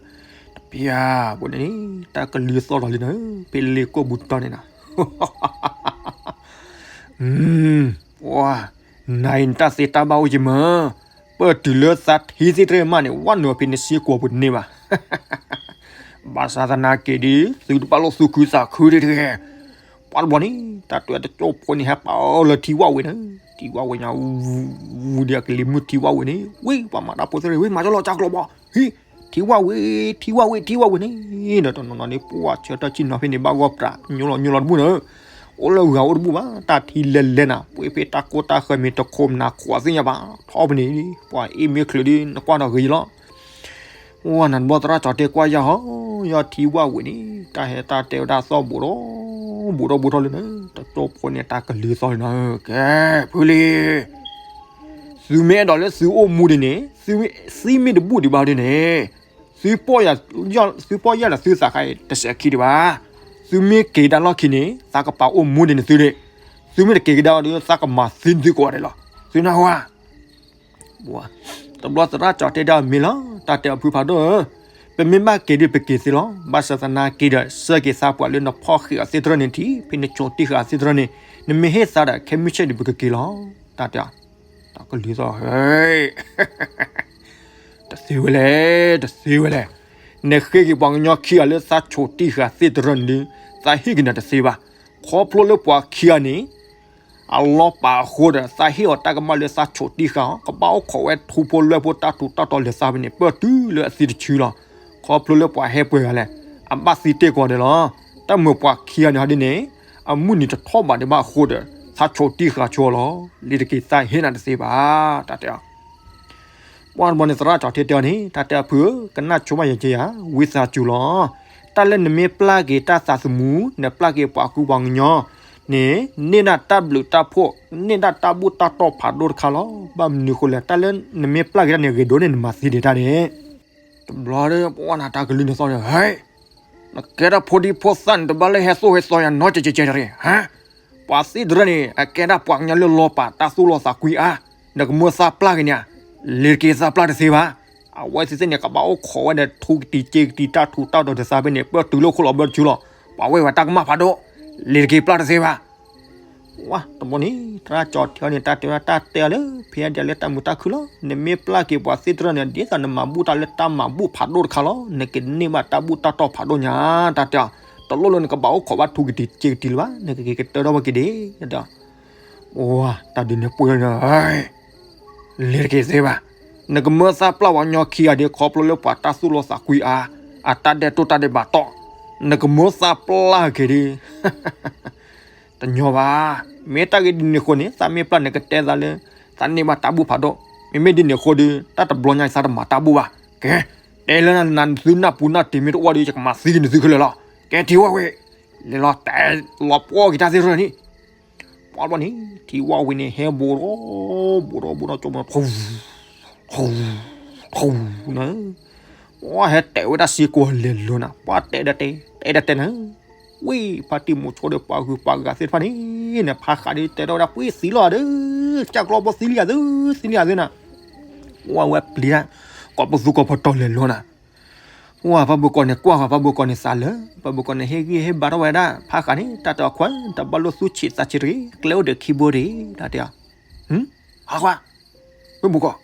တပျၢ်ဖိန့ၣ်န့ၣ် တၢ်ကလုၢ်သီၣ်ထီၣ်လံနၤဧၢ ဖဲလ့ကိၣ်ပူၤတီၤန့ၣ်နၤ ပှၤ နၤအံၤနတၢ်သ့တၢ်ဘၣ်အိၣ်က့ၤမး, ပၢၢ်တုၤလၢသးထံသ့ၣ်တြဲမးန့ၣ် ဝဲနုာ်ဖဲန့ၣ်စ့ၢ်ကီးပူၤတန့ၢ်ဘၣ်. ဘၣ်ဆၣ်သနာ်က့ဒီး သုတဘၣ်လိာ်သူၣ်ခုသးခုဒ်တဂ့ၤ. ပှၤတဘျီန့ၣ် တၢ်တဲတကၠိဖိန့ၣ် ဟဲပာ်အီၤလၢထံဝၣ်ဝံၤန့ၣ်, ထံဝၣ်ဝံၤညါ ဝူဒံးအကလံၤမုၢ်ထံဝၣ်ဝံၤန့ၣ် ဝံၤပှၤမၤတၢ်ဖိသ့ၣ်တဂ့ၤ ဝံၤမၤကၠီလီၤကၠီကျိးဘၣ်, ဟံး, ထံဝၣ်ဝံၤ, ထံဝၣ်ဝံၤ, ထံဝၣ်ဝံၤန့ၣ်, ဒီးတနီၤနီၤန့ၣ် ပှၤဆၢထၢၣ်ဆ့ၣ်နီၤဖဲန့ၣ် ဘၣ်ဂီၢ်ပြး ညိလီၤညိလီၤတဘူၣ်န့ၣ် အိၣ်လၢဂၤအိၣ်တဘူၣ်ဘၣ်, တၢ်ထံလဲၤလဲၤနၤ ပှ့ၤဖဲတၢ်ကိၢ်တၢ်ဃၢၤမ့ၢ်တခိးမနၤခိးသ့ၣ်ညါဘၣ်, ထီၣ်ဖဲန့ၣ် ပှၤအ့ၣ်မ့ၢ်ချုးဒီး နကွၢ်ဒီးဂ့ၤလီၤ. ဝဲနၤတဘျီသရၣ်ကၠီၤတဲကွၢ်ယၤဟီ, ယီၤထံဝၣ်ဝံၤန့ၣ် တၢ်ဟဲတၢ်တဲဝဲဒၣ်သီၣ်ဘူးဒီး ဘူးဒီးဘူးထီၣ်လံန့ၣ်, တကၠိဖိန့ၣ် တၢ်ကလုၢ်သီၣ်လံန့ၣ်, ကဲ, ဖုလံ သုမ့ၢ်အဲၣ်ဒိးလၢသုအိၣ်မူဒ်န့ၣ်, သုမ့ၢ်တဘူၣ်ဒံးဘၣ်ဒ်န့ၣ်, သုပီၢ်ယၢ်လၢသုသးခါအံၤ တစဲးခံဒံးဘၣ်. သုမ့ၢ်က့ၤကဒါလီၢ်ခံန့ၣ် သးကပာ်အိၣ်မူဒ်န့ၣ်သုဒၣ်, သုမ့ၢ်တက့ၤကဒါဒီး သးကမၤသံသုကိးဂၤဒဲးလီၤ. သုနၢ်ဟူဧါ. တဘျီသရၣ်ကၠီၤတဲဒၣ်မ့ၢ်လီၤ, တၢ်တဲအီၤဖုဖးဒိၣ်ဧၢ, ပမ့ၢ်ဘၣ်က့ၤဒီးပက့ၤသ့လီၤ. ဘၣ်ဆၣ်သနာ်က့ဒီး ဆၢက့ၤသးပှၤလၢနဖီၣ်ဃံးအီၤသ့ၣ်တဖၣ်န့ၣ်ထံး, ဖဲနဆိးတံၢ်ဃာ်အီၤသ့ၣ်တဖၣ်န့ၣ်, နမ့ၢ်ဟ့ၣ်သးဒီး ခဲမုၢ်ဆ့ၣ်န့ၣ် ပကက့ၤလီၤ. တၢ်တဲအီၤ, တၢ်ကလုၢ်သီၣ်ဧၢ တသ့ဝဲလဲၣ်, တသ့ဝဲလဲၣ်. နဃ့က့ၤပှၤကညီခံဂၤလၢသးဆိးတံၢ်ဃာ်သ့ၣ်တဖၣ်န့ၣ်ဒီး သးဟ့ၣ်က့ၤနၤတသ့ဘၣ်. ခီဖျိလၢပှၤခံဂၤန့ၣ် အလီၤပာ်အဃိဒီး သးဟ့ၣ်အီၤတၢ်ကမၣ်လၢသးဆိးတံၢ်ဃာ်အီၤ, ကဘၣ်အိၣ်ခိးဝဲထူဖိလွဲၢ်ဖိတၢ်ထူးတၢ်တီၤလဲၤသးဖဲန့ၣ် ပၢၢ်တုၤလၢအသံတဆူလီၤ. ခီဖျိလၢပှၤဟဲပှဲၤဂၤလဲၣ်, အဘၣ်သံတ့ၢ်ကီးဒီးလီၤ. တၢ်မုာ်ပှၤခံဂၤန့ၣ်ဟီဒ်န့ၣ်, အမုၢ်နံၤတထီၣ်ဘးဒံးဘၣ်အဃိဒီး သးဆိးတံၢ်ဃာ်ဆိလီၤ. လံၤတက့ၤသးဟ့ၣ်နၤတသ့ဘၣ်, တၢ်တဲအီၤ ပှၤတဘျီန့ၣ်သရၣ်ကၠီၤထ့တဲအီၤန့ၣ် တၢ်တဲအီၤဖုဧၢ, ကနၣ်ဆိဘၣ်ယဲက့ယၤ, ဝံသးစူၤလီၤ. တၢ်လၢနမ့ၢ်ပျၢ်က့ၤတၢ်သးသမူ, နပျၢ်က့ၤပှၤကူပှၤကညီန့ၣ်, န့ၢ်ဒၣ်တၢ်ဘျုးတၢ်ဖှိၣ်, န့ၢ်ဒၣ်တၢ်ဘူၣ်တၢ်တီၢ်ဖးဒိၣ်တခါလီၤ. ဘၣ်မနုၤဃိလဲၣ်, တၢ်လၢနမ့ၢ်ပျၢ်က့ၤတၢ်န့ၣ် ဂ့ၤဒိၣ်န့ၢ်နမၤသံဒံးတၢ်န့ၣ် တဘျီဒီး ပှၤနၤတၢ်ကလုၢ်န့ၣ်သီၣ်န့ၣ်, ဟဲ, နကဲဒၣ်ဖိဒံဖိသၣ်န့ၣ် တဘၣ်လၢဟဲသိၣ်ဟဲသီယၤနီတကဲးကဲးတဂ့ၤ, ဟါ, ပှၤသ့ၣ်တဖၣ်န့ၣ် အကဲဒၣ်ပှၤကညီလၢလီၤပာ်တၢ်သူၣ်လီၤသးကွံအါ, နကမၢသးပျၢ်က့ၤန့ၣ်ဧါ, လံၤတက့ၤသးပျၢ်တသ့ဘၣ်. အဝဲသ့ၣ်သ့ၣ်န့ၣ် ကဘၣ်အိၣ်ခိးဝဲဒီးထူကတံၤစ့ကတံၤတၢ်ထူးတၢ်တီၤတသးဖဲန့ၣ် ပၢၢ်တုၤလၢခိၣ်လီၤဘၢတဆူလီၤ. ပှၤဝဲဝဲတၢ်ကမၣ်ဖးဒိၣ်, လံၤတက့ၤပျၢ်တသ့ဘၣ်. ဝဲတဘျီန့ၣ် သရၣ်ကၠီၤထ့န့ၣ် တၢ်တဲဝဲဒၣ်တၢ်တဲအီၤလၢ ဖဲဒၣ်လၢတၢ်မုာ်တၢ်ခုၣ်လီၤ. နမ့ၢ်ပျၢ်က့ၤပှၤသ့ၣ်တဖၣ်န့ၣ် ဒ်သိးနမၤဘူၣ်တၢ်လၢတၢ်မၤဘူၣ်ဖးဒိၣ်တခါလီၤ. နကန့ၢ်ဘၣ်တၢ်ဘူၣ်တၢ်တီၢ်ဖးဒိၣ်ညါ, တၢ်တဲအီၤ, တလိၣ်လၢနကဘၣ်အိၣ်ခိးဘၣ်ထူကတံၤစ့ကတံၤလၢၤဘၣ်, နကက့ၤကတၢၢ်ထီၣ်ဝဲက့ၤဒံး, တၢ်တဲအီၤ. ဝဲ တၢ်ဒုးန့ၣ်ပှဲၤန့ၣ် လံၤတက့ၤသ့ဘၣ်. နကမၢသးပျၢ်ပှၤကညီခံဂၤဒီး ခီဖျိလၢပှၤတၢ်သူၣ်လီၤသးကွံအါ, အတၢ်ဒဲးတိၢ်တၢ်ဒဲးဘးတီၢ်, နကမၢသးပျၢ်က့ၤဒီး တညီဘၣ်. မ့ၢ်တၢ်ဂ့ၢ်ဒ်န့ၣ်အဃိန့ၣ် သးမ့ၢ်ပျၢ်န့ၣ် ကတဲသးလၢ သးန့ၢ်ဘၣ်တၢ်ဘူၣ်ဖးဒိၣ်. မ့မ့ၢ်ဒ်န့ၣ်အဃိဒီး တၢ်တဘျီညါအံၤ သးတမၤတၢ်ဘူၣ်ဘၣ်. ကဲ, တဲလၢနသုနၢ်ပူၤနၢ်တ့ၤမ့ၢ်တအိၣ်ဒီး ယကမၤသံက့ၤနသုခဲလၢာ်လီၤ. ကဲထံဝၣ်ဝဲ, လဲၤလီၤ တဲလီၤပှီၢ်က့ၤတၢ်သ့ၣ်တဖၣ်န့ၣ် ပှၤဘျီန့ၣ် ထံဝၣ်ဝံၤန့ၣ် ဟဲဘူးဒီး ဘူးဒီး ဘူးဒီး ကၠီမ ထူ ထူ ထူ န့ၣ်, ပှၤဟဲတဲဝဲဒၣ်စ့ၢ်ကီးလဲၤလိၤနၤ, ပှၤတဲဒၣ်တဲ, တဲဒၣ်တဲန့ၣ်, ဝံၤ ဖါတံၢ်မူၤဆိဒီးပှၤဂုၤပှၤဂၤသ့ၣ်တဖၣ်န့ၣ် နဖးဃာ်ဒီး တဲထီၣ်ဝဲဒၣ် ပှ့ၤသံလီၤဒီး ကၢ်ကျီဘီသံလံယၤသု, သံလံယၤသုနၤ, ပှၤဝဲပျံၤဒၣ် ကိးပသူကိးပတီၢ်လဲၤလိၤနၤ ပှၤဖးဘိကိးန့ၣ် ကွၢ်ဃီၤဖးဘိကိးန့ၣ်သးလၢ ဖးဘိကိးန့ၣ် ဟ့ၣ်ဂံၢ်ဟ့ၣ်ဘါထီၣ်ဝဲဒၣ် ဖးဃာ်န့ၣ် တၢ်တဲအီၤခွါ တဘၣ်လိၣ်သူၣ်ဆံးသးဆံးတဂ့ၤ ကျဲအိၣ်ဒီးခံဘိတဂ့ၤ တၢ်တဲအီၤ, ဟါခွါ, မ့ၢ်ဘူးကီး,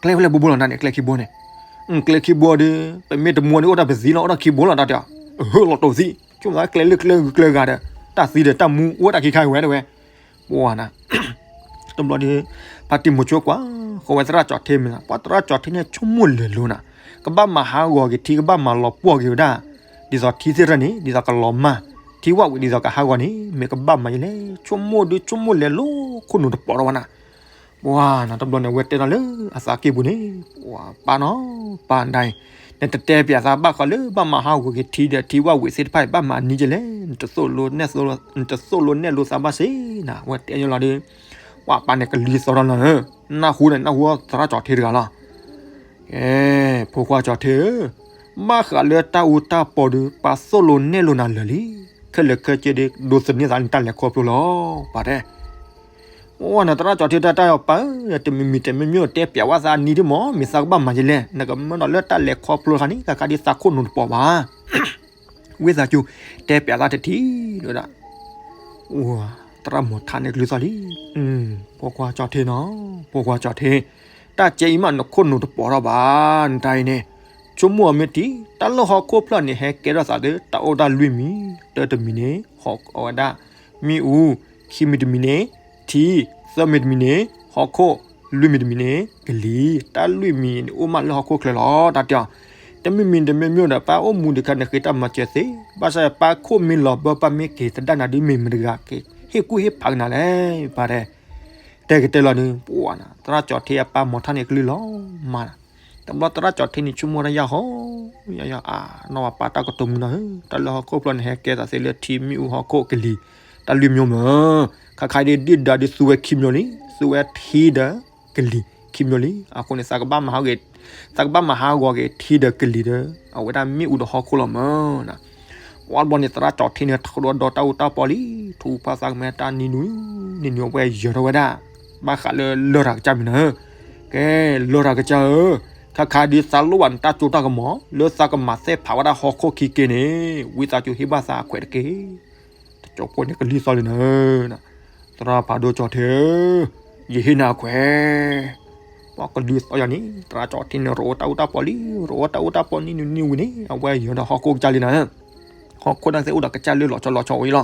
ကျဲဖဲလဲၣ်ဘူးဘူးလီၤနၤန့ၣ် ကျဲခံဘိန့ၣ်, ကျဲခံဘိဒီး ပမ့ၢ်တမူန့ၣ် အိၣ်တၢ်ပသံလီၤ အိၣ်တၢ်ခံဘိလီၤ တၢ်တဲအီၤ, အဟၢလီၤတိာ်သံ, ဆိကမိၣ်သးကျဲလၢကျဲဂုၤကျဲဂၤဒီး တၢ်သံဒီးတၢ်မူအိၣ်တၢ်ခံခါဝဲတဝဲ ပှၤနၤ တဘျီဒီး ဖါတံၢ်မူၤဆိကွၢ်ဃီၤဝဲသရၣ်ကၠီၤထ့မ့ၢ်လီၤ, ပှၤသရၣ်ကၠီၤထ့န့ၣ် ဆိကမိၣ်လဲၤလိၤနၤ, ကဘၣ်မၤဟးဂီၤက့ၤထံ ကဘၣ်မၤလီၤပှီၢ်က့ၤဝဲဒၣ်, ဒ်သိးထံသ့ၣ်တဖၣ်န့ၣ် ဒ်သိးကလီၤမၢ်, ထံဝၣ်ဝံၤဒ်သိးကဟးဂီၤန့ၣ် မ့ၢ်ကဘၣ်မၤယလဲၣ်, ဆိကမိၣ်ဒုးဆိကမိၣ်လဲၤလိၤ ခိၣ်နူာ်တပိာ်ထီၣ်ဝဲနၤ ပှၤနၤ တဘျီန့ၣ် အဝဲတဲထီၣ်လၢအသးကံၢ်ပူၤန့ၣ်, ပှၤပၢ်နီၤ, ပၢ်ဒၣ်အံၤ, နတတဲပၠးသးဘၣ်ဃးလၢဘၣ်မၤဟးဂီၤက့ၤထံဒီးထံဝၣ်ဝံၤသ့ၣ်တဖၣ်အံၤ ဘၣ်မၤနံၤကလဲၣ်, နတသိၣ်လိနဲၣ်လိ, နတသိၣ်လိနဲၣ်လိသးဘၣ်စ့ၢ်နၤ, အဝဲတဲညီလီၤဒီး, ပှၤပၢ်န့ၣ်ကလံၤသီထီၣ်လီၤ, နၢ်ဟူန့ၣ် နၢ်ဟူသရၣ်ကၠီၤထ့တဂၤလီၤ ကဲ, ဖိခွါကၠီၤထ့ဧၢ, ဘၣ်ဃးလၢတၢ်အူတၢ်ပီၤဒီး ပၢ်သိၣ်လိနဲၣ်လိနၤလၢာ်လံ, ခဲလၢာ်ခဲဆ့ဒ် ဒိးသန့ၤသးန့ၣ်တၢ်လဲၤခီဖျိလီၤ ပှၤတဲ အိၣ်နၤ သရၣ်ကၠီၤထ့ တၢ်တၢ်အီၤပၢ်, တမံၤမံၤတမံၤမံၤ တဲပျးဝဲသးနံၤဒ်မ့ၢ် မ့ၢ်သးကဘၣ်မၤယလဲၣ်, နကမၢဒီးလၢတၢ်လဲၤခီဖျိတခါန့ၣ် ခါခါဒ်သးခိၣ်နူာ်တပီၤဘၣ်. ဝံသးစူၤ တဲပျးသးတထံၣ်ဝဲဒၣ်. သရၣ်မီၤထါန့ၣ်ကလုၢ်သီၣ်လံ. ဖိခွါကၠီၤထ့နီၤ, ဖိခွါကၠီၤထ့, တၢ်ကဲအံၤမးနခိၣ်နူာ်တပီၤထီၣ်ဘၣ်, နတၢ်အံၤန့ၣ် ဆိကမိၣ်အီၤမ့ၢ်ထံ, တၢ်လၢဟီၣ်ခိၣ်ဖျၢၣ်န့ၣ် ဟဲကဲထီၣ်သးလၢ တၢ်အိၣ်တၢ်လွံၢ်မံၤ, တၢတမံၤန့ၣ် ဟီၣ်အဝဲဒၣ် မ့ၣ်အူ, ခံမံၤတမံၤန့ၣ် ထံ, သၢမံၤတမံၤန့ၣ် ဟီၣ်ခိၣ်, လွံၢ်မံၤတမံၤန့ၣ် ကလံၤ, တၢ်လွံၢ်မံၤန့ၣ်အိၣ်မးလၢဟီၣ်ခိၣ်ချၢလီၤ တၢ်တဲအီၤ. တမံၤမံၤတမံၤမံၤဒီး ပၢ်အိၣ်မူဒံးခါန့ၣ် ဃ့တၢ်မၤစၢၤသ့, ဘၣ်ဆၣ်ပၢ်ခိၣ်မ့ၢ်လီၤဘၢ ပၢ်မ့ၢ်က့ၤသဒၣ်နၤဒ်မ့ၢ်မတၤတဂၤက့ၤ ဟ့ၣ်ကူၣ်ဟ့ၣ်ဖးကနၤလဲၣ် ပၢ်တဲ တဲကတဲလီၤန့ၣ် ပှၤနၤ သရၣ်ကၠီၤထ့အပၢ်မီၤထါန့ၣ်ကလုၢ်လီၤမး. တဘျီသရၣ်ကၠီၤထ့န့ၣ် ဆိကမိၣ်တၢ်ယၢ်ဟီ, ယၢ်ယၢ်အါ, နီၢ်ဝဲပၢ်တၢ်ကတိၤမုၢ်နီၤဧၢ, တၢ်လၢဟီၣ်ခိၣ်ဖျၢၣ်န့ၣ် ဟဲကဲသးသ့လၢထံမ့ၣ်အူဟီၣ်ခိၣ်ကလံၤ, တၢ်လွံၢ်မံၤမး, ခါခါဒ်ဒ်ဒါဒ်သူဝဲခံမံၤလံ, သူဝဲထံဒီးကလံၤခံမံၤလံ, အဃိန့ၣ် သးကဘၣ်မၤဟးဂီၤ, သးကဘၣ်မၤဟးဂီၤက့ၤထံဒီးကလံၤဒီး အဝဲဒၣ်မ့ၣ်အူဒီးဟီၣ်ခိၣ်လီၤမး. ပှၤတဘျီန့ၣ် သရၣ်ကၠီၤထ့န့ၣ် ထီၣ်ဒီးဒီတၢ်အူတၢ်ပီလံ, ထူဖးသးကမဲတၢ်နံၤနံၤ, နံၤနံၤအဝဲယၢၤထီၣ်ဝဲဒၣ်, ဘၣ်ဃးလၢလရာ်ကစၢ်မံၤနီၤ, ကဲ, လရာ်ကစၢ်ဧၢ, ခါခါဒ်သးလိၣ်ဘၣ်နတၢ်စိတၢ်ကမီၤ လၢသးကမၤသ့ၣ်ဖးဝဲဒၣ်ဟီၣ်ခိၣ်ခံက့န့ၣ် ဝံသးစူၤဟ့ၣ်ဘၣ်သးအခွဲးတက့ၢ်. တကၠီၤဖိန့ၣ်ကလုၢ်သီၣ်လံနီၤ, သရၣ်ဖးဒိၣ်ကၠီၤထ့ဧၢ, ယဟ့ၣ်နၤအခွဲး. ပှၤကလုၢ်သီၣ်ယၤန့ၣ် သရၣ်ကၠီၤထ့န့ၣ် ရိးအီၣ်တၢ်အူတၢ်ပီလံ, ရိးအီၣ်တၢ်အူတၢ်ပီနံၤနံၤနံၤဝံၤန့ၣ် အဝဲယၢၤဒီးဟီၣ်ခိၣ်ကစၢ်လံနီၤ, ဟီၣ်ခိၣ်န့ၣ်သ့ၣ်အိၣ်ဒီးကစၢ်လၢလီၤဆီလီၤဆီဝံၤလီၤ.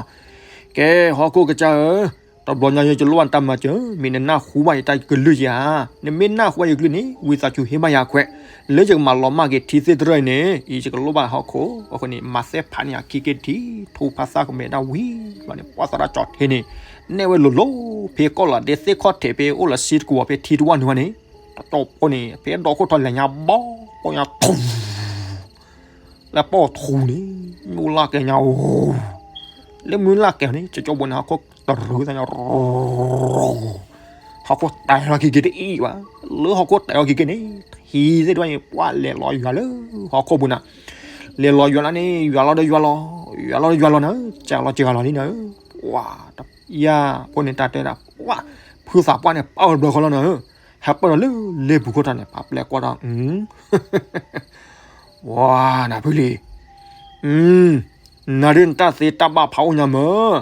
ကဲ, ဟီၣ်ခိၣ်ကစၢ်ဧၢ, တဘျီညါယကလိၣ်ဘၣ်နတၢ်မၤစၢၤ, မ့ၢ်နနၢ်ဟူဘၣ်ယတၢ်ကလုၢ်ဧါ, နမ့ၢ်နၢ်ဟူဘၣ်ယကလုၢ်န့ၣ် ဝံသးစူၤဟ့ၣ်ဘၣ်ယၤအခွဲး, လၢယကမၤလီၤမၢ်က့ၤထံသ့ၣ်တရၢအံၤန့ၣ် ယကလိၣ်ဘၣ်ဟီၣ်ခိၣ်, အဃိန့ၣ် မၤသ့ၣ်ဖးန့ၢ်ယခံက့ၤထံ, ထူဖးသးကမဲဒၣ်ဝံၤလီၤန့ၣ် ပှၤသရၣ်ကၠီၤထ့န့ၣ် နဲၣ်ဝဲလိၤလိၤ ဖဲကီၢ်လီၤဒ့သ့ၣ်ခီၣ်ထံး ဖဲအိၣ်လၢစ့တကဝီၤ ဖဲထံတဝၢ်နုာ်ဝဲန့ၣ်, တကၠီၤဖိန့ၣ် ဖဲဒီခိၣ်ထီၣ်လဲၤညါဘီ, ပီၢ်ညါထူ လၢပီၢ်ထူန့ၣ် မ့ၣ်အူလၢ်ကဲညါအိၣ်, လၢမ့ၣ်အူလၢ်ကဲန့ၣ် ကၠီၤဖိန့ၣ် ဟီၣ်ခိၣ်တရူးသးညါ, ဟီၣ်ခိၣ်တဲာ်လီၤခံက့ၤတအံၤဘၣ်, လၢဟီၣ်ခိၣ်တဲာ်လီၤခံက့ၤန့ၣ် ထံသ့ၣ်တဖၣ်န့ၣ် ပှၤလဲၤလီၤယွၤလၢဟီၣ်ခိၣ်ပူၤနၤ, လဲၤလီၤယွၤလၢန့ၣ် ယွၤလီၤဒီးယွၤလီၤ, ယွၤလီၤဒီးယွၤလီၤနၤ, ကၢ်လီၤကၢ်ဂၤလီၤလံနၤ, ပှၤ ယၤဖိန့ၣ်တၢ်တဲဒၣ်, ပှၤ ဖုသးပှၢ်န့ၣ် ပာ်ဝဲဘျီဃီလီၤနၤ, ဟဲပၢၢ်ဒီးလၢလ့ပူၤခိၣ်ထီၣ်န့ၣ် ပာ်ပျဲကွၢ်ဒီး ဝါနၤဖုလံ, နၤဒ်နတၢ်သ့တၢ်ဘၣ်ဖးအိၣ်ညါမၢ်,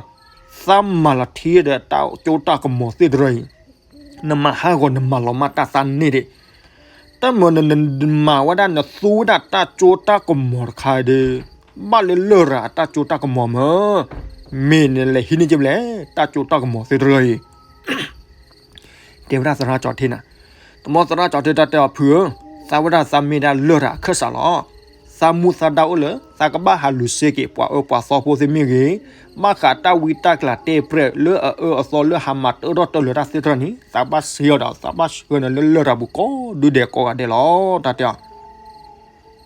သးမၤလီၤထံဒီးတၢ်ကၠိတၢ်ကမီၤသ့ၣ်တရၢအံၤ, နမၤဟးဂီၤနမၤလီၤမၢ်တၢ်သးန့ၣ်ဒံး, တၢ်မၢနမၤဝဲဒၣ်နသူဝဲဒၣ်တၢ်ကၠိတၢ်ကမီၤတခါဒီး, ဘၣ်လၢလရာ်အတၢ်ကၠိတၢ်ကမီၤမၢ်, မ့ၢ်နလဲၤဟံးန့ၢ်က့ၤဘျဲၣ် တၢ်ကၠိတၢ်ကမီၤသ့ၣ်တရၢအံၤ တဲဝဲဒၣ်သရၣ်ကၠီၤထ့နၤ, တဘျီသရၣ်ကၠီၤထ့တၢ်တဲအီၤဖုဧၢ, သးဝဲဒၣ်သးမ့ၢ်ဒၣ်လရာ်အခၢၣ်စးလီၤ, သးမူသးဒါအိၣ်လၢ သးကဘၣ်ဟးလူၤစ့က့ၤ ပှၤအၢပှၤသီဖိသ့ၣ်မ့ၢ်ဂ့ၤ, ဘၣ်ဃးတၢ်ဝံတၢ်ကျးတဲပြဲၢ်လၢအအၢအသီလၢဟးမၤတၢထီၣ်တၢလၢၤတၢ်သ့ၣ်တဖၣ်န့ၣ် သးဘၣ်ဆှၢအီၤဒီး သးဘၣ်ဆှၢနၤလၢလရာ်ပူၤကိးဒုဒဲးကိးဂၤဒဲးလီၤ တၢ်တဲအီၤ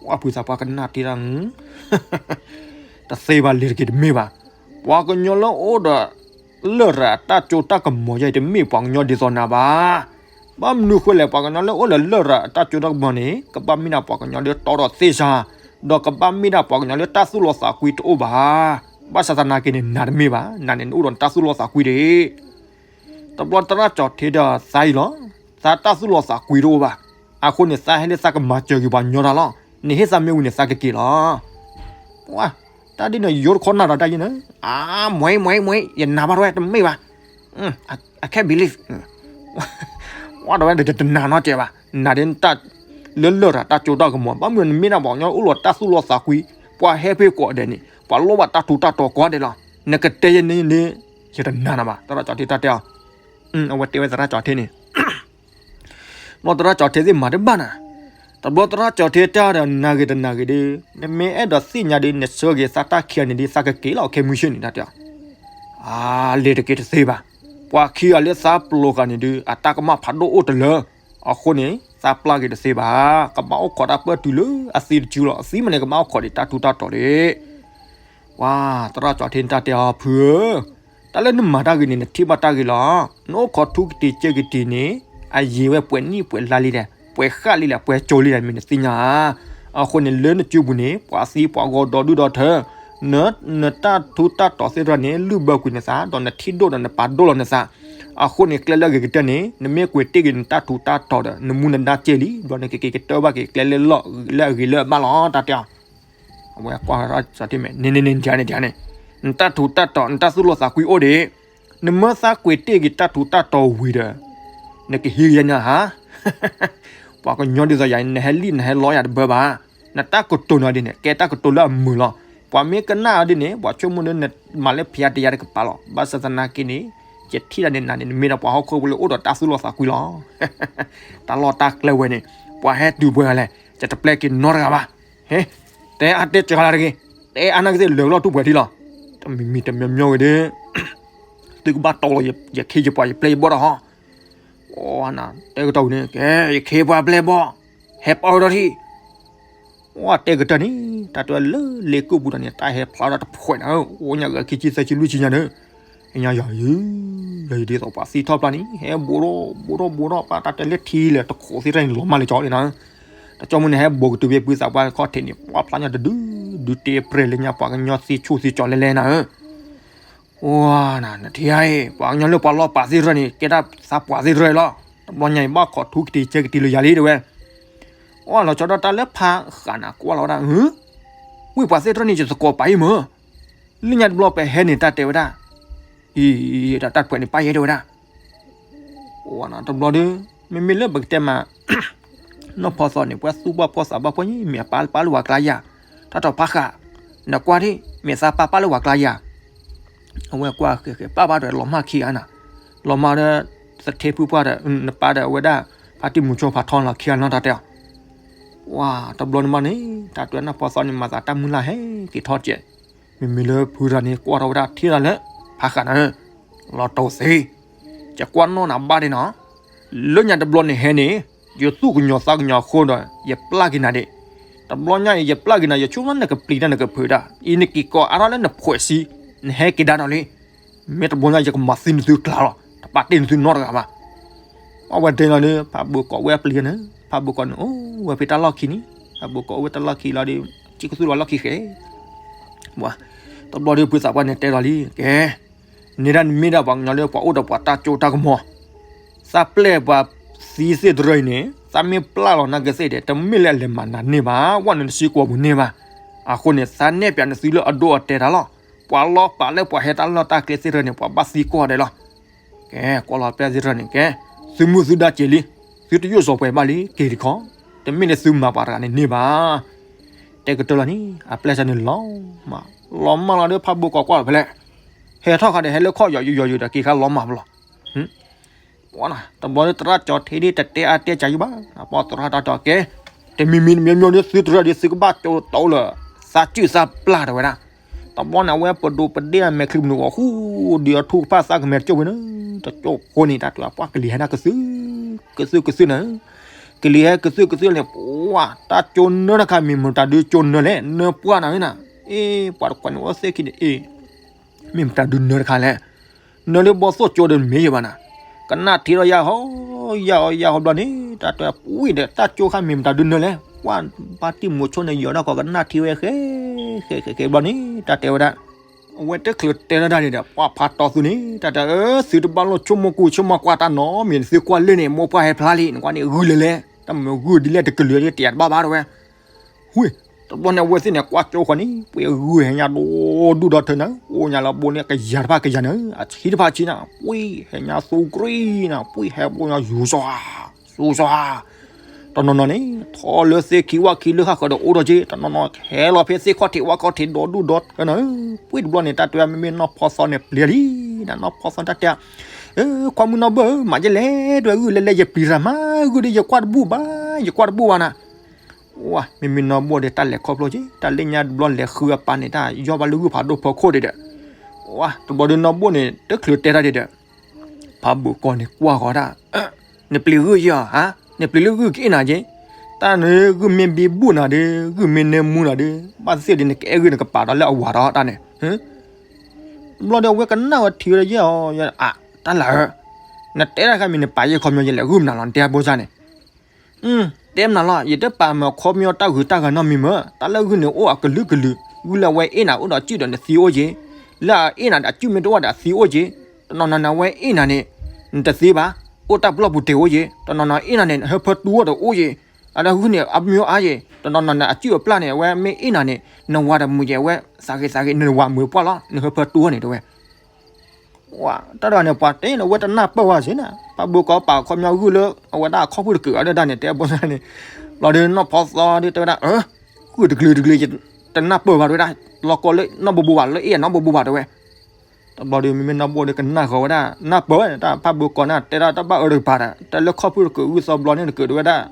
ပှၤဖုသးပှၢ်ကနၣ်တ့ၢ်တၢ်, တသ့ဘၣ်လံၤတက့ၤတမ့ၢ်ဘၣ်, ပှၤကညီလၢအိၣ်ဒီး လရာ်အတၢ်ကၠိတၢ်ကမီၤယဲအံၤ တမ့ၢ်ပှၤကညီဒ်သိးနၤဘၣ်. ဘၣ်မနုၤဃိလဲၣ် ပှၤကညီလၢအိၣ်လၢလရာ်အတၢ်ကၠိတၢ်ကမီၤန့ၣ် ကဘၣ်မ့ၢ်ဒၣ်ပှၤကညီလၢတီဒီးသ့ၣ်စါ, ဒီးကဘၣ်မ့ၢ်ဒၣ်ပှၤကညီလၢတၢ်သူၣ်လီသးကွံတအိၣ်ဘၣ်. ဘၣ်ဆၣ်သနာ်က့န့ၣ် နၤတမ့ၢ်ဘၣ်, နၤန့ၣ်နအိၣ်ဒီးနတၢ်သူၣ်လီသးကွံဒံး တဘျီသရၣ်ကၠီၤထ့ဒီးသးအံၤလီၤ, သးတၢ်သူၣ်လီသးကွံတအိၣ်ဘၣ်. အဃိန့ၣ် သးဟဲလၢသးကမၤစၢၤက့ၤပှၤကညီတၢ်လီၤ. နဟ့ၣ်သးမ့ၢ်ဝံၤန့ၣ် သးကက့ၤလီၤ. ပှၤ တၢ်ဒ်န့ၣ် ယိတခီနၤဒီးတၢ်ယဲန့ၣ်, အါ မွဲ မွဲ မွဲ ယနာ်ဘၣ်တဝဲ တမ့ၢ်ဘၣ်. I can't believe. ဝဲဒီးဝဲဒီးတနာ်နီတစဲးဘၣ်. နၤဒ်တၢ် လၢလရာ်တၢ်ကၠိတၢ်ကမီၤ ဘၣ်မနုၤနမ့ၢ်ဒၣ်ပှၤကညီအိၣ်လီၤတၢ်သူၣ်လီသးကွံ, ပှၤဟဲဖဲကိးဂၤဒဲးန့ၣ် ပှၤလိၣ်ဘၣ်တၢ်ထူးတၢ်တီၤကိးဂၤဒဲးလီၤ. နကတဲယဲန့ၣ် ယတနာ်နၤဘၣ်. သရၣ်ကၠီၤထ့တၢ်တဲအီၤ အဝဲတဲဝဲသရၣ်ကၠီၤထ့န့ၣ် ဘျီသရၣ်ကၠီၤထ့သ့ၣ်မၤတဘၣ်နၤ, တဘျီသရၣ်ကၠီၤထ့တၢ်ဒီးနၤဂ့ၤတနၤဂ့ၤဒီး, နမ့ၢ်အဲၣ်ဒိးသ့ၣ်ညါဒီး နဆၢဂ့ၤသးတၢ်ခံဂၤန့ၣ်ဒီး သးကက့ၤလီၤခဲမုၢ်ဆ့ၣ်န့ၣ် တၢ်တဲအီၤ. အါ လဲၤတက့ၤတသ့ဘၣ်. ပှၤခံဂၤလၢသးပျိၤဃာ်န့ၣ်ဒီး အတၢ်ကမၣ်ဖးဒိၣ်အိၣ်တလၢ, အဃိန့ၣ် သးပျၢ်က့ၤတသ့ဘၣ်. ကဘၣ်အိၣ်ခိးတၢ်ပၢၢ်တုၤလၢအသံတစုလီၤ. အသံမ့ၢ်န့ၣ် ကဘၣ်အိၣ်ခိးဒံးတၢ်ထူးတၢ်တီၤဒံး ပှၤသရၣ်ကၠီၤထ့န့ၣ် တၢ်တဲအီၤ ဖုဧၢ, တၢ်လၢနမၤတၢ်ဂ့ၤန့ၣ် နထံၣ်ဘၣ်တၢ်ဂ့ၤလီၤ. နအိၣ်ခိးထူကတံၤစ့ကတံၤန့ၣ် အယံာ်ဝဲပှဲၤနံၣ်ပှဲၤလါလံဒီး ပှဲၤဃၣ်လံလၢပှဲၤကၠိလံဒီး မ့ၢ်နသ့ၣ်ညါဧါ. အဃိန့ၣ် လၢနစုပူၤန့ၣ် ပှၤသံပှၤဂီၤဒီဒူၣ်ဒီထၢ, နတၢ်ထူးတၢ်တီၤသ့ၣ်တဖၣ်န့ၣ် လုၢ်ဘၢကွံာ်နသး ဒီးနထံၣ်ဒိၣ်ဒီးနပာ်ဒိၣ်လီၤနသး. အဃိန့ၣ် ကျဲလၢအဂ့ၤကတၢၢ်န့ၣ် နမ့ၢ်ကွံာ်တ့ၢ်က့ၤနတၢ်ထူးတၢ်တီၤဒီး နမူနဒါကဲလံ ဘျီနကက့ၤကတၢၢ်ဘၣ်က့ၤကျဲလၢလီၢ်လၢအဂ့ၤလၢအဘၣ်လီၤ တၢ်တဲအီၤ. အဝဲကွၢ်ထီၣ်စးထံၣ်မဲာ် န့ၣ်န့ၣ်န့ၣ် နတၢ်ထူးတၢ်တီၤ နတၢ်သူၣ်လီသးကွံအိၣ်ဒံး နမ့ၢ်သးကွံာ်တ့ၢ်က့ၤတၢ်ထူးတၢ်တီၤဝံၤဒီး နကဟံးကယဲၢ်ညါဧါ. ပှၤကညီဒ်သိးယၤ နဟဲလံၣ်နဟဲလီယၤတဘၢဘၣ်. နတၢ်ကတိၤနၤဒ်န့ၣ် ကဲတၢ်ကတိၤလၢအမုာ်လီၤ. ပှၤမ့ၢ်ကနၣ်အီၤဒ်န့ၣ် ပှၤဆိကမိၣ်လၢနမၤလၢဖံးအါတယါတကပၤလီၤ. ဘၣ်ဆၣ်သနာ်က့န့ၣ် ယထံၣ်ဒၣ်န့ၣ်နၤန့ၣ် နမ့ၢ်ဒၣ်ပှၤဟီၣ်ခိၣ်ဖိလၢအိၣ်ဒီးတၢ်သူၣ်လီသးကွံလီၤ. တၢ်လီၢ်တၢ်ကျဲဝဲန့ၣ် ပှၤဟဲတုၤပှဲၤဂၤလဲၣ် ယတပျဲက့ၤနီတဂၤဘၣ်. ဟ့, တဲအါတဲစှၤလၢတဂ့ၤ, တဲအါနာ်က့ၤသ့ၣ်လၢာ်လီၤတူၢ်ပှဲၤထံလီၤ. တမံၤမံၤတမံၤမံၤဝဲဒီး သုကဘၣ်တီလီၤယခ့ယပှၤယပျဲၢ်ယဘီၣ်ဒီးဟီ, တဲကတီၢ်ဝံၤန့ၣ် ကဲ ယခ့ပှၤပျဲၢ်ဘီၣ် ဟဲပီၢ်ဝဲဒီးထံ, တဲကတၢၢ်န့ၣ် တၢ်တဲလၢလ့ၤကူၣ်ပူၤဒီးန့ၣ် တၢ်ဟဲဖျါထီၣ်တဖှဲးနၤဧၢ, အိၣ်ညါဂၤခံဆံသၢဆံလွံၢ်ဆံညါန့ၣ်, ညါယၤယၤ ယၤယၤဒ်သိးပှၤသံထီၣ်ပျၢ်န့ၣ် ဟဲဘူးဒီးဘူးဒီးဘူးဒီး ပှၤတၢ်တဲလၢထံလၢာ်တခိးသ့ၣ်တဖၣ်န့ၣ် လီၤမၢ်လၢကၠီလံနၤဧၢ, တၢ်ကၠီမုၢ်န့ၣ် ဟဲဘူးကတုၤဖဲပုၢ်သးပှၢ်ခီၣ်ထံးန့ၣ် ပှၤဖျါညါတဒု ဒုးတ့ပြဲၤလၢညါပှၤကညီသံဆူၣ်သံကၠီၤလဲလဲနၤဧၢ နထံဧါအံၤ ပှၤကညီလၢပှၤလီၤပာ်သ့ၣ်တဖၣ်န့ၣ် ကဲတၢ်သးပှၢ်သ့ၣ်တဖၣ်လီၤ, တဘျီညါအံၤဘၣ်ခိးထူကတံၤကဲကတံၤလၢယၤလံတဲဝဲ, အိၣ်လီၤဆီဒၣ်တၢ်လၢဖးဃးနၤကွၢ်လီၤဝဲဒၣ်, ဝံၢ်ပှၤသ့ၣ်တဖၣ်န့ၣ် ယသကိးပာ်အံၤမၢ, လၢညါတဘျီပဟဲန့ၣ်တၢ်တဲဝဲဒၣ်, အံၤ တၢ်တၢ်တဖှဲးန့ၣ်ပၢ်ယဲတဲဝဲဒၣ် တဘျီဒီး မ့မ့ၢ်လၢပကတဲမး နီၢ်ဖီသီန့ၣ် ပှၤသူၣ်ဘၣ်ဖှီၣ်သးဘၣ်ဖှီၣ်န့ၣ် မ့ၢ်အပၢ်ပၢ်လၢပှၤကျါယၤ, တၢ်ထီၣ်ဖးဃး, နကွၢ်ဒ် မ့ၢ်သးပၢ်ပၢ်လၢပှၤကျါယၤ, အဝဲကွၢ်ဃဲဃဲပၢ်ဘၣ်ဒီးလီၤမၢ်ခံဂၤနၤ, လီၤမၢ်ဒီး သထ့ဖုပှၢ်ဒီး နပၢ်ဒီးအဝဲဒၣ် ဖါတံၢ်မူၤဆိဖးထီလီၤခံဂၤနီတၢ်တဲအီၤ, ဝါ တဘျီန့ၣ်မးန့ၣ် တၢ်တဲနီၢ်ဖီသီန့ၣ် မၤသးတၢ်မုၢ်လၢ်ဟဲက့ၤထီၣ်ကဲး, မ့မ့ၢ်လၢဖုတၢ်န့ၣ် ကွၢ်ထီၣ်ဝဲဒၣ်ထံၣ်တၢ်လၢ ဖးဃးနၤဧၢ, လီၤတိၤသ့, ယကွၢ်နီၢ်နၤဘၣ်ဒ့နီၤ, လၢညါတဘျီန့ၣ်ဟဲန့ၣ် ယသူၣ်ကညီၤသးကညီၤအဃိဒီး ယပျၢ်က့ၤနၤဒ့ၣ်, တဘျီညါအံၤ ယပျၢ်က့ၤနၤ ယဆိကမိၣ်နကပျံၤတၢ်နကဖုးတၢ်, အံၤနက့ၤကိးအါထီၣ်လၢနဖှဲးစံ, နဟဲက့ၤဒါနီၤလံ, မ့ၢ်တဘျီညါယကမၤသံနသုကျါလီၤ, တပာ်တ့ၢ်နသုနီတဂၤဘၣ် အဝဲတဲလီၤဒီး ဖးဘိကိးဝဲအပျံၤန့ၣ်, ဖးဘိကိးန့ၣ် အိၣ်ဝဲဖဲတၢ်လီၢ်ခံန့ၣ်, ဖးဘိကိးဝဲတၢ်လီၢ်ခံလီၤဒီး ကံၣ်ကသူလီၤလီၢ်ခံဃဲ, တဘျီဒီးဖုသးပှၢ်န့ၣ်တဲလီၤလံ, ကဲ, န့ၣ်ဒၣ်နမ့ၢ်ဒၣ်ပှၤကညီလၢပှၤအိၣ်ဒီးပှၤတၢ်စိတၢ်ကမီၤ, သးပျဲၢ်ပှၤသံသ့ၣ်တရၢအံၤန့ၣ် သးမ့ၢ်ပျၢ်လီၤနာ်က့ၤသ့ၣ်ဒီး တမ့ၢ်လၢအလဲၤမၤနၤန့ၢ်ဘၣ်, ဝဲနတစံးကွၢ်ပူၤန့ၢ်ဘၣ်, အဃိန့ၣ် သးနဲၣ်ပၠးနသုလၢအဒိအတဲာ်တၢ်လီၤ, ပှၤလီၤပာ်လၢပှၤဟဲတၢ်လီၢ်တၢ်ကျဲသ့ၣ်တရၢန့ၣ် ပှၤဘၣ်သံကွၢ်ဒဲးလီၤ ကဲ ကွၢ်လီၤပျဲၢ်သ့ၣ်တဖၣ်န့ၣ် ကဲ, သုမုၢ်သုဒါက့ၤလံ, သုတယိၣ်စီၤပှဲၤဘၣ်လံ က့ၤတခီ, တမ့ၢ်လၢသုမၤပှၤတဂၤန့ၣ်န့ၢ်ဘၣ်. တဲကတၢၢ်လီၤန့ၣ် အပျဲၢ်စၢ်န့ၣ်လီၤမၢ်, လီၤမၢ်လီၤဒီး ဖးဘိကိးကွၢ်လီၤဖဲလဲၣ်, ဟဲထီၣ်ခါဒီး ဟဲလၢခီၣ်ယီၤယီၤယီၤဒီး က့ၤခါလီၤမၢ်ဖဲလီၤ. တဘျီဒီး သရၣ်ကၠီထံဒ် တတဲအါတဲကၢ်ယုာ်ဘၣ်, ပှၤသရၣ်တၢ်ကၠီကဲ, တမံၤမံၤတမံၤမံၤဒီး သုတရၢဒီး သုကဘၣ်ကၠိတီလၢ သးစုၣ်သးပျၢ်တဲဝဲဒၣ်. တဘျီန့ၣ် အဝဲပဒိးပဒ့ၣ်အမဲာ်ချံပနူာ်ဂီၤ ဃူဒုးအထူၣ်ကဖၣ်သးကမဲာ်တကၠိၢ်ဝဲန့ၣ်, တကၠိၢ်ဃိန့ၣ် တၢ်တဲပှၤကလံၤဟဲဒၣ်ကသုၣ်, ကသုၣ်ကသုၣ်န့ၣ်, ကလံၤဟဲကသုၣ်ကသုၣ်န့ၣ် ပှၤတၢ်ကၠိနၢတခါ မ့ၢ်မတၤဒုးကၠိနၢလဲၣ်, နၢပှၢ်နၤဧၢနၤ, အ့ ပှၤတကွၢ်န့ၣ် အိၣ်သ့ၣ်ခံန့ၣ် အ့ မ့ၢ်မတၤဒုးနၢတခါလဲၣ်, နၢလၢဘီသိၣ်ကၠိဒီးမ့ၢ်ယဘၣ်နၤ, ကနၣ်ထံဒီးယၤဟီ, ယၤဟီယၤဟီဘျီန့ၣ် တၢ်တဲပှၤဒီး တၢ်ကၠိခါမ့ၢ်မတၤဒုးနၢလဲၣ်, ပှၤဘၣ်တံၢ်မူၤဆိန့ၣ် ယီၤဒၣ်ကီးကနၣ်ထံဝဲဃဲ, ဃဲဃဲဃဲဘျီန့ၣ် တၢ်တဲဝဲဒၣ်. အဝဲတချုးတဲထီၣ်တၢ်န့ၣ်ဒီး ပှၤဖးတီသုန့ၣ် တၢ်တဲအၢ သုတဘၣ်လိၣ်ဆိကမိၣ်ကူၣ်ဆိကမိၣ်ကွၢ်တၢ်နီတမံၤ, သုကွၢ်လၢန့ၣ် မိၢ်ပှၢ်ဟဲဖျါလံ, နကွၢ်န့ၣ် ဂုၢ်လၢလဲၣ်, တၢ်မ့ၢ်ဂုၢ်ဒ်လဲၣ်တကလုာ်တတဲတဘၣ်ဘၣ်တဲဝဲ ဝ့ၢ်, တဘျီန့ၣ် အဝဲသ့ၣ်န့ၣ် ကွၢ်ကၠိဃီန့ၣ် ပှ့ၤဂုၢ်ဟဲညါဒိၣ်ဒူၣ်ဒီးထၢနၤ, အိၣ်ညါလၢအဘိန့ၣ် ကယၤတဖၣ်ကယၤနၤ, အဆံတဖၣ်ဆံနၤ, ပှ့ၤဟဲညါသူကြံနၤ, ပှ့ၤဟဲဘိညါယူၤစီၤဧါ, ယူၤစီၤဧါ. တနီၤနီၤန့ၣ် ထီၣ်လၢသ့ၣ်ခံဝၣ်ခံလၢဃၣ်ဃၢၤဒီးအိၣ်ဒီးက့, တနီၤနီၤ ဟဲလီၤဖဲသ့ၣ်ခီၣ်ထံးဝၣ်ခီၣ်ထံးဒီဒူၣ်ဒီထၢနၤ, ပှ့ၤတဘျီန့ၣ် တၢ်တဲမ့မ့ၢ်နီၢ်ဖီသီန့ၣ်ပျံၤလံ, နီၢ်ဖီသီန့ၣ်တၢ်တဲ ခွါမုၣ်နီၢ်ဘိၣ်ဧၢ, မၤယဲလဲၣ်, ဒွဲၣ်ဂုၢ်လဲၣ်လဲၣ် ယပျံၤတၢ်မး, ဂုၢ်ဒီးယကွၢ်တဘူၣ်ဘၣ်, ယကွၢ်တဘူၣ်ဘၣ်နၤ. ဝါ, မ့မ့ၢ်နီၢ်ဘိၣ်ဒီး တၢ်လဲၤခီဖျိက့, တၢ်လၢညါတဘျီလဲၤဃုအပၢ်န့ၣ် တၢ်ယီၢ်ဘၣ်လၢဂုၢ်ဖးဒိၣ်ဖီခိၣ်ဒံးဒီး, ဝါ, တဘျီဒီးနီၢ်ဘိၣ်န့ၣ် တချုးတဲတၢ်ဒံးဒီး ဖးဘိးကီၢ်န့ၣ်ကွၢ်ဃီဒၣ်, နပျံၤဂုၢ်ယဲဧါ, နပျံၤလၢဂုၢ်က့နၤက့, တၢ်န့ၣ်ဂုၢ်မ့ၢ်ဘံဘူၣ်နၤဒီး ဂုၢ်မ့ၢ်နၢမူနၤဒီး ဘၣ်သ့ၣ်သ့ၣ်ဒီး နကအဲၣ်ဂုၢ်နကပာ်ဒီးလၢအဝၤဒီးတၢ်န့ၣ် ဘျီဒီး အဝဲကနၣ်ဝဲထံၣ်ဝဲဒၣ်ယဲၢ်အီၤ, တၢ်လၢာ်ဧၢ, နတဲတၢ်ခါမ့ၢ်နပာ်ယဲၢ်ခီပညီယဲၢ်လဲၣ်, ဂုၢ်မနုၤလီၤ နတဲဘိစၢ်န့ၣ်, တဲမနုၤလီၤ, ယတပာ်မၤခီပညီတၢ်ဂုၤတၢ်ဂၤနီတမံၤမ့ၢ်, တၢ်လၢဂုၢ်န့ၣ်အိၣ်အကလုာ်ကလုာ်, ဂုၢ်လၢအဝဲအ့ၣ်နၤအိၣ်ဒီးအစုၣ်ဒီးနသံအိၣ်က့ၤ, လၢအအ့ၣ်နၤဒီးအစုၣ်မ့ၢ်တအိၣ်ဒီးအသံအိၣ်က့ၤ, တနီၤနီၤန့ၣ် အဝဲအ့ၣ်နၤန့ၣ် နတသံဘၣ်, အိၣ်တၢ်ပလီၢ်ပူၤတဲာ်အိၣ်က့ၤ, တနီၤနီၤအ့ၣ်နၤန့ၣ် နဟၢဖၢတူအီၤဒီးအိၣ်က့ၤ, အတၢ်ဂုၢ်န့ၣ် အမ့ၢ်အါက့ၤ, တနီၤနီၤန့ၣ် အစုၣ်အပျၢ်န့ၣ် အဝဲမ့ၢ်အ့ၣ်နၤန့ၣ် နဝၤဒီးမုာ်က့ၤ အဝဲသးဂ့ၤသးဂ့ၤ နဝၤမုာ်ပှၢ်လီၤ နဟၢဖၢတူအီၤန့ၣ်တဲဝဲ ဝဲတၢ်ဒ်န့ၣ် ပှၤတဲန့ၣ် အဝဲတနၢ်ပၢၢ်ဝဲစ့ၢ်န့ၣ်, ဖးဘိကီးပာ်ခီပညီဂုၢ်လၢ အဝဲဒၣ်အခီၣ်ဖုၣ်တကုးအဒၢတၢ်န့ၣ် တဲဘီန့ၣ်, ဘျီဒီးနီၢ်ဖီသီဒီးတဲဝဲဒၣ်, ဂုၢ်တကလုာ်တကလုာ် တနၢ်ပၢၢ်ဘၣ်တဲဝဲဒၣ်, လီၤကီလၢနီၢ်ဘိဘိဘၣ် လၢအ့ၣ်နီၢ်ဘိဘိဘၣ်တဲဝဲ, တဘျီဒီး မ့မ့ၢ်နီၢ်ဘိဒီးကနၣ်ဃီၤဝဲဒၣ် နၢ်ပၢၢ်ဝဲန့ၣ် တၢ်ဖးဘိကီးန့ၣ် တဲဒၣ်တၢ်ဘၣ်အၢတကပၤဒီး တၢ်လၢခီၣ်ဖုၣ်တကုးဂုၢ်သီဘျီန့ၣ်တကုးတဲဝဲဒၣ်,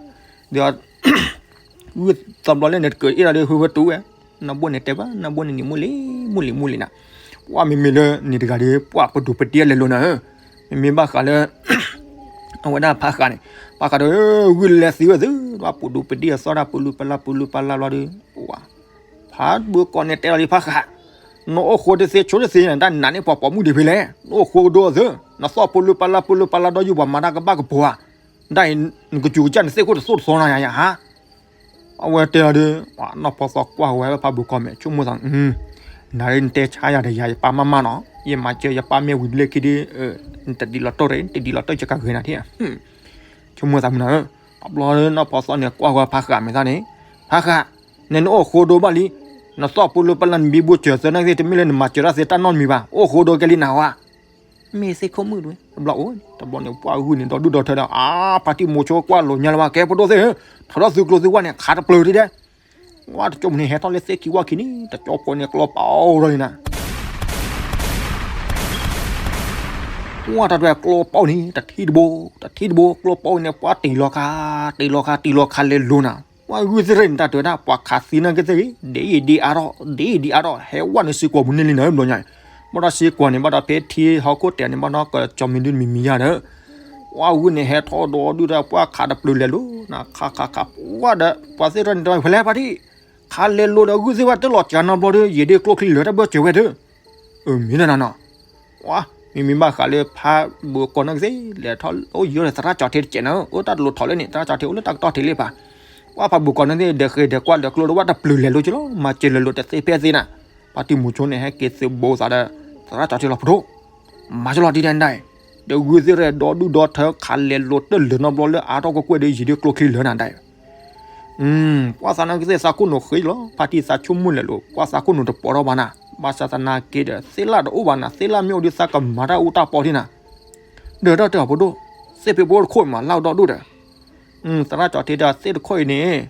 ဒီး ဂုၢ်သီဘျီလၢန့ၣ်တကုးအ့ၣ်ဒီးဟၢဖၢတူဝဲ, နီၢ်ဘိန့ၣ်တဲဘၣ် နီၢ်ဘိန့ၣ်န့ၣ်မူလံ မူလံ မူလံနၤ, ပှၢ်မ့မ့ၢ်လၢန့ၣ်တဂၤဒီး ပှၢ်ပဒိၣ်ပဒ့လဲၤလိၤနၤဧၢ, မ့မ့ၢ်ဘၣ်ဃးလၢ အဝဲဒၣ်ဖးဃးန့ၣ်, ဖးဃးဒီး ဂုၢ်လဲၤသံဝဲသု ပှၢ်ပဒိၣ်ပဒ့အသီတၢ်ပလူပလၢပလူပလၢဘျီဒီး ဖးဘိကီးန့ၣ်တဲလီၤလံဖးဃး, နအိၣ်ဃိတသ့ဆိတသ့န့ၣ် တၢ်နးန့ၢ်ပှၤပိာ်မုၣ်ဒံးဖဲလဲၣ်, နအိၣ်ဃိကဒိအသၢ, နသီၣ်ပလူပလၢပလူပလၢဒီးယုၢ်ပှၤမၤတၢ်ကဘၣ်ကပီၤဧါ, ဒ်အံၤ နကစူၤကစၢ်န့ၣ်သ့ၣ်ခိၣ်တသိၣ်တသီနၤယၤယၤဟါ, အဝဲတဲလီၤဒီး နီၢ်ဖီသီကွၢ်ဝဲဖးဘိကီးမဲာ် ဆိကမိၣ်သး, နၤဒ်နတဲဆါယၤဒီးယၤ ယပၢ်မၢ်မၢ်နီၤ, ယမၤစၢၤယပၢ်မ့ၢ်ဝံၤဘျ့ခံဒီး နတဒ်လီၤတိၢ်တၢ် နတဒ်လီၤတိၢ်ယကဂ့ၤနၤထံၣ်, ဆိကမိၣ်သးမနုၤဧၢ, တဘျီနီၢ်ဖီသီန့ၣ်ကွၢ်ဝဲဖးဃးမဲာ်သၣ်န့ၣ်, ဖးဃး, နနအိၣ်ဃိဒိဘၣ်လံ, နသီၣ်ပလူပလၢနဘံဘူစၢၤသၢနာ်က့ တမ့ၢ်လၢနမၤစၢၤတၢ်သ့တၢ်နီတမံၤဘၣ်, အိၣ်ဃိဒိကဲလံနၤဝဲ မ့ၢ်သ့ၣ်ခိၣ်မုၣ်တဝဲ တဘျီအိၣ်, တဘျီန့ၣ် ပှၢ်ဂုၢ်န့ၣ် ဒီဒူၣ်ဒီထၢဒီး အါ ဖါတံၢ်မိၤဆိကွၢ်လိာ်ညါလၢၤဘၣ် ကဲဖိဒိၣ်သ့ၣ်ဧၢ, ထီၣ်ထီၣ်သုကျိၤသုဝဲန့ၣ် ခးတပျၢၤဒံးဒဲး, ဝဲတကၠိမုၢ်န့ၣ် ဟဲထီၣ်လၢသ့ၣ်ခံဝၣ်ခံန့ၣ် တကၠိဖိန့ၣ် ကျီပီအီၤဒီးန့ၣ်နၤ ဝဲတၢ်တဝဲကျိပီန့ၣ် တထံၣ်တဘိ, တထံၣ်တဘိ ကျိပီန့ၣ် ပှၤတ့ၢ်လီၤခါ, တ့ၢ်လီၤခါ တ့ၢ်လီၤခါလဲၤလိၤနၤ, ပှၤဂုၢ်သ့ၣ်ရ့ၣ်န့ၣ် တၢ်တဝဲဒၣ် ပှၤခးသံနာ်က့သ့ၣ်ဂ့ၤ ဒ်အံၤဒ်အါထီၣ် ဒ်အံၤဒ်အါထီၣ် ဟဲဝဲန့ၣ်စ့ၢ်ကီးမုၢ်န့ၢ်လံနၤ ဘျီညါ, ဘၣ်ဒီးစ့ၢ်ကီးန့ၣ် ဘၣ်ဒီးဖဲထံဟီၣ်ခိၣ်တဲာ်န့ၣ် ဘၣ်ဒီးကကၠီမံၤဒုမံၤမံၤယါဒီး ပှၤဂုၢ်န့ၣ် ဟဲထီၣ်ဒီဒူၣ်ဒီး ပှၤခးတပျၢၤလဲၤလိၤနၤ, ခးခးခး ပှၤဒီး ပှၤသ့ၣ်ရ့ၣ်န့ၣ်တဝဲဖဲလဲၣ်ဖါတံၢ်, ခးလဲၤလိၤဒီးဂုၢ်သ့ၣ်ဝဲတလီၤစှၤနီတဘျီဒီး ယံာ်ဒ့ကျိချံလၢတၢ်ဘၢၣ်စၢၤဝဲဒီး အမ့ၢ်တၢ်နၤနီၤ, မ့မ့ၢ်ဘၣ်ဃးလၢဖးဘိကီးနာ်က့သ့ၣ် လဲၤထီၣ်အိၣ်ယိာ်ဒီးသရၣ်ကၠီၤထ့တစဲးနၤ, အိၣ်တၢ်တလိၤထီၣ်လၢန့ၣ် သရၣ်ကၠီၤထ့အိၣ်လၢတၢ်ကတီၢ်ထံးလံပၢ်, ပှၤဖးဘိကီးနာ်က့သ့ၣ် ဒီးဃ့ဒီးကွၢ်ဒီးကျိဒီးဝဲတပျၢၤလဲၤလိၤက့လီၤ မၤစၢၤလဲၤလိၤတသ့ဖဲသ့နၤ, ဖါတံၢ်မိၤဆိန့ၣ် ဟဲက့ၤသုးဘိသးဒီး သရၣ်ကၠီၤထ့လီၤပဒိၣ် မၤကလီၤဒ်ဒဲးဒဲး, ဒီးဂုၢ်သ့ၣ်ရဲၣ်ဒီဒူၣ်ဒီထၢခးလဲၤလိၤတလၢာ်နီတဘျီလၢအါထီၣ်ကွ့ၢ်ကွ့ၢ်ဒီး ယံာ်ဒ့ကျိချံလၢနၤဒဲး, ပှၤသးနာ်က့သ့ၣ်သးခိၣ်နူာ်ဃ့လီၤ ဖါတံၢ်သးဆိကမိၣ်လဲၤလိၤ ပှၤသးခိၣ်နူာ်တပိာ်ထီၣ်ဘၣ်နၤ, ဘၣ်ဆၣ်သနာ်က့ဒီး သ့ၣ်လၣ်တအိၣ်ဘၣ်နၤ သ့ၣ်လၣ်မ့ၢ်အိၣ်ဒီးသးကမၤတၢ်အူတၢ်ပီထံနၤ, ဒီးတၢ်တဲအီၤပဒိၣ်, သ့ၣ်ဖ့ဘိတခိၣ်မးလၢ်အိၣ်ဒီဒူၣ်ဒီး သရၣ်ကၠီၤထ့ဒီးသ့ၣ်တခိၣ်အံၤန့ၣ်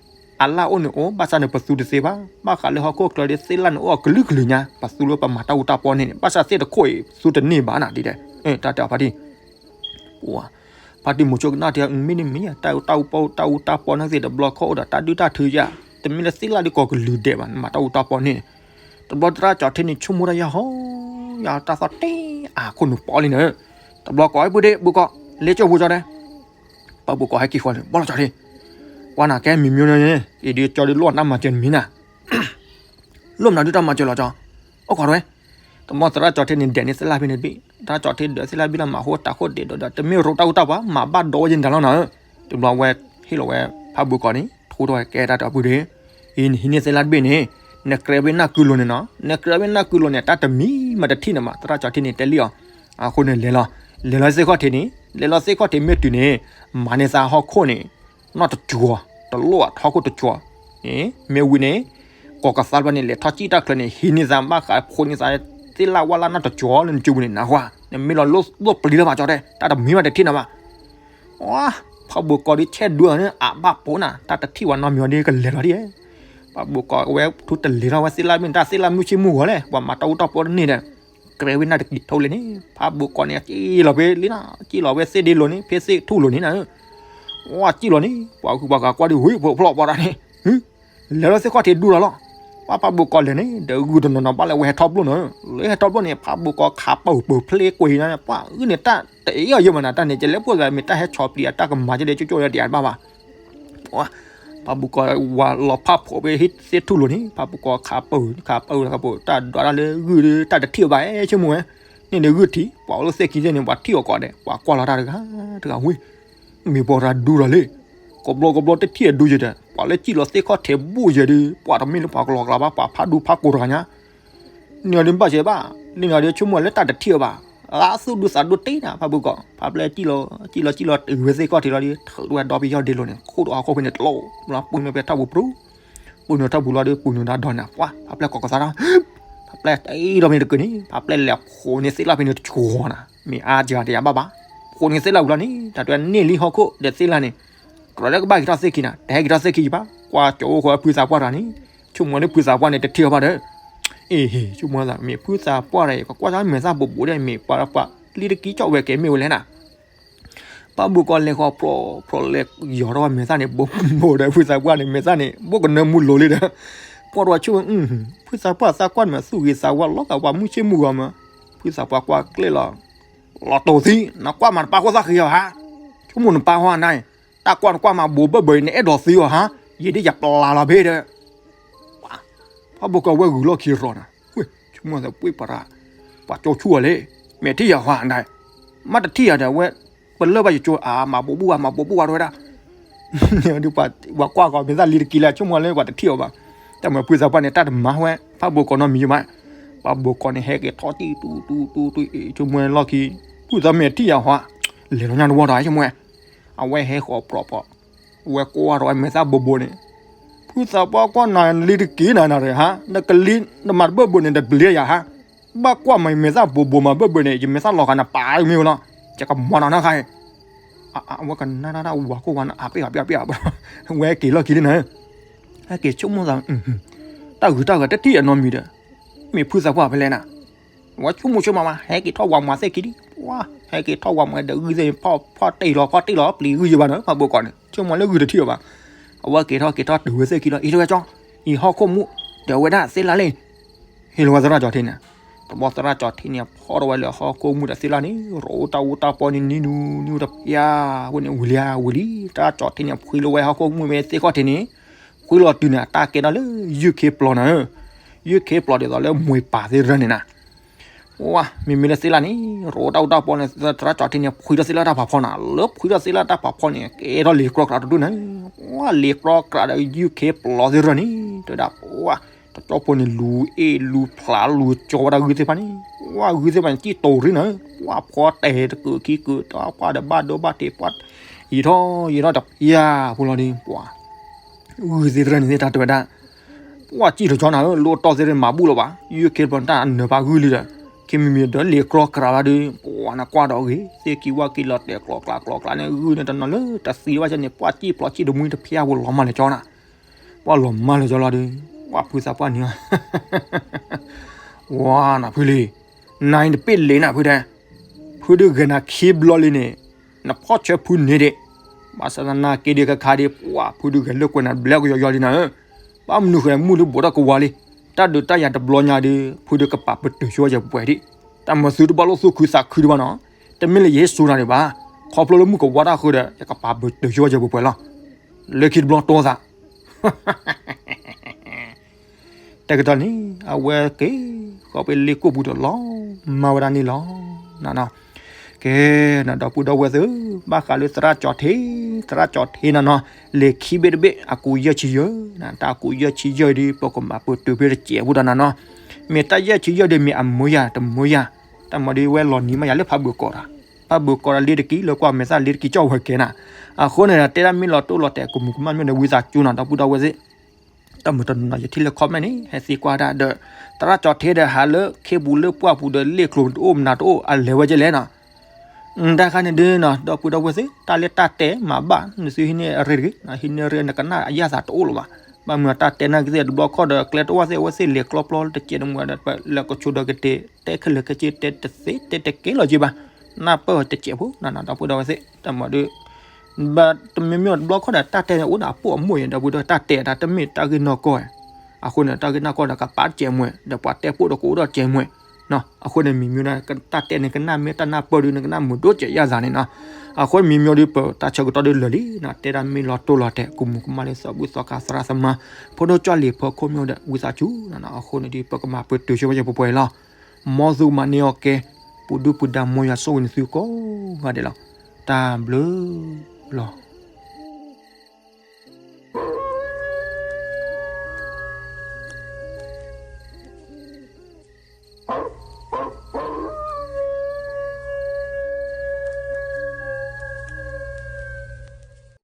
အလၢ်အိၣ်န့ၣ်အိၣ် ဘၣ်ဆၣ်န့ၣ်ပသူတသ့ဘၣ်, ဘၣ်ဃးလၢဟီၣ်ခိၣ်ချၢဒီးသ့ၣ်လၣ်န့ၣ်အိၣ်အကလုာ်ကလုာ်ညါ ပသူလၢပမၤတၢ်အူတၢ်ပီန့ၣ်န့ၣ် ဘၣ်ဆၣ်သ့ၣ်တခိၣ်အံၤ သူတန့ၢ်ဘၣ်နၤဒ်ဒဲး, တၢ်တဲအီၤဖါတံၢ် ပှၤ ဖါတံၢ်မိၤဆိကနၣ်တဲ မ့ၢ်န့ၣ်မ့ၢ်ယါ တၢ်တၢ်အူပီတၢ်အူတၢ်ပီန့ၣ်သ့ၣ်တဘျီခီၣ်အိၣ်ဒီးတၢ်ဒုၣ်တၢ်ထုယါ, တမ့ၢ်လၢသ့ၣ်လၣ်ဒ်ကိးကလုာ်ဒဲးဘၣ် နမၤတၢ်အူတၢ်ပီန့ၣ်, တဘျီသရၣ်ကၠီၤထ့န့ၣ် ဆိကမိၣ်တၢ်ယါဟီ ယါတၢ်သီၣ်တ့ၢ်အါခိၣ်နူာ်ပီလံနၤ, တဘျီကိးဟဲပုၢ်ဒ့ၣ် ဘုကီး လဲၤကၠိဖိကၠီၤဒဲး, ပှၤဘုကီးဟဲက့ၤဃီလံ ဘီလီၤကၠီၤထ့, ကွၢ်နၤကဲမံၤမံၤန့ၣ် အံၤဒ်ကၠီဒ်လိၣ်နတၢ်မၤစၢၤနမံၤနၤ လိၣ်မနုၤဒုးတၢ်မၤစၢၤလီၤကၠီ, အိၣ်ခိးတဝဲ, တဘျီသရၣ်ကၠီၤထ့န့ၣ် ဒဲးန့ၢ်သ့ၣ်လၣ်ဖဲန့ၣ်တဘ့ၣ်, သရၣ်ကၠီၤထ့ဒဲးသ့ၣ်လၣ်ဘ့ၣ်လၢမၤဟိတၢ်ခိၣ်ဒဲးဒီး တမ့ၢ်ရိးတၢ်အူတၢ်ပီ မၤဘၣ်ဒီးဝဲယဲၢ်နတၢ်လီၤနၤ, တဘျီဝဲဟ့ၣ်လီၤဝဲ ဖးဘိကီးန့ၣ် ထိထီၣ်ဝဲကဲတၢ်တၢ်ပုၢ်ဒ့ၣ်, အံၤနဟံးန့ၢ်သ့ၣ်လၣ်တဘ့ၣ်န့ၣ် နကြဲးဝဲနၢ်ကုလိၤန့ၣ်နီၤ, နကြဲးဝဲနၢ်ကုလိၤန့ၣ် တၢ်တမံၤမးတထံၣ်န့ၣ်မး သရၣ်ကၠီၤထ့န့ၣ်တဲလံအီၤ, အဃိန့ၣ်လဲၤလီၤ, လဲၤလီၤသ့ၣ်ခီၣ်ထံးန့ၣ် လဲၤလီၤသ့ၣ်ခီၣ်ထံးမ့ၢ်တုၤန့ၣ် မၤန့ၢ်သးဟီၣ်ခိၣ်န့ၣ် နီၢ်တကၠီၤ, တလိၣ်အထီခိၣ်တကၠီၤ, မ့ၢ်ဝံၤန့ၣ် ကိးကသါတဘျီန့ၣ် လဲၤထီၣ်စံၣ်တၢ်ချၢန့ၣ် ဟံးန့ၢ်သးဘၣ်ဃးဖိန့ၢ်သး သ့ၣ်လၣ်ဝၣ်လၣ်နီၢ်တကၠီၤလၢနစုပူၤန့ၣ် နၢ်ဟူဧါ, နမ့ၢ်လီၤလိၣ်သိၣ်ပျံၤလၢၤဘၣ်ကၠီတဲ တၢ်တမံၤဘၣ်တထံၣ်နၤဘၣ်, ဖးဘိကီးဒ်ဆဲးဒူအီၤန့ၣ် အဘၣ်ပိာ်နၤ တၢ်တထံၣ်ဝဲနီတမံၤအီၤဒ်ကလဲၤလီၤဒ်, ဖးဘိကီးဝဲထူတလဲၤထီၣ်ဝဲသ့ၣ်လၣ်ဘ့ၣ်န့ၣ် တၢ်သ့ၣ်လၣ်မုၢ်ဆ့ၣ်မုၢ်ဂီၤလဲၣ် ပှၤမၤတၢ်အူတၢ်ပီတန့ၢ်ဒီး ကြဲးဝဲနၢ်တကံးထိလဲၣ်န့ၣ် ဖးဘိကီးန့ၣ် စံၣ်လီၤဖဲလံနၤ စံၣ်လီၤဝဲသ့ၣ်ဒ့လိၤန့ၣ် ဖဲသ့ၣ်ထူၣ်လိၤန့ၣ်နၤ, ဝဲစံၣ်လီၤန့ၣ် ပှၤဂုၤပှၤဂၤကွၢ်ဒ်ဝံၤဖိးဖျီၣ်ပီတၢ်န့ၣ် လဲၤလီၤသ့ၣ်ခီၣ်ထံးဒူလီၤလီၤ, ပှၤဖးဘိကီးလဲၤန့ၣ် ဒီးဂုၢ်တနီၤနီၤဘၣ်လၢဝဲဟဲထီၣ်ပျိၢ်န့ၣ်, လၢဟဲထီၣ်ပျိၢ်န့ၣ် ဖးဘိကီးခးပၢၢ်ပၢၢ်ဖျ့ကွံာ်နၤ ပှၤဂုၢ်န့ၣ်တၢ်တအ့ၣ်အီၤယဲၢ်မးနၤ တၢ်န့ၣ် ကလဲၤပှိၢ်ဂၤမ့ၢ်တၢ်ဟဲဆီၣ်ပျံၤအတၢ်ကမၤကဲဒီးကၠိကၠိဒီးတယၤတဘၣ်ဘၣ် ဖးဘိကီးဝၤလီၤဖးဖိးဖဲသ့ၣ်ထူၣ်လိၤန့ၣ် ဖးဘိကီးခးပၢၢ် ခးပၢၢ်ခးပၢၢ် တၢ်ဒွးတၢ်လၢဂုၢ်ဒီး တၢ်တထံၣ်ဘၣ်အဲၣ်ဆိကမိၣ်ဝဲ, န့ၣ်ဒီးဂုၢ်ထံး ပှၤအိၣ်လၢသ့ၣ်ခံသ့ၣ်န့ၣ် ပှၤထံၣ်အီၤကီးဒဲး ပှၤကွၢ်လီၤတၢ်တဂၤတဂၤဝံၤ, မ့ၢ်ပှၤတၢ်ဒူလီၤလံ, ခ ကဘျီကဘျီတထံၣ်အဒိယဲဒီး ပှၤလၢစံၣ်လီၤသ့ၣ်ခီၣ်ထံးဘိၣ်ယဲဒီး ပှၤတမ့ၢ်လၢပှၤကလီၤကျါဘၣ် ပှၤဖးဒိၣ်ဖးကိးတဂၤညါ န့ၣ်အီၤဒ်ဘၣ်စဲးဘၣ် လၢန့ၣ်အီၤဒ်ဆိကမိၣ်လၢတၢ်တထံၣ်အီၤဘၣ် အသူၣ်ဒူသးဒိၣ်တ့ၢ်နၤ ဖးဘိကီး ဖးပျဲၢ်စံၣ်လီၤ စံၣ်လီၤစံၣ်လီၤတုၤဝဲသ့ၣ်ခီၣ်ထံးလီၤဒီး ထုးထီၣ်ဝဲဒီဘ့ၣ်ယီၢ်ဒ့လိၤန့ၣ် ခိၣ်ဒီးဟီၣ်ခိၣ်ဖဲန့ၣ်တလိၣ် ဘျီပူၤန့ၢ်ဖဲထီၣ်ပူၤပြူၤ ပူၤန့ၢ်ထီၣ်ပူၤလီၤဒီး ပူၤန့ၢ်ဒၣ်ဒီးန့ၣ် ပှၤ ဖးပျဲၢ်ကိးကသါဒီး ဖးပျဲၢ်တ့ဒီးဖဲန့ၣ်တကုာ်န့ၣ် ဖးပျဲၢ်လဲၤဖိးန့ၢ်သ့ၣ်လၢ်ဖဲန့ၣ်တကိၤနၤ မ့ၢ်အါစှၤတယၤဘၣ်ဘၣ် ဖိးန့ၢ်သ့ၣ်လၢ်ဝံၤလီၤန့ၣ် တၢ်တဲန့ၢ်လံဟီၣ်ခိၣ်ဒီးသ့ၣ်လၢ်န့ၣ် ကြၢးလၢကဘၣ်က့ၤထီၣ်သ့ၣ်ခံနၤ တဟဲက့ၤထီၣ်သ့ၣ်ခံယဘၣ် ကွၢ်ကၠိအိၣ်ဃီဖုသးပှၢ်တဂၤန့ၣ် ဆိကမိၣ်လၢဖုသးပှၢ်န့ၣ် တထံၣ်အီၤဘၣ်ဒီး အ့ၣ် ဆိကမိၣ်သး မ့ၢ်ဖုသးပှၢ်တဂၤ ကကွၢ်တၢ်မဲာ်သၣ်ဘိးဘိးဒီး မ့ၢ်ပှၤပှၤလံတကံကၠီၣ်ဝဲကဲမ့ၢ်ဝဲလဲၣ်နၤ ပှၤဘိးကီးလဲၤဃီၤပြီပြီလဲၤယီၤထီၣ်ဝဲမဲာ်သၣ်န့ၣ် ဘိးဘိးဒီးဖုသးပှၢ်န့ၣ် မဲာ်သၣ်န့ၣ် ဘိးကနၢမူလိၤလံဒီး ကွၢ်တဝဲဆိကမိၣ် ဖုသးပှၢ်သးကွၢ်န့ၣ်မ့ၢ်သူၣ်ဂ့ၤသးဝါလီၤဂာ်ပှၤမုၢ်ဆ့ၣ်မုၢ်ဂီၤမး ဖုသးပှၢ်ကွၢ်ကျဲလီၤ လီၤတိၢ်သံ နကွၢ်မးတပာ်ဃိသးဃံအီၤဧါ ဆိကမိၣ်နပာ်ဃိနၤ တၢ်ကွၢ်နကွၢ်မးဘိးဘၢဘၢအံၤ နအဲၣ်ဒိးသံအီၤဧါ ယံာ်ဒ်ယပျၢ်လီၤဖဲဒီး ပှၤဘိးကီးဝဲဂုာ်လီၢ်ခံရီၤနၤ ဝ့ၢ် ဆိကမိၣ်သးပှ့ၤပှၤရၣ် ပှၤကၠီဆူၣ်အီၤလဲၣ် မဲာ်ထံၣ်ယၤဟါဒၣ် မ့ၢ်တထံၣ်ယၤဒီး အဝဲ ပလၢၢ်ဘၣ်ယကၠိ အါ မၤဘိးဘိၣ်ဘၣ် မၤဘိးဘိၣ်ဘၣ်တဝဲဒၣ် ပှၤကွၢ်ကီး မ့ၢ်သၣ်လံတကံလၢ ဆိကမိၣ်လၢပှၤတထံၣ်အီၤဘၣ် တၢ်မၤဖုသးပှၢ်န့ၣ် တၢ်တမၤဝဲ ဖးဘိးကီးနီတမံၤယမး ပှၤဘိးကီးန့ၣ် ဟဲက့ၤထီၣ်တံၢ်တူတူတူတူ ဆိကမိၣ်လီၢ်ခံ ဖုသးမဲာ်ထံၣ်ယၤဟါ လဲၤလီၤညါတဝီဒီး ဆိကမိၣ် အဝဲဟဲဃီၤပြီပြီ ဝဲကွၢ်ဒီးဝဲမဲာ်သၣ်ဘိးဘိးန့ၣ် ဖုသးပှၢ်ကွၢ်နၤလံတက့ၤနၤနၤရၢၢ်ဟါ နကလံ နမၤတဘၢၣ်ဘိးန့ၣ် တဘျ့ယၤဟါ ဘၣ်ကွၢ်မးမဲာ်သၣ်ဘိးဘိးမၤဘၢၣ်ဘိးန့ၣ် ယမဲာ်သၣ်လီၤဂာ်နပာ်မ့ၢ်ဝဲလီၤ ယကမၤနီၤနခါအံၤ အဝဲကနၣ်တၢ်ဝၤခိၣ်ဝါနၤ အပ့ၢ်အပ့ၢ်အပ့ၢ် ဝဲက့ၤလီၢ်ခံလံနၤ ဟဲက့ၤဆိကမိၣ်သး တၢ်ဂုၤတၢ်ဂၤတထံၣ်အနီတမံၤဒီး မ့ၢ်ဖုသးပှၢ်ဖဲလဲၣ်နၤ ဝဲဆိကမိၣ်ဆိကမးမး ဟဲက့ၤထီၣ်ဝၤမၤသ့ၣ်ခံဒံး ပှၤ ဟဲက့ၤထီၣ်ဝၤမၤဒီးဂုၢ်သ့ၣ် ဖီၣ်တ့ၢ်လီၤ ဖီၣ်တ့ၢ်လီၤ ပျံၤဂုၢ်ယဘၣ်နၤ ဖးဘိးကီးန့ၣ် ဆိကမိၣ်လၢဂုၢ်တထံၣ်အီၤဘၣ် အဝဲက့ၤထီၣ်က့ၤထီၣ်တုၤဝဲသ့ၣ်ခံလီၤ အံၤတဝဲကၠီ အံၤဟီၣ်ခိၣ်မူ ဒီးဝဲဒၣ်သ့ၣ်လၢ်လံ ဟ့ၣ်လီၤဝဲသရၣ်ကၠီထံန့ၣ် တဘျီသရၣ်ကၠီထံန့ၣ် ဖီၣ်ထီၣ်ဝဲလၢဟီၣ်ခိၣ်မူဒီးသ့ၣ်လၢ်န့ၣ် ရိတၢ်အူတၢ်ပီန့ၣ် နံၤနူနံၤတဖျါ အဃိန့ၣ် ဝံၤလံဧါ ဝံၤလံ သရၣ်ကၠီထံန့ၣ် ဖှံလီၤဝဲဟီၣ်ခိၣ်မူမ့ၢ်သ့ၣ်ခီၣ်ထံးန့ၣ် ဖှံလီၤတုၤန့ၣ် အတၢ်ကဲထီၣ်လၢ ယုၢ်ခ့ပျီနၤဧၢ ယုၢ်ခ့ပျီဒ်သိးလၢမွံပၢ်သ့ၣ်ရၢန့ၣ်နၤ ဝါ မ့မ့ၢ်လၢသ့ၣ်လၢ်န့ၣ် ရိတၢ်အူတၢ်ပီန့ၣ် သရၣ်ကၠီထံန့ၣ် ဖှံထီၣ်သ့ၣ်လၢ်တၢ်ဖးဖီနၤ လၢဖှံထီၣ်သ့ၣ်လၢ်တၢ်ဖးဖီန့ၣ် ကဲထီၣ်လံၤကြီကြးတဒူၣ်နၤ ဝါ လံၤကြီကြးဒီးယုၢ်ခ့ပျီသ့ၣ်ရၢန့ၣ် တဲဝဲဒၣ် ဝါ တကၠီဖိန့ၣ် လူၤအ့ၣ်လူၤဖျးလူၤကၠီဝဲဒၣ်ဂုၢ်သ့ၣ်တဖၣ်န့ၣ် ဝါ ဂုၢ်သ့ၣ်တဖၣ်န့ၣ် စံၣ်တိၤရံနၤ ဝါ ဖီတဲာ်တကုာ်ခံကုာ် တၢ်ပှၢ်ဒီးဘၣ်ဒိဘၣ်ထံးပှၢ် ယံာ်ထီၣ်ယံာ်ထီၣ်တဖျါဖိလီၤဒ် ပှၤ ဂုၢ်သ့ၣ်တဖၣ်န့ၣ်သ့ၣ်တၢ်တဲဝဲဒၣ် ပှၤစံၣ်တကၠီနၤဧၢ လိၣ်တီၢ်သ့ၣ်တဖၣ်မၤဘူၣ်လီၤဘၣ် ယုၢ်ခ့ပျီန့ၣ်တၢ်အနၢၤဖးဂုၢ်လံဒီး ခံမံၤမံၤဒီးလံၤကြီကြးဘၣ်ဒီး ပှၤနကွၢ်ဒီးဂ့ၤ သ့ၣ်ကံဝၣ်ကံလီၤတဲာ်ကျိၤကျးကျိၤကျးန့ၣ် ဂုၢ်န့ၣ်တနီၤလၢတသံဘၣ်န့ၣ် ပှၤစံၣ်ဖျိးစံၣ်တမှံတဖျါဖိလီၤမၢ်လၢကၠီနၤ ပှၤလီၤမၢ်လၢကၠီလီၤဒီး ပှၤဖုသးပှၢ်န့ၣ် ဝါနဖုလံ နၤအံၤတပ့ၢ်လံနၤဖုတဲ ဖုဒုးဂဲၤနၤခံဘျီလံန့ၣ် နဖီၣ်ဆၢဖုန့ၣ်ဒံး ဘၣ်ဆၣ်သနာ်က့ဒံးခါခါဒံး ပှၤဖုဒုးဂဲၤလိာ်ကွဲနၤဘျဲကယီယီလံနၤဧၢ ဘၣ်မနုၤဃိမုၢ်ဒုးဘိးထီၣ်ကဝါလံ တၢ်ဒုးတၢ်ယၤတဘျီညါဒီး ဖုဒုးကပာ်ပတုာ်ဆိဝဲယပှဲၤဒံး တၢ်မၤသုတဘၣ်လိၣ်သူၣ်ခုသးခုဒံးဘၣ်နီၤ တမ့ၢ်လၢယဟ့ၣ်စိနၤဒံးဘၣ် ခီဖျိလၢမုၢ်ကဝါတၢ်ဃုာ်ဒီး ယကပာ်ပတုာ်ဆိဝဲယပှဲၤပှဲၤလီၤ လၢခံတဘျီတိသး တကတီၢ်န့ၣ် အဝဲက့ၤ ဃီပလ့ကိၣ်ပူၤဒီးလီၤ မၤဝဲဒၣ်န့ၣ်လီၤ နနီၤ ကဲ နဒီပုၢ်ဒီဝဲၢ်သ့ၣ် ဘၣ်ဃးလၢသရၣ်ကၠီထံ သရၣ်ကၠီထံနနီၤ လံာ်ခံဘ့ၣ်တဘ့ၣ် အကူယဲၢ်ဆံယဲၢ် တၢ်အကူယဲၢ်ဆံယဲၢ်ဒ် ပကမၤပတုာ်ဖဲတစဲးဖိဒီးနနီၤ မ့ၢ်တၢ်ယဲၢ်ဆံယဲၢ်ဒ်မ့ၢ်အမုာ်ယၤတမုာ်ယၤ တၢ်မၤဒ်ဝဲလီၤနံၤမးယၤလၢဖးဘုးကီးတၢ် ဖးဘုးကီးတၢ်လံတကံၢ်လၢကွၢ်မဲာ်သၣ်လံတကံၢ်ကၠီၣ်ဝဲကဲနၤ အဃိန့ၣ်ဒီး တဲဒၣ်မ့ၢ်လီၤတိၢ်လီၤတဲာ် ကမူၤကမၣ်မ့ၢ်ဒီးဝံသးစူၤနၤ ဒီပုၢ်ဒီဝဲၢ်သ့ၣ် တၢ်မုာ်တနီၤယထံၣ်လၢ comment န့ၣ် ဟဲသံကွၢ်တၢ်ဒီး သရၣ်ကၠီထံဒီးဟးလၢခ့ပူၤလၢပှၢ်ပူၤဒီး လ့ၣ်ကျိၤတအိၣ်မနုၤတအိၣ် အလဲၤဝဲကလဲၣ်နီၤ တၢ်ခါန့ၣ်ဒ်နီၤ ဒီပုၢ်ဒီဝဲၢ်သ့ၣ် တၢ်လၢတၢ်တဲမၤဘၣ် နသုဟံးန့ၢ်အရ့တဂ့ၤ ဟံးန့ၢ်ရ့နကနၣ်အယၣ်သးတအိၣ်လၢၤဘၣ် ဘၣ်မနုၤတၢ်တဲနာ်က့သ့ၣ်တဘျီခီၣ်ဒီး ကျဲတအိၣ်သ့ၣ်အဝဲသ့ၣ်လဲၤကျီပျီလၢတစဲးတမှဲဒီး ပလဲၤကဆိးဒီးကတဲ တဲခဲလၢာ်ခဲဆ့တဲတသ့တဲတကဲလီၤက့ဘၣ် နၢ်ပၢၢ်တစဲးဖိ နနီၤ ဒီပုၢ်ဒီဝဲၢ်သ့ၣ် တၢ်မၤဒ် ဘၣ်တမံၤမံၤတဘျီခီၣ်ဒီး တၢ်တဲန့ၣ်အိၣ်ဒီးအပိၢ်အမိၢ်အံၤ ဒီပုၢ်ဒီဝဲၢ် တၢ်တဲတၢ်တမ့ၢ်တၢ်ဂ့ၢ်နီၢ်ကီၢ် အဃိန့ၣ် တၢ်ဂ့ၢ်နီၢ်ကီၢ်ဒီးကပာ်တစဲးမွဲၢ် ဒီးပှၤတဲပိၢ်ဒီးကအိၣ်ဒီးတစဲးမွဲၢ် အဃိန့ၣ် မံၤမံၤဒၣ် တၢ်တဲန့ၣ် ကနၣ်မ့ၢ်တၢ်နၢ်ပၢၢ်ဒီး နကနၣ်မုာ်ဒိၣ်စဲးယၣ်သးန့ၣ်နီၤ အဃိမံၤမံၤဒီး ပတၢ်ဆၢကတီၢ်ဒီးလၢာ်လံနီၤ တဲဒၣ်မ့ၢ်လီၤတိၢ်လီၤတဲာ် ကမူၤကမၣ်လၢသီဘူၣ်သီခါသရၣ်သမါ ဖိဒိၣ်ကၠီၣ်လံၤဖီခိၣ်မ့ၢ်ဒီး ဝံသးစူၤနီၤ အဃိန့ၣ်ဒီး ပကမၤပတုာ်ဆိဝဲယပှဲၤပှဲၤလီၤ မ်သုကမၤန့ၢ်အီၤကဲ ပူၤဒုၣ်ပူၤဒါ မ်ယွၤဆိၣ်ဂ့ၤနသုကိးဂၤဒဲးလီၤ တၢ်ဘျုးလီၤ